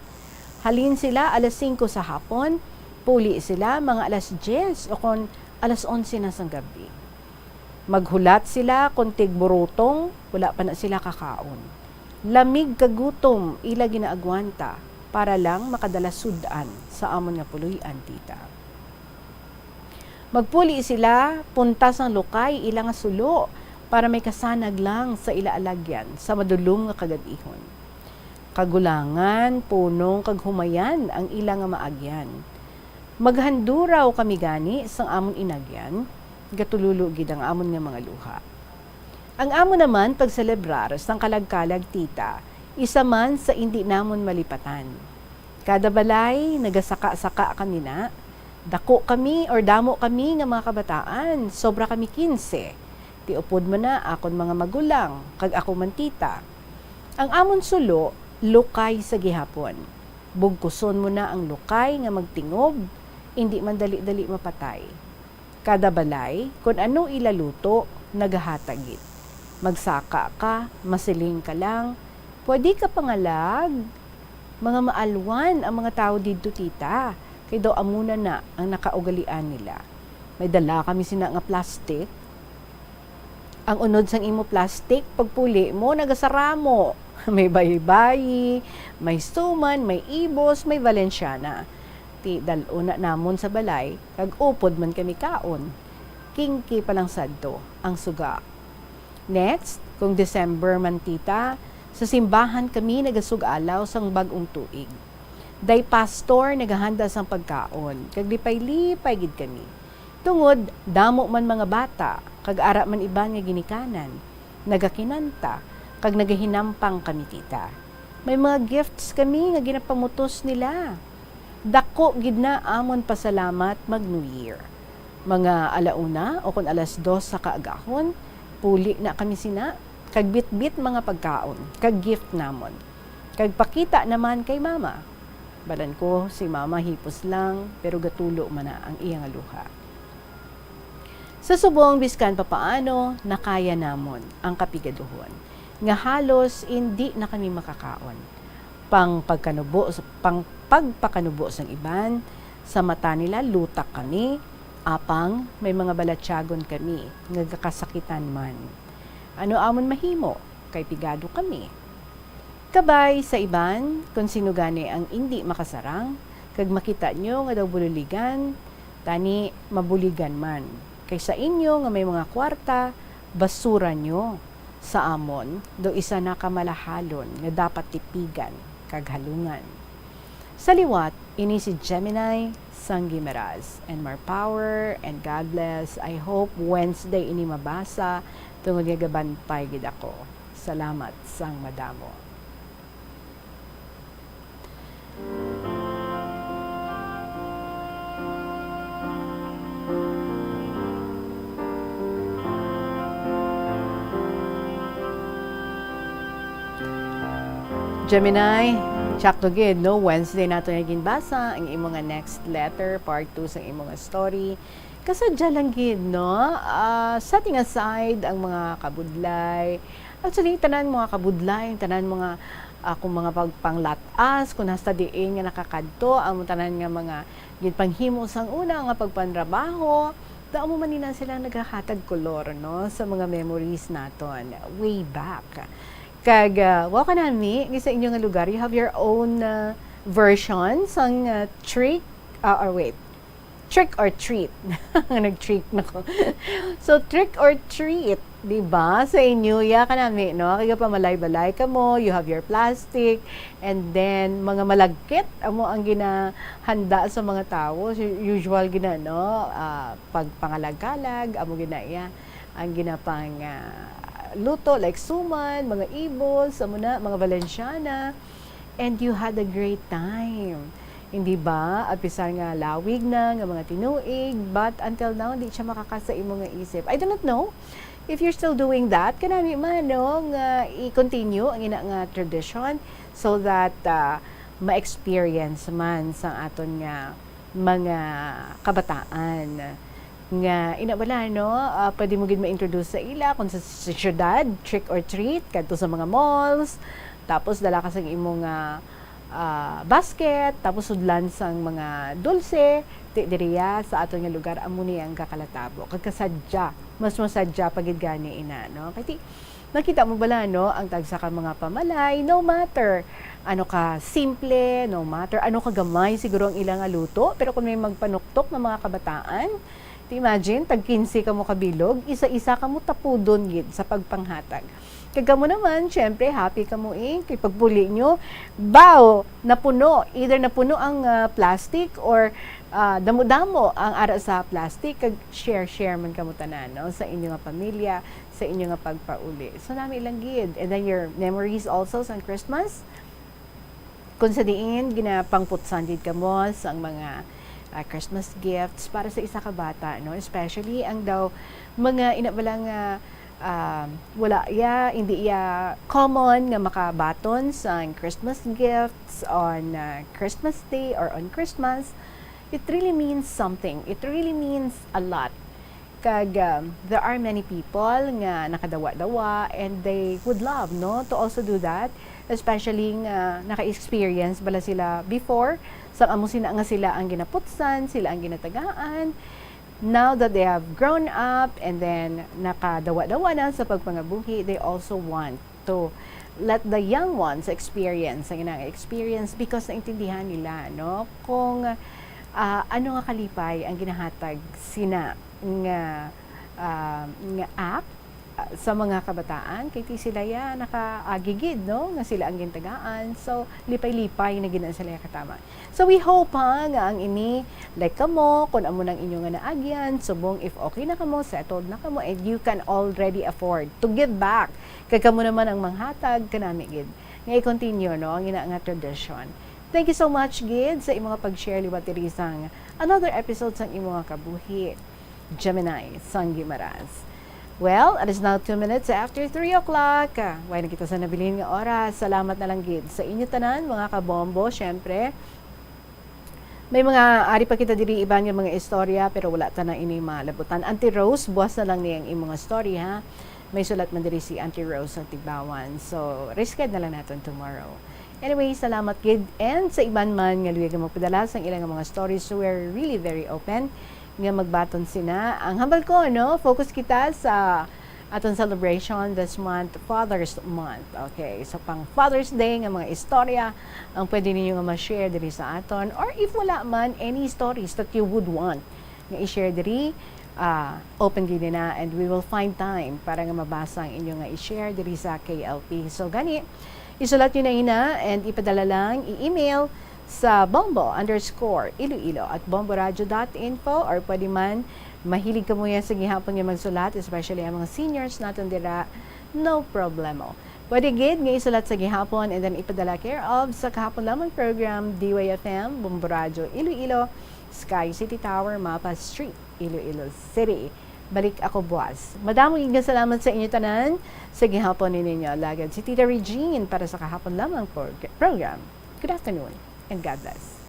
Halin sila alas singko sa hapon, puli sila mga alas diyes o kon alas onse na sang gabi. Maghulat sila kon tigburutong, wala pa na sila kakaon. Lamig kag gutom ila ginaagwanta para lang makadala sud-an sa amon nga puloy-an, tita. Magpuli sila, punta sang lukay ila nga sulo, para may kasanag lang sa ila alagyan sa madulom nga kagab-ihon. Kagulangan, punong, kag humayan ang ila nga maagyan. Maghanduraw kami gani sang amon inagyan, gatululo gid ang amon nga mga luha. Ang amo naman pagselebrar sang kalag-kalag, tita, isa man sa indi namon malipatan. Kada balay, nagasaka-saka kami na. Dako kami or damo kami nga mga kabataan, sobra kami kinse. Ti upod man na akon mga magulang, kag ako man, tita. Ang amon sulo, lukay sa gihapon. Bugkuson mo na ang lukay nga magtingob, indi man dali-dali mapatay. Kada balay, kun ano ila luto, nagahatag gid. Magsaka ka, masiling ka lang, "Pwede ka pangalag?" Mga maalwan ang mga tawo didto, tita, kay daw amo na na ang nakaugalian nila. May dala kami sina nga plastic. Ang unod sang imo plastic, pagpuli mo, nagasaramo. May baybayi, may suman, may ibos, may valenciana. Ti dal-on na namon sa balay, kag upod man kami kaon. Kingki pa lang sadto ang suga. Next, kung December man, tita, sa simbahan kami nagasug-alaw sang bag-ong tuig. Day pastor nagahanda sang pagkaon, kag lipay-lipay gid kami. Tungod damo man mga bata, kag ara man iban nga ginikanan, nagakinanta, kag nagahinampang kami, tita. May mga gifts kami nga ginapamutos nila. Dako gid na amon pasalamat mag New Year. Mga ala una o kon alas dos sa kaagahon, puli na kami sina, kag bitbit mga pagkaon, kag gift namon. Kag pakita naman kay mama. Balan ko, si mama hipos lang, pero gatulo man na ang iya nga luha. Sa subong, biskan papaano, nakaya namon ang kapigaduhon, nga halos indi na kami makakaon. Pang pagkanubo, pang pagpakanubo sang iban, sa mata nila lutak kami, apang may mga balatyagon kami nga gakasakitan man. Ano amon mahimo? Kay pigado kami. Kabay sa iban, kon sino gani ang indi makasarang, kag makita nyo nga daw bululigan, tani mabuligan man. Kay sa inyo nga may mga kwarta, basura nyo. Sa amon, daw isa na ka malahalon nga dapat tipigan kag halungan. Sa liwat, ini si Gemini sang Guimaras. And more power and God bless. I hope Wednesday ini mabasa, tungod nga gabantay gid ako. Salamat sang madamo. Gemini, sakto gid, no? Wednesday nato nga ginbasa ang imo nga next letter, part two sang imo nga story. Kasadya lang gid, no? Ah, setting aside ang mga kabudlay. Actually, tanan mga kabudlay, tanan mga, ah, kung mga pagpanglat-as, kung hasta diin nga nakakadto ang tanan nga mga ginpanghimo sang una nga pagpanrabaho, daw amo man ina sila naghahatag kolor, no, sa mga memories naton way back. Kag, ah, wow, kanami, sa inyo nga lugar, you have your own, ah, version sang, ah, trick, ah, or wait, trick or treat. Nag-trick na ko. So, trick or treat, di ba? Sa inyo, ya, kanami, no? Kaya pamalay-balay kamo, you have your plastic, and then, mga malagkit, amo ang ginahanda sa mga tawo. Usual gina, no? Ah, pagpangalaga-lag, amo gina, ya, ang ginapang, ah, luto, like suman, mga ibos, amo na, mga Valenciana. And you had a great time. Hindi ba? Apisar nga lawig na nga mga tinuig, but until now, di siya makakasa imo nga isip. I do not know if you're still doing that. Kanami man, no, nga i-continue ang ina nga tradition so that, ah, ma-experience man sa aton nga mga kabataan nga ina bala, no? Ah, pwede mo gid ma-introduce sa ila kung sa, sa syudad, trick or treat, kadto sa mga malls, tapos dala ka sa imo nga, ah, basket, tapos sudlan sang mga dulce, ti diriya sa aton nga lugar, amo ni ang kakalatawo. Kag kasadya, mas masadya pa gid gani ina, no? Kay ti-, nakita mo bala, no, ang tagsa ka mga pamalay, no matter ano ka simple, no matter ano ka gamay siguro ang ila nga luto, pero kung may magpanuktok nga mga kabataan, ti imagine, tag kinse kamo ka bilog, isa-isa kamo tapudon gid sa pagpanghatag. Kag kamo naman, syempre, happy kamo, eh, kay pagpuli nyo, baw, napuno, either napuno ang, ah, plastic or, ah, damo-damo ang ara sa plastic, kag share-share man kamo tanan, no, sa inyo nga pamilya, sa inyo nga pagpauli. So, nami lang gid. And then your memories also sa Christmas, kung sa diin ginapangputsan gid kamo sang mga, ah, Christmas gifts para sa isa ka bata, no? Especially ang daw mga ina bala nga, ah, wala iya, hindi iya common nga makabaton sang Christmas gifts on, ah, Christmas Day or on Christmas. It really means something. It really means a lot. Kag, um, there are many people nga nakadawa-dawa and they would love, no, to also do that, especially nga naka-experience bala sila before, sa amo sina nga sila ang ginaputsan, sila ang ginatagaan. Now that they have grown up and then nakadawa-dawa na sa pagpangabuhi, they also want to let the young ones experience ang inang experience because naintindihan nila, no, kung, ah, ano nga kalipay ang ginahatag sina nga, ah, nga act, ah, sa mga kabataan, kay ti sila ya nakaagigid, no, nga sila ang gintagaan. So, lipay-lipay na gid ang sila ya katama. So, we hope, ha, nga ang ini, like kamo, kung amo nang inyo nga naagyan, subong if okay na kamo, settled na kamo, and you can already afford to give back. Kay kamo naman ang manghatag, kanami gid nga i-continue, no, ang ina nga tradisyon. Thank you so much gid sa imo nga pag-share liwat diri sang another episode sang imo nga kabuhi, Gemini sang Guimaras. Well, it is now two minutes after three o'clock. Ah, way na kita sa nabilin nga oras. Salamat na lang gid sa inyo tanan, mga kabombo. Syempre, may mga ari pa kita diri iban nga mga istorya, pero wala ta na ini malabutan. Auntie Rose, buwas na lang niya ang imong story, ha. May sulat man diri si Auntie Rose sa Tigbawan. So, risked na lang naton tomorrow. Anyway, salamat gid. And sa iban man nga luyag nga magpadala sang ilang mga stories, so we're really very open nga magbaton sina. Ang hambal ko, no, focus kita sa aton celebration this month, Father's Month. Okay, so pang Father's Day nga mga istorya ang pwede ninyo nga ma-share diri sa aton, or if wala man, any stories that you would want nga i-share diri, ah, open gid na, and we will find time para nga mabasa ang inyo nga i-share diri sa K L P. So gani, isulat nyo na ina and ipadala lang, i-email sa bombo underscore iloilo at bomboradio dot info, or pwede man, mahilig kamo ya sa gihapon nga magsulat, especially ang mga seniors naton dira, no problemo. Pwede gid nga isulat sa gihapon and then ipadala care of sa Kahapon Lamang Program, D Y F M, Bombo Radyo, Iloilo, Sky City Tower, Mapa Street, Iloilo City. Balik ako buwas. Madamo gid nga salamat sa inyo tanan sa gihapon ninyo. Lagad si Tita Regine para sa Kahapon Lamang Prog-, Program. Good afternoon and God bless.